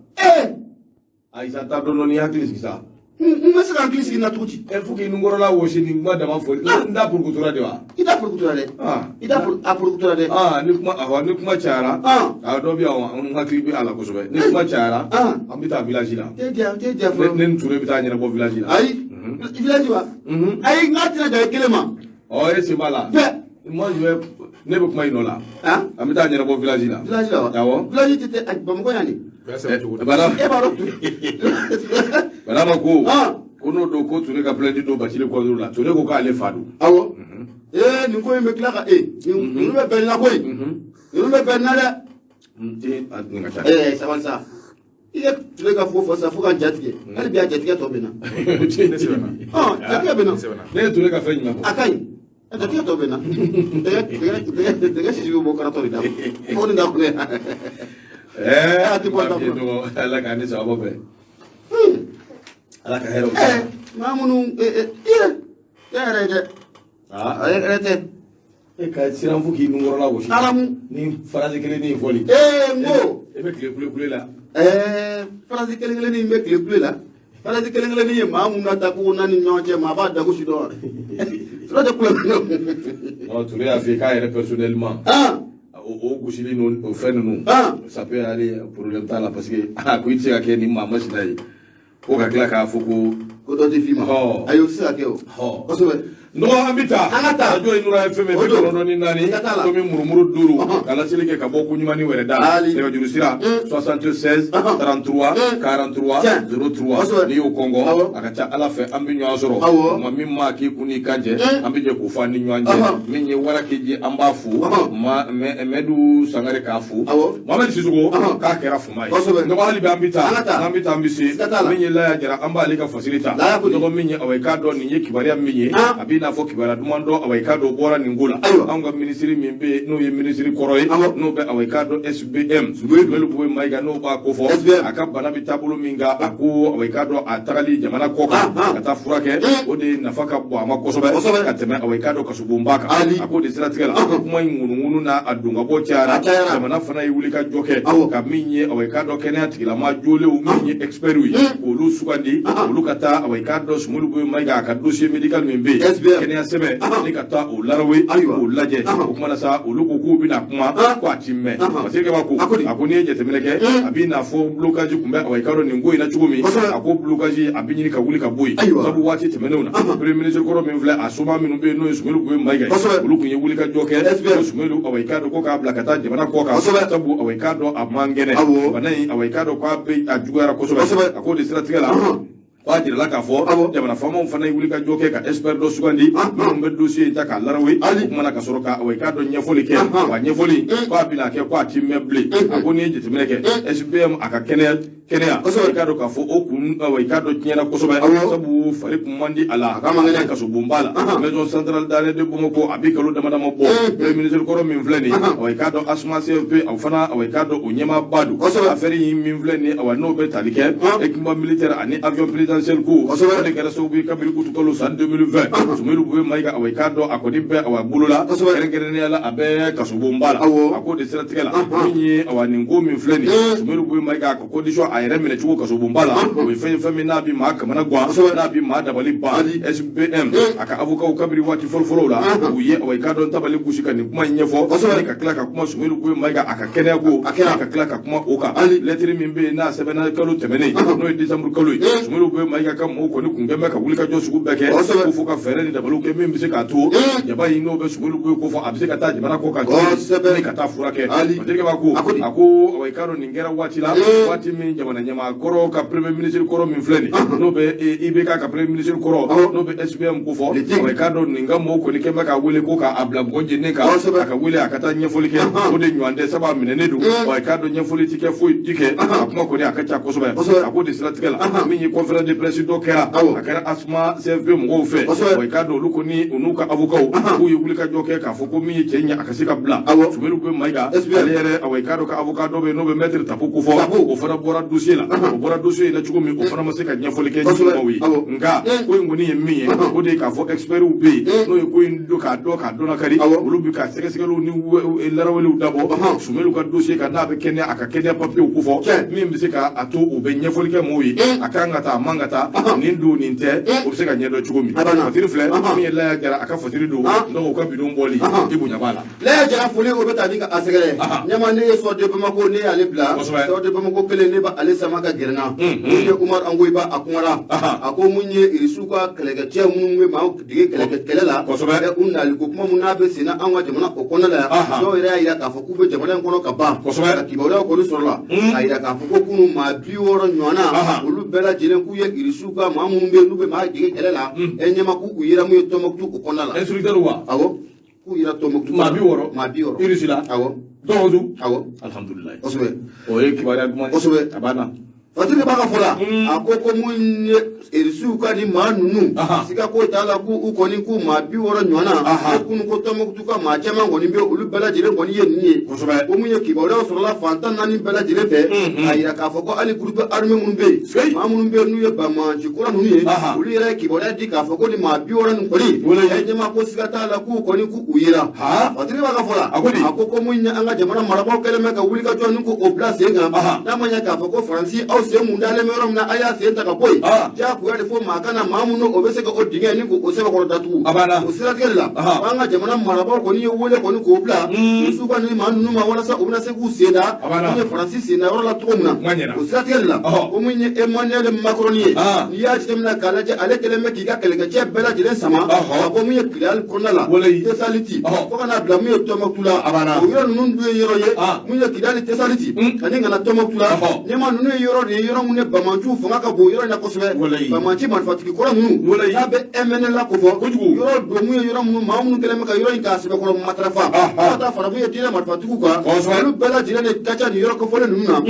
Ayisa taa dɔɔnin dɔɔnin, hakili sigi sa. N bɛ se ka hakili sigi na cogo di? Ɛ fo k'i nunkɔrɔla wɔsi ni kuma dama fɔ, n da porokotora de wa? I da porokotora dɛ. I da a porokotora dɛ. Ni kuma awɔ ni kuma cayara. A dɔ bɛ yan, n hakili bɛ a la kosɛbɛ. Ni kuma cayara, an bɛ taa village la. T'e diya, t'e diya fɔlɔ. Ne ni Ture bɛ taa ɲɛnabɔ village la. Ayi, village wa? Ayi, n k'a tɛna dan i kelen ma. Ɔ e sen b'a la. Bɛɛ. Moi je vais ne bɛ kuma i nɔ la. An bɛ taa ɲɛnabɔ village la. Village la wa? Awɔ. Village tɛ Bamakɔ yan de. Bala. E b'a dɔn. Bala ko. Ko n'o don ko Ture ka plainte don Bacili kɔduru la. Ture ko k'ale fa don. Awɔ. Ee nin ko in bɛ tila ka ninnu bɛ bɛn nin na koyi. Ninnu bɛ bɛn nin na dɛ. N tɛ a nin ka ca. Ee sabali sa. I ye Ture ka fo fɔ sisan fo ka ja tigɛ. Hali bi a jatigɛ tɔ bɛ na. Jatigɛ bɛ na. Ne ye Ture ka fɛn jumɛn fɔ? A ka ɲi. Jatigɛ tɔ bɛ na. Dɛgɛ sisi bɛ bɔ karatɔ de da. Fo nin da kun ye. A tɛ bɔ da kɔnɔ. Ala k'an ni sababu bɛn. Ala ka hɛrɛ. Maa minnu e yɛrɛ ye dɛ. A yɛrɛ tɛ. E ka siran fo k'i nunkɔrɔla gosi. Alamu. Ni farasi kelen ni fɔli. N ko. E bɛ tile kule kule la. Farasi kelen kelen ni bɛ tile kule la. Farasi kelen kelen ni ye maa mun ta ko n'a ni ɲɔgɔn cɛ maa b'a dagosi dɔn. Sira tɛ kule. Non, Ture y'a f'i ye k'a yɛrɛ personnellement. O gosili ninnu o fɛn ninnu. Ça peut aller, problème t'a la parce que a ko i tɛ se ka kɛ nin maa masina ye. Ko ka tila k'a fɔ ko. Ko dɔ tɛ f'i ma. Ayi o tɛ se ka kɛ o. Kosɛbɛ. Nɔgɔ an bɛ taa. An ka taa. Radio ye Nura FM 94, tomi murumuru 5, ka laseli kɛ ka bɔ ko ɲuman ni wɛrɛ da. Nɛgɛjuru sira 76 33 43 03. N'i y'o kɔngɔ, a ka ca Ala fɛ an bɛ ɲɔgɔn sɔrɔ. Maa min maa k'i kun n'i kan jɛ, an bɛ jɛ k'o fɔ an ni ɲɔgɔn cɛ. Min ye Warakeji an b'a fo. Mɛdu Sangare k'a fo. Mohamed Sisoko k'a kɛra fuma ye. Nɔgɔ hali bi an bɛ taa. N'an bɛ taa an bɛ se. Min ye Laya Jara an b'ale ka fasiri ta. Nɔgɔ min ye awɔ i k'a dɔn nin ye kibaruya min ye. A bɛ b'i n'a fɔ kibaruya duman dɔ, awa, i k'a dɔn bɔra nin ko la. Anw ka minisiri min bɛ yen, n'o ye minisiri kɔrɔ ye, n'o bɛ, awa, i k'a dɔn SBM, Soumeylou Boubèye Maïga, n'o b'a ko fɔ a ka bana bɛ taabolo min kan, a ko, awa, i k'a dɔn a tagali jamana kɔ kan ka taa furakɛ, o de nafa ka bon a ma kosɛbɛ ka tɛmɛ, awa, i k'a dɔn kasobonba kan. A ko de siratigɛ la, kuma in ŋunuŋunu n'a a don ka bɔ cayara, jamana fana ye wuli ka jɔ kɛ ka min ye, awa, i k'a dɔn kɛnɛya tigilamaa jolenw min ye experts ye, k'olu sugandi, olu ka taa, awa, i k'a dɔn Soumeylou Boubèye Maïga a ka dossier médical min bɛ yen, kɛnɛya sɛbɛn, ni ka taa o larawe k'o lajɛ. O kuma na sa, olu ko k'u bɛna kuma ko a ti mɛn, parce que ko a ko n'i ye jateminɛ kɛ, a b'i n'a fɔ blocage tun bɛ, awa, i k'a dɔn nin ko in na cogo min, a ko blocage a bɛ ɲini ka wuli ka bɔ yen, sabu waati tɛmɛnenw na, premier ministre kɔrɔ min filɛ, a soma minnu bɛ yen, n'o ye Soumeylou Boubèye Maïga ye, olu tun ye wuli ka jɔ kɛ ko Soumeylou, awa, i k'a dɔn ko k'a bila ka taa jamana kɔ kan, sabu, awa, i k'a dɔn a man kɛnɛ, bana in, awa, i k'a dɔn k'a bɛ a juguyara kosɛbɛ. A k'o de siratigɛ la, k'a jirala k'a fɔ jamana faamaw fana ye wuli ka jɔ kɛ ka expert dɔ sugandi minnu bɛ dossier in ta k'a larawe. O kuma na, ka sɔrɔ ka, awa, i k'a dɔn ɲɛfɔli kɛ, wa ɲɛfɔli k'a bɛna kɛ ko a ti mɛn bilen. A ko n'i ye jateminɛ kɛ, SBM a ka kɛnɛya, i k'a dɔn k'a fɔ o kun, awa, i k'a dɔn tiɲɛna kosɛbɛ, sabu fari kun man di a la, a ka man kɛnɛ kasobonba la, maison centrale d'arrêt de Bamako, a bɛ kalo dama dama bɔ. Premier ministre kɔrɔ min filɛ nin ye, awa, i k'a dɔn ASMA CFP, o fana, awa, i k'a dɔn o ɲɛmaaba don. Affaire in min filɛ nin ye, awa, n'o bɛ tali kɛ équipement militaire ani avion présidentiel ko, o de kɛra sababu ye kabini utu kalo san 2020, Soumeylou Boubèye Maïga, awa, i k'a dɔn a kɔni bɛ, awa, bolo la, kɛrɛnkɛrɛnnenya la a bɛ kasobonba la. A ko de siratigɛ la, min ye, awa, nin ko min filɛ nin ye, Soumeylou Boubèye Maïga a ka condition, a yɛrɛ minɛ cogo kasobonba la, o ye fɛn ye, fɛn min n'a bɛ maa kamana gan, n'a bɛ maa dabali ban. SBM a ka avocat kabini waati fɔlɔfɔlɔw la, u ye, awa, i k'a dɔn tabali gosi ka nin kuma in ɲɛfɔ, ka tila ka kuma Soumeylou Boubèye Maïga a ka kɛnɛya ko, a ka tila ka kuma o kan. Lɛtiri min bɛ yen n'a sɛbɛnna kalo tɛmɛnen, n'o ye décembre kalo ye, Soumeylou Boubèye Maïga ka mɔgɔw kɔni kun kɛn bɛ ka wulikajɔ sugu bɛɛ kɛ ko fo ka fɛɛrɛ ni dabaliw kɛ min bɛ se k'a to jaba in n'o bɛ Soumeylou Boubèye ko fɔ, a bɛ se ka taa jamana kɔ kan ni ka taa furakɛ. Patrick b'a ko a ko, awa, i k'a dɔn nin kɛra waati la, waati min jamana ɲɛmaa kɔrɔ ka premier ministre kɔrɔ min filɛ nin, n'o bɛ IBK ka premier ministre kɔrɔ, n'o bɛ SBM ko fɔ, awa, i k'a dɔn nin ka mɔgɔw kɔni kɛn bɛ k'a wele ko k'a bila mɔgɔ jeninen kan, a ka wele a ka taa ɲɛfɔli kɛ, o de ɲɔgɔn tɛ, sabu a minɛnen don. Wa i k'a dɔn ɲɛfɔli ti kɛ, foyi ti kɛ, a kuma kɔni a ka ca kosɛbɛ. A ko de siratigɛ la, min ye conférence de presse dɔ kɛra, a kɛra ASMA CFP mɔgɔw fɛ. Wa i k'a dɔn olu kɔni, u n'u ka avocats, k'u ye wulikajɔ kɛ k'a fɔ ko min ye cɛ in ye, a ka se ka bila. Soumeylou Boubèye Maïga ale yɛrɛ, awa, i k'a dɔn ka avocat dɔ bɛ yen n'o bɛ maître Tapo ko fɔ, o fana bɔra dossier la. O bɔra dossier in na cogo min, o fana ma se ka ɲɛfɔli kɛ ɲɛmɔgɔw ye. Nka ko in kɔni ye min ye, o de ye k'a fɔ experts bɛ yen, n'o ye ko in don k'a dɔn k'a dɔn kari, olu bɛ ka sɛgɛsɛgɛliw ni laraweliw dabɔ Soumeylou ka dossier kan, n'a bɛ kɛnɛya, a ka kɛnɛya papiyew ko fɔ, min bɛ se k'a to u bɛ ɲɛfɔli kɛ mɔgɔw ye, a kan ka taa, a man ka taa, nin don nin tɛ, o bɛ se ka ɲɛdɔn cogo min. Fasiri filɛ min ye Laya Jara a ka fasiri don, donc o ka bidon bɔli i bonya b'a la. Laya Jara foli o bɛ taa ni ka a sɛgɛrɛ ɲɛma. Ne ye Soir de Bamako, ne y'ale bila. Soir de Bamako kelen, ne b'ale sama ka gɛrɛ na. Mun ye Umar Angoyiba, a kumara, a ko mun ye Irisiw ka kɛlɛkɛcɛ minnu bɛ maaw dege kɛlɛkɛ kɛlɛ la, u nali ko kuma mun n'a bɛ sen na an ka jamana o kɔnɔna la yan, dɔw yɛrɛ y'a jira k'a fɔ k'u bɛ jamana in kɔnɔ ka ban. Ka kibaruyaw kɔni sɔrɔla k'a jira k'a fɔ ko kunun maa 60 ɲɔgɔnna, olu bɛɛ lajɛlen k'u ye Irisiw ka maa minnu bɛ yen n'u bɛ maa dege kɛlɛ la, ɲɛma k'u yera mun ye Tɔnbɔkutu o kɔnɔna la. Instructeur wa? Awɔ, k'u yera Tɔnbɔkutu. Maa 60? Maa 60. Irisi la? Awɔ. Tɔnbɔkutu? Awɔ. Alhamdulilayi. Kosɛbɛ. O ye kibaruya duman ye. Kosɛbɛ. A banna. Fatigi b'a ka fɔ la, a ko ko mun ye Irisiw ka nin maa ninnu, siga ko t'a la k'u kɔni k'u maa 60 ɲɔgɔnna, ko kunun ko Tɔnbɔkutu ka maa caman kɔni bɛ, olu bɛɛ lajɛlen kɔni ye nin ye. Ko mun ye kibaruyaw sɔrɔla fan 14 bɛɛ lajɛlen fɛ k'a jira k'a fɔ ko hali groupe armé minnu bɛ yen, maa minnu bɛ yen n'u ye banbaanci kura ninnu ye, olu yɛrɛ ye kibaruya di k'a fɔ ko nin maa 60 nin kɔni, ɲɛma ko siga t'a la k'u kɔni k'u yera. Fatigi b'a ka fɔ la, a ko ko mun ye an ka jamana marabaaw kɛlen bɛ ka wulikajɔ ni k'o bila sen kan, n'a ma ɲɛ k'a fɔ ko Faransi aw sen mun dalen bɛ yɔrɔ min na, a y'a sen ta ka bɔ yen, diyagoya de fo maa kana maa minnu o bɛ se ka o dingɛ ni k'o sɛbɛkɔrɔ datugu. O siratigɛ de la, an ka jamana marabaaw kɔni ye wele kɔni k'o bila Irisiw ka nin maa ninnu ma walasa u bɛna se k'u sen da mun ye Faransi sen da yɔrɔ la cogo min na. O siratigɛ de la, ko mun ye Emmanuel Macron ye, n'i y'a jateminɛ k'a lajɛ, ale kɛlen bɛ k'i ka kɛlɛkɛcɛ bɛɛ lajɛlen sama ka bɔ mun ye Kidali kɔnɔna la, Tesaliti, fo ka n'a bila mun ye Tɔnbɔkutu la. O yɔrɔ ninnu dun ye yɔrɔ ye mun ye Kidali, Tesaliti ani ka na Tɔnbɔkutu la, ɲɛma ninnu ye yɔrɔ de de ye yɔrɔ minnu ye banbaanciw fanga ka bon yɔrɔ in na kosɛbɛ banbaanci marifatigi kɔrɔ minnu n'a bɛ MNLA ko fɔ kojugu yɔrɔ don mun ye yɔrɔ minnu maa minnu kɛlen bɛ ka yɔrɔ in k'a sɛbɛkɔrɔ matarafa fo ka taa fara mun ye diinɛ marifatigiw kan olu bɛɛ lajɛlen de ka ca nin yɔrɔ kofɔlen ninnu na ko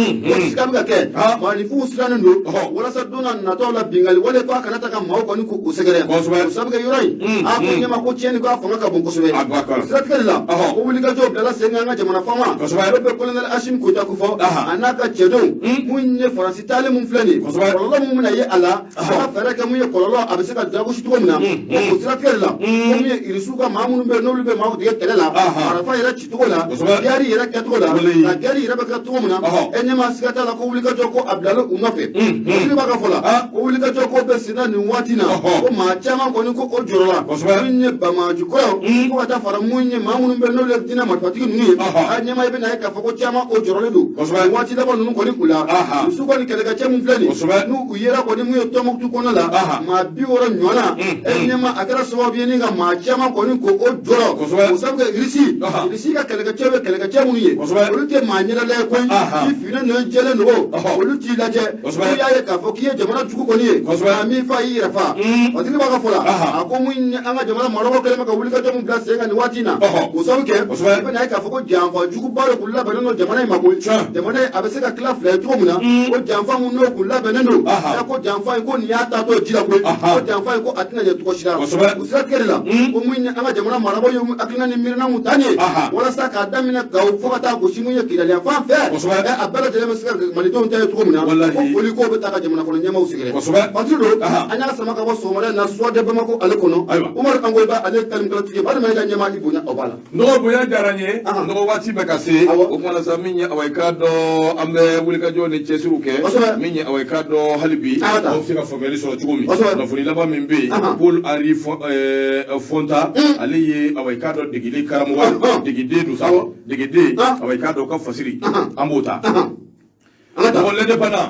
siga bɛ ka kɛ maaninfinw sirannen don walasa don na nataw la binkanni wale ko a kana ta ka maaw kɔni k'u sɛgɛrɛ o sabu kɛ yɔrɔ in a ko ɲɛma ko tiɲɛni ko a fanga ka bon kosɛbɛ o siratigɛ de la ko wulikajɔw bilala sen kan an ka jamana faama n'o bɛ kolonɛli Asimi Goyita ko fɔ a n'a ka cɛdenw mun ye Faransi taali mun filɛ nin ye kɔlɔlɔ mun bɛna ye a la a ka fɛɛrɛ kɛ mun ye kɔlɔlɔ a bɛ se ka dagosi cogo min na o siratigɛ de la ko mun ye irisiw ka maa minnu bɛ yen n'olu bɛ maaw dege kɛlɛ la marifa yɛrɛ cicogo la gɛri yɛrɛ kɛcogo la ka gɛri yɛrɛ bɛ kɛ cogo min na e ɲɛma siga t'a la ko wulikajɔ ko a bilalen u nɔfɛ waziri b'a ka fɔ la ko wulikajɔ ko bɛ sen na nin waati na ko maa caman kɔni ko o jɔrɔla min ye banbaanci kɔrɔ fo ka taa fara mun ye maa minnu bɛ n'olu ye diinɛ marifatigi ninnu ye a ɲɛma i bɛna ye k'a fɔ ko caman o jɔrɔlen don waati laban ninnu kɔni u la irisiw kɔni kɛlɛkɛcɛ min filɛ nin n'u u yera kɔni mun ye Tɔnbukutu kɔnɔ la maa 60 ɲɔgɔn na e ɲɛma a kɛra sababu ye ni ka maa caman kɔni ko o jɔrɔ o sabu kɛ irisi irisi ka kɛlɛkɛcɛ bɛ kɛlɛkɛcɛ minnu ye olu tɛ maa ɲɛda lajɛ koyi i finnen don i jɛlen don olu t'i lajɛ n'i y'a ye k'a fɔ k'i ye jamana jugu kɔni ye a m'i fa y'i yɛrɛ fa waziri b'a ka fɔ la a ko mun ye an ka jamana marabagaw kɛlen bɛ ka wulikajɔ min bila sen kan nin waati in na o sabu kɛ i bɛna ye k'a fɔ ko janfa juguba de kun labɛnnen don jamana in ma koyi jamana in a bɛ se ka tila fila ye cogo min na ko janfa min n'o kun labɛnnen don ko janfa in ko nin y'a taatɔ ji la koyi ko janfa in ko a tɛna ɲɛ cogo si la o siratigɛ de la ko mun ye an ka jamana marabagaw ye hakilina ni miirina mun ta nin ye walasa k'a daminɛ Gawo fo ka taa gosi mun ye Kidali yan fan fɛ a bɛɛ lajɛlen bɛ se ka malidenw ta ye cogo min na ko boli ko bɛ taa ka jamana kɔnɔ ɲɛmaaw sɛgɛrɛ patiri don an y'a sama ka bɔ sɔgɔmada in na Soir de Bamako ale kɔnɔ Umaru Angoyiba ale ye talimikalatigi ye balima i ka ɲɛmaa i bonya o b'a la Nɔgɔ bonya diyara n ye nɔgɔ waati bɛ ka se o kuma na sa min ye awa i k'a dɔn an bɛ wulikajɔ ni cɛsiriw kɛ min ye awa i k'a dɔn hali bi aw bɛ se ka faamuyali sɔrɔ cogo min kunnafoni laban min bɛ yen Paul Henri Fontan ale ye awa i k'a dɔn degeli karamɔgɔ ye degeden don sa degeden awa i k'a dɔn ka fasiri an b'o ta L'Indépendant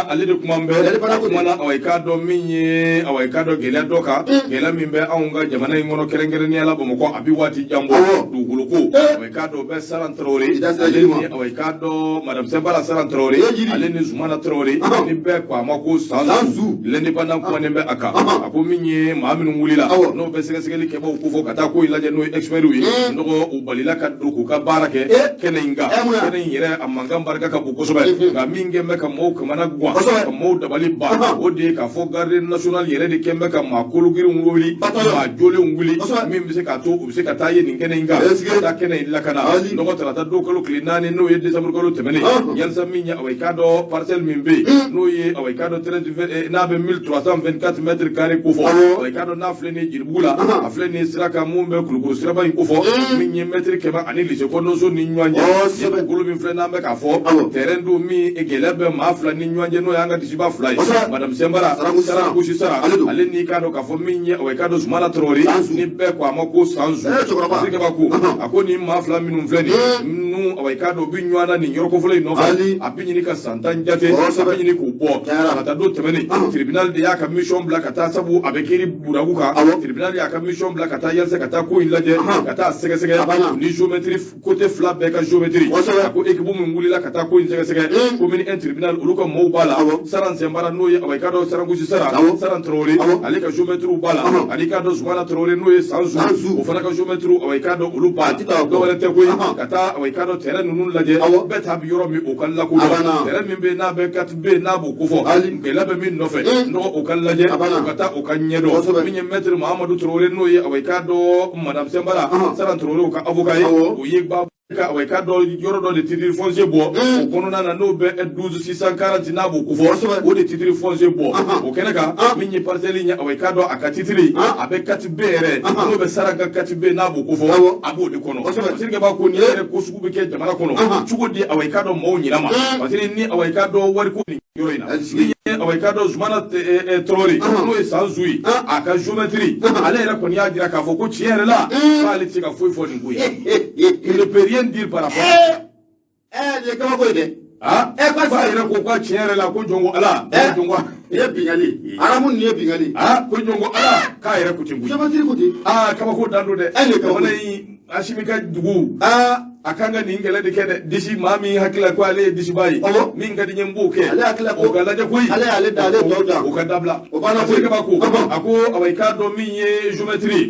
ale de kuma bɛ kumana awa i k'a dɔn min ye awa i k'a dɔn gɛlɛya dɔ kan gɛlɛya min bɛ anw ka jamana in kɔnɔ kɛrɛnkɛrɛnnenya la Bamakɔ a bɛ waati jan bɔ dugukolo ko awa i k'a dɔn bɛ Saran Tarawele ale ni awa i k'a dɔn madame Sɛnbara Saran Tarawele ale ni Zumana Tarawele ni bɛɛ ko a ma ko Sanzu L'Indépendant kumanen bɛ a kan a ko min ye maa minnu wulila n'o bɛ sɛgɛsɛgɛli kɛbaaw kofɔ ka taa ko in lajɛ n'o ye experts ye nɔgɔ u balila ka don k'u ka baara kɛ kɛnɛ in kan kɛnɛ in yɛrɛ a mankan barika ka bon kosɛbɛ nka min kɛn bɛ ka maaw kamana gan ka maaw dabali ban o de ye k'a fɔ garde nationale yɛrɛ de kɛn bɛ ka maa kologirinw wuli maa jolenw wuli min bɛ se k'a to u bɛ se ka taa ye nin kɛnɛ in kan ka taa kɛnɛ in lakana nɔgɔ tarata don kalo tile 4 n'o ye décembre kalo tɛmɛnen yalisa min ye awa i k'a dɔn parcelle min bɛ yen n'o ye awa i k'a dɔn 13 n'a bɛ 1324 mètres carrés kofɔ awa i k'a dɔn n'a filɛ nin ye Jiribugu la a filɛ nin ye sira kan mun bɛ Kulukoro siraba in kofɔ min ye mɛtiri 100 ani lycée Kɔnɔso ni ɲɔgɔn cɛ dugukolo min filɛ n'an bɛ k'a fɔ terrain don min gɛlɛya bɛ maa fila ni ɲɔgɔn cɛ n'o y'an ka disiba fila ye madame Sɛnbara Sarangosi Sara ale n'i k'a dɔn k'a fɔ min ye awa i k'a dɔn Zumana Tarawele ni bɛɛ ko a ma ko Sanzu Kaba ko a ko nin maa fila minnu filɛ nin ye ninnu awa i k'a dɔn u bɛ ɲɔgɔn na nin yɔrɔ kofɔlen in nɔfɛ a bɛ ɲini ka san 10 jate a bɛ ɲini k'u bɔ tarata don tɛmɛnen tribunal de y'a ka mission bila ka taa sabu a bɛ kiiri buragu kan tribunal y'a ka mission bila ka taa yalisa ka taa ko in lajɛ ka taa sɛgɛsɛgɛ ni géomètre côté fila bɛɛ ka géomètre a ko équipe min wulila ka taa ko in sɛgɛsɛgɛ commune 1 tribunal olu ka mɔɔw b'a la Saran Sɛnbara n'o ye awa i k'a dɔn Sarangosi Sara Saran Tarawele ale ka géomètre b'a la ani k'a dɔn Zumana Tarawele n'o ye Sanzu o fana ka géomètre awa i k'a dɔn olu b'a la dɔwɛrɛ tɛ koyi ka taa awa i k'a dɔn terrain ninnu lajɛ bɛɛ ta bɛ yɔrɔ min o ka lakodɔn terrain min bɛ n'a bɛ 4B n'a b'o kofɔ gɛlɛya bɛ min nɔfɛ nɔgɔ o ka lajɛ o ka taa o ka ɲɛdɔn min ye maître Mahamadu Tarawele n'o ye awa i k'a dɔn madame Sɛnbara Saran Tarawele ka avocat ye o ye ba ka awa i k'a dɔn yɔrɔ dɔ de titre foncier bɔ o kɔnɔna na n'o bɛ 12 640 n'a b'o kofɔ o de titre foncier bɔ o kɛnɛ kan min ye parcelle ye awa i k'a dɔn a ka titre a bɛ 4B yɛrɛ n'o bɛ Saran ka 4B n'a b'o kofɔ a b'o de kɔnɔ parce b'a ko nin yɛrɛ ko sugu bɛ kɛ jamana kɔnɔ cogo di awa i k'a dɔn maaw ɲinɛ ma parce que ni awa i k'a dɔn wariko nin yɔrɔ in na ni ye awa i k'a dɔn Zumana Tarawele n'o ye Sanzu ye a ka géomètre ale yɛrɛ kɔni y'a jira k'a fɔ ko tiɲɛ yɛrɛ la k'ale tɛ se ka foyi fɔ nin ko in il ne peut rien dire par rapport nin ye kabako ye dɛ. Aa k'a yɛrɛ ko ko tiɲɛ yɛrɛ la ko jɔn ko Ala jɔn ko nin ye binkanni aramu nin ye binkanni. Aa ko jɔn ko Ala k'a yɛrɛ ko ten koyi. Géomètre ko ten. Aa kabako dan don dɛ. Nin ye kabako jamana in Asimi ka dugu. Aa. A kan ka nin kɛlɛ de kɛ dɛ. Disi maa min hakili la ko ale ye disiba ye, min ka di n ye n b'o kɛ. Ale hakili la ko o ka lajɛ koyi. Ale y'ale da, ale ye tɔw da. O ka dabila. O banna koyi. Patiri Kabako a ko awa, i k'a dɔn min ye géométrie,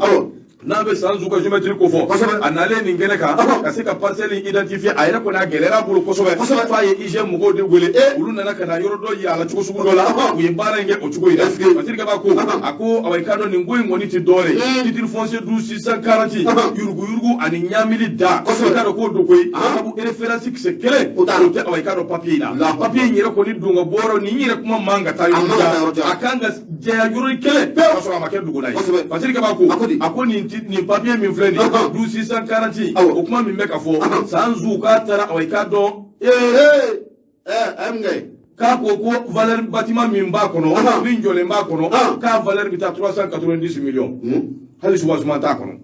n'a bɛ san ka géométrie ko fɔ, a nalen nin kɛnɛ kan ka se ka parcelle identifier, a yɛrɛ kɔni a gɛlɛyara a bolo kosɛbɛ, f'a ye IGM mɔgɔw de wele. Olu nana ka na yɔrɔ dɔ yira a la cogo sugu dɔ la, u ye baara in kɛ o cogo in na. Patiri Kabako a ko awa, i k'a dɔn nin ko in kɔni tɛ dɔwɛrɛ ye, titre foncier 12 640, yuruguyurugu ani ɲamili da. I k'a dɔn k'o don koyi, sabu référence kisɛ kelen o tɛ awa, i k'a dɔn papier in na. Papier in yɛrɛ kɔni don ka bɔ yɔrɔ nin yɛrɛ kuma man ka taa yɔrɔ jan, a kan ka jɛya yɔrɔ kelen k'a sɔrɔ a ma kɛ dugu la ye. Patiri Kabako a ko nin papier min filɛ nin ye, 12 640, o kuma min bɛ ka fɔ san zu k'a taara awa, i k'a dɔn A ye mun kɛ? K'a ko ko valeur bâtiment min b'a kɔnɔ, min jɔlen b'a kɔnɔ, k'a valeur bɛ taa 390 millions, hali soubassement t'a kɔnɔ.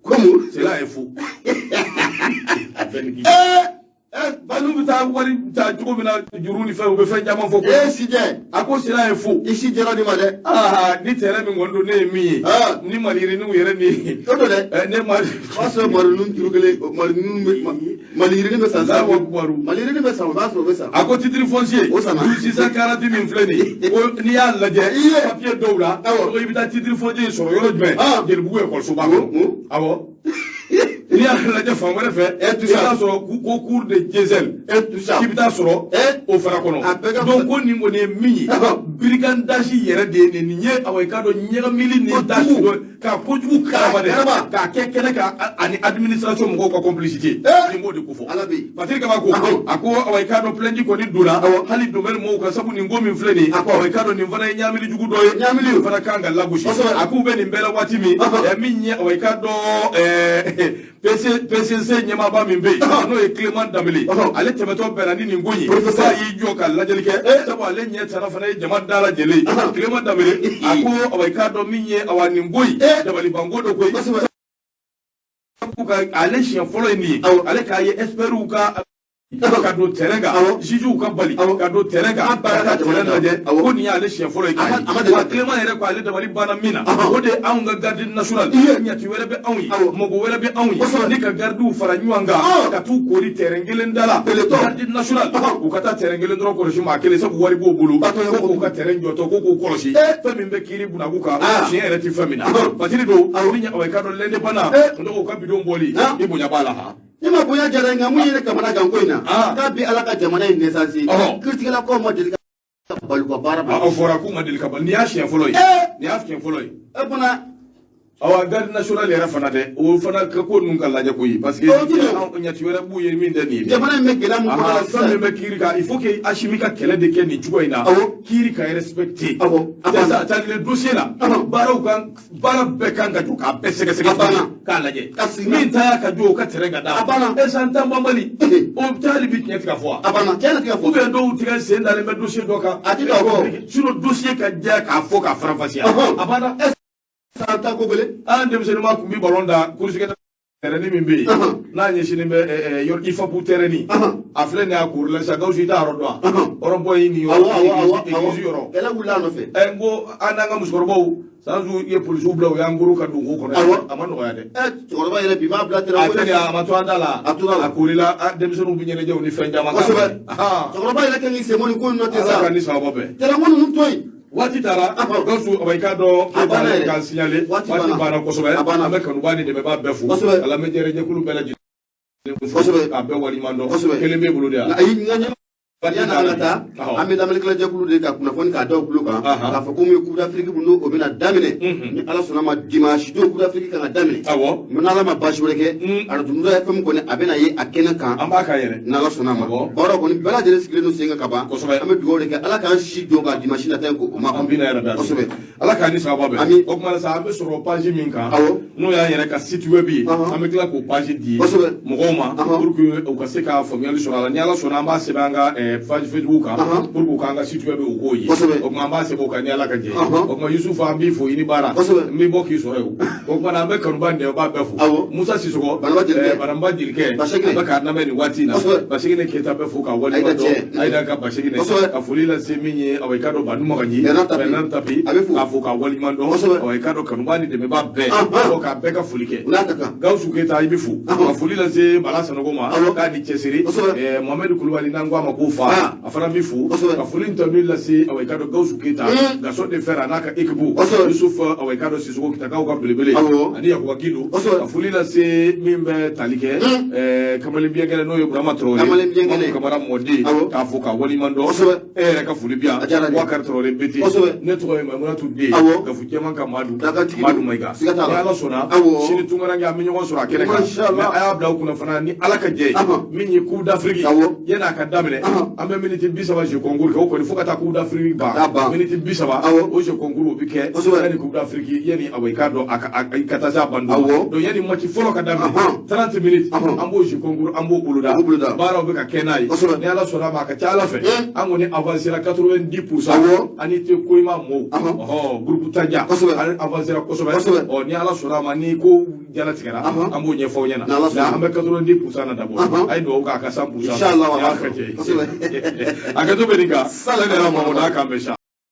Comme Cela est faux. Banu bɛ taa wari ta cogo min na, juru ni fɛn, u bɛ fɛn caman fɔ ko sijɛ. A ko cela est faux. I si jɛra nin ma dɛ. Aa, ni terrain min kɔni don, ne ye min ye, ni maliyiriniw yɛrɛ ni O don dɛ. Ne ma O b'a sɔrɔ maliyirinin juru kelen, maliyirinin bɛ maliyirinin bɛ san. Allahu Akbar. Maliyirinin bɛ san, o b'a sɔrɔ o bɛ san. A ko titre foncier O sanna. 640 min filɛ nin ye, ko n'i y'a lajɛ papier dɔw la, ko i bɛ taa titre foncier sɔrɔ yɔrɔ jumɛn? Jelibugu ekɔlisoba kɔnɔ. Awɔ, n'i y'a lajɛ fan wɛrɛ fɛ, i bɛ taa sɔrɔ ko cour de Diesel, k'i bɛ taa sɔrɔ o fana kɔnɔ. Donc ko nin kɔni ye min ye, brigandage yɛrɛ de ye nin. Nin ye awa, i k'a dɔn ɲagamili ni tâche dɔ ka kojugu karaba dɛ, k'a kɛ kɛnɛ kan ani administration mɔgɔw ka complicité, nin b'o de ko fɔ. Patiri Kabako a ko awa, i k'a dɔn plainte kɔni donna hali domaine mɔgɔw kan, sabu nin ko min filɛ nin ye, awa, i k'a dɔn nin fana ye ɲamili jugu dɔ ye, ɲamili fana kan ka lagosi. A k'u bɛ nin bɛɛ la waati min, min ye awa, i k'a dɔn PCC ɲɛmaaba min bɛ yen, n'o ye Clément Danbele, ale tɛmɛtɔ bɛnna ni nin ko in ye, k'a y'i jɔ ka lajɛli kɛ, sabu ale ɲɛ tana fana ye jama da lajɛlen ye. Clément Danbele a ko awa, i k'a dɔn min ye awa, nin ko in dabalibanko dɔ koyi, ka ale siɲɛ fɔlɔ ye nin ye, ale k'a ye experts ka don terrain kan, juges ka bali ka don terrain kan ka taa terrain lajɛ, ko nin y'ale siɲɛ fɔlɔ ye k'a ye. Wa Clément yɛrɛ ko ale dabali banna min na, o de ye anw ka garde nationale, ɲɛti wɛrɛ bɛ anw ye, mɔgɔ wɛrɛ bɛ anw ye, ni ka gardiw fara ɲɔgɔn kan ka t'u kori terrain kelen da la. Garde nationale u ka taa terrain kelen dɔrɔn kɔlɔsi maa kelen, sabu wari b'o bolo, ko k'u ka terrain jɔtɔ ko k'u kɔlɔsi fɛn min bɛ kiiri bunaku kan, tiɲɛ yɛrɛ tɛ fɛn min na. Patiri don ni i ka dɔn l'indépendant u ka bidon bɔli, i bonya b'a la han. Ne ma bonya jara, nka mun ye ne kamana gan ko in na, k'a bi Ala ka jamana in naissance, kiiritigɛlakaw ma deli ka bali u ka baara ma. Aw fɔra k'u ma deli ka bali, nin y'a siɲɛ fɔlɔ ye, nin y'a siɲɛ fɔlɔ ye. E fana. Awa, garde nationale yɛrɛ fana dɛ, o fana ka ko ninnu ka lajɛ koyi, parce que ɲɛti wɛrɛ b'u ye min tɛ nin ye. Jamana in bɛ gɛlɛya min kɔnɔ la sisan, fɛn min bɛ kiiri kan, il faut que Assimi ka kɛlɛ de kɛ nin cogo in na, kiiri ka respecter. C'est à dire le dossier là, baaraw kan, baara bɛɛ kan ka jɔ k'a bɛɛ sɛgɛsɛgɛ k'a lajɛ, min ta ka jɔ o ka terrain ka d'a ma. E san tan banbali, o taali bi tiɲɛ tigɛ fɔ wa? A banna, tiɲɛ tigɛ fɔ. Ou bien dɔw tigɛ sen dalen bɛ dossier dɔ kan. A ti ka fɔ. Sinon dossier ka diya k'a fɔ k'a faranfasiya, a banna. San tan ko gɛlɛn. An denmisɛnnin tun bɛ ballon da kurusigɛ terrain min bɛ yen, n'a ɲɛsinnen bɛ yɔrɔ IFAPU terrain, a filɛ nin ye, a kori la sisan. Gawusu, i t'a yɔrɔ dɔn wa? Rond-point in nin yɔrɔ, église yɔrɔ. Kɛlɛ wulila a nɔfɛ. N ko an n'an ka musokɔrɔbaw sanzu ye polisiw bila, u y'an goro ka don wo kɔnɔ. A ma nɔgɔya dɛ. Cɛkɔrɔba yɛrɛ bi b'a bila terrain. A tɛ nin, a ma to an da la. A tora la. A kori la, denmisɛnninw bɛ ɲɛnajɛw ni fɛn caman. Kosɛbɛ. Cɛkɔrɔba yɛrɛ kan k'i sen bɔ nin ko in nɔ ten sa. Ala ka ni sababa bɛn. Terrain ko ninnu to yen. Waati taara, Gawusu, i k'a dɔn A banna yɛrɛ. k'an signaler. Waati waati banna. banna kosɛbɛ. A banna. An bɛ kanubaa ni dɛmɛbaa bɛɛ fo. Kosɛbɛ. A lamɛnjɛjɛkulu bɛɛ lajɛlen fo. Kosɛbɛ. K'a bɛɛ waleɲuman dɔn. Kosɛbɛ. Kelen b'e bolo de yan. Ayi, n ka ɲɛ yanni an ka taa, an bɛ lamɛnnikɛla de ka kunnafoni k'a da u tulo kan, k'a fɔ ko mun ye Coupe d'Afrique mun n'o bɛna daminɛ, ni Ala sɔnna ma, dimanche don Coupe d'Afrique kan ka daminɛ. N'Ala ma baasi wɛrɛ kɛ, arajo Nura FM kɔni a bɛna ye a kɛnɛ kan. An b'a kan yɛrɛ. N'Ala sɔnna ma, baaraw kɔni bɛɛ lajɛlen sigilen don sen kan ka ban. Kosɛbɛ. An bɛ dugawu de kɛ, Ala k'an si don ka dimanche nata in ko o ma. An bɛna yɛrɛ da. Kosɛbɛ. Ala k'an ni sababa bɛn. Ami. O tuma na sa, an bɛ sɔrɔ page min kan, n'o y'an yɛrɛ ka site web ye, an bɛ tila k'o page di mɔgɔw ma pour que u ka se ka faamuyali sɔrɔ a la. Ni Ala sɔnna, an b'a sɛbɛn an ka page Facebook kan pour que u k'an ka site web, u k'o ye. O tuma an b'a sɛbɛn o kan ni Ala ka jɛ ye. O tuma Yusufu, an b'i fo, i ni baara. N bɛ bɔ k'i sɔrɔ yen. O tuma na an bɛ kanuba dɛmɛbaa bɛɛ fo. Awɔ. Musa Sisɔkɔ. Banaba jelikɛ. Banaba jelikɛ. Basegine. A bɛ k'an lamɛn nin waati in na. Kosɛbɛ. Basegine Keyita bɛ fo k'a waleɲuman Ayida dɔn. cɛ. Ayida ka Basegine. Kosɛbɛ. Ka foli lase min ye awa i k'a dɔn Banu Magaji. Bernard Tapi. Bernard Tapi. A bɛ fo. K'a fo k'a waleɲuman dɔn. Kosɛbɛ. Awa i k'a dɔn kanuba ni dɛmɛbaa bɛɛ. Anhan. Ɔ, k'a bɛɛ ka foli kɛ. U n'a ka kan. Gawusu Keyita i bɛ fo. Anhan. Ka foli lase Bala Sanogo ma. Awɔ. K'a ni cɛsiri. Kosɛbɛ. Mohamɛdi Kulubali n'an ko a ma ko fa. Ah. A fana bɛ fo. Kosɛbɛ. Ka foli ni tanuni lase awa i k'a dɔn Gawusu Keyita. Gaston de Fer a n'a ka équipe. Kosɛbɛ. Yusuf awa i k'a dɔn Sisoko Kitakaw ka belebele. Awɔ. Ani Yakuba Gindo. Kosɛbɛ. Ka foli lase min bɛ tali kɛ. Kamalen biɲɛkɛnɛ n'o ye Burama Traoré. Kamalen biɲɛkɛnɛ. Mamu Kamara mɔden. Awɔ. K'a fo k'a waleɲuman dɔn. Kosɛbɛ. E yɛrɛ ka foli bi yan. A diyara n ye. Wakari Traoré Bete. Kosɛbɛ. Ne tɔgɔ ye Mamunatu Den. Awɔ. Gafu jɛman ka Madu. Dakatigi Madu Mayiga. Siga t'a la. Ni Ala sɔnna. Awɔ. Sini tunkaranke an bɛ ɲɔgɔn sɔrɔ a kɛnɛ kan. Masha Allah. Mais a y'a bila aw kunna fana ni Ala ka jɛ ye. Ahan. Min ye Coupe d'Afrique. Awɔ. Yanni a ka daminɛ. Ahan. An bɛ miniti 30 jeu concours kɛ o kɔni fo ka taa Coupe d'Afrique ban. K'a ban. Miniti 30. Awɔ. O jeu concours o bɛ kɛ. Kosɛbɛ. Yanni Coupe d'Afrique yanni awa i k'a dɔn a ka a ka taa se a ban don. Awɔ. Donc yanni match fɔlɔ ka daminɛ. Ahan. 30 minutes. Ahan. An b'o jeu concours an b'o boloda. O b'o boloda. Baaraw bɛ ka kɛ n'a ye. Kosɛbɛ. Ni Ala sɔnna a ma a ka ca Ala fɛ. An kɔni avancera 90%. Awɔ. Ani tɛ Koyima mɔɔw. Ahan. Ɔhɔ groupe Tanja. Kosɛbɛ. An avancera kosɛbɛ. Kosɛbɛ. Ɔ ni Ala sɔnna a ma ni ko jalatigɛra. Ahan. An b'o ɲɛfɔ aw ɲɛna. Ni Ala sɔnna. Nka an bɛ 90% na d'abord. Ahan. A ye dugawu k'a ka 100%. Inchallah, Ni Ala ka jɛ ye. Kosɛbɛ. A kɛtɔ bɛ nin kan. Salam. Ne yɛrɛ Mamudu a k'an bɛn sa.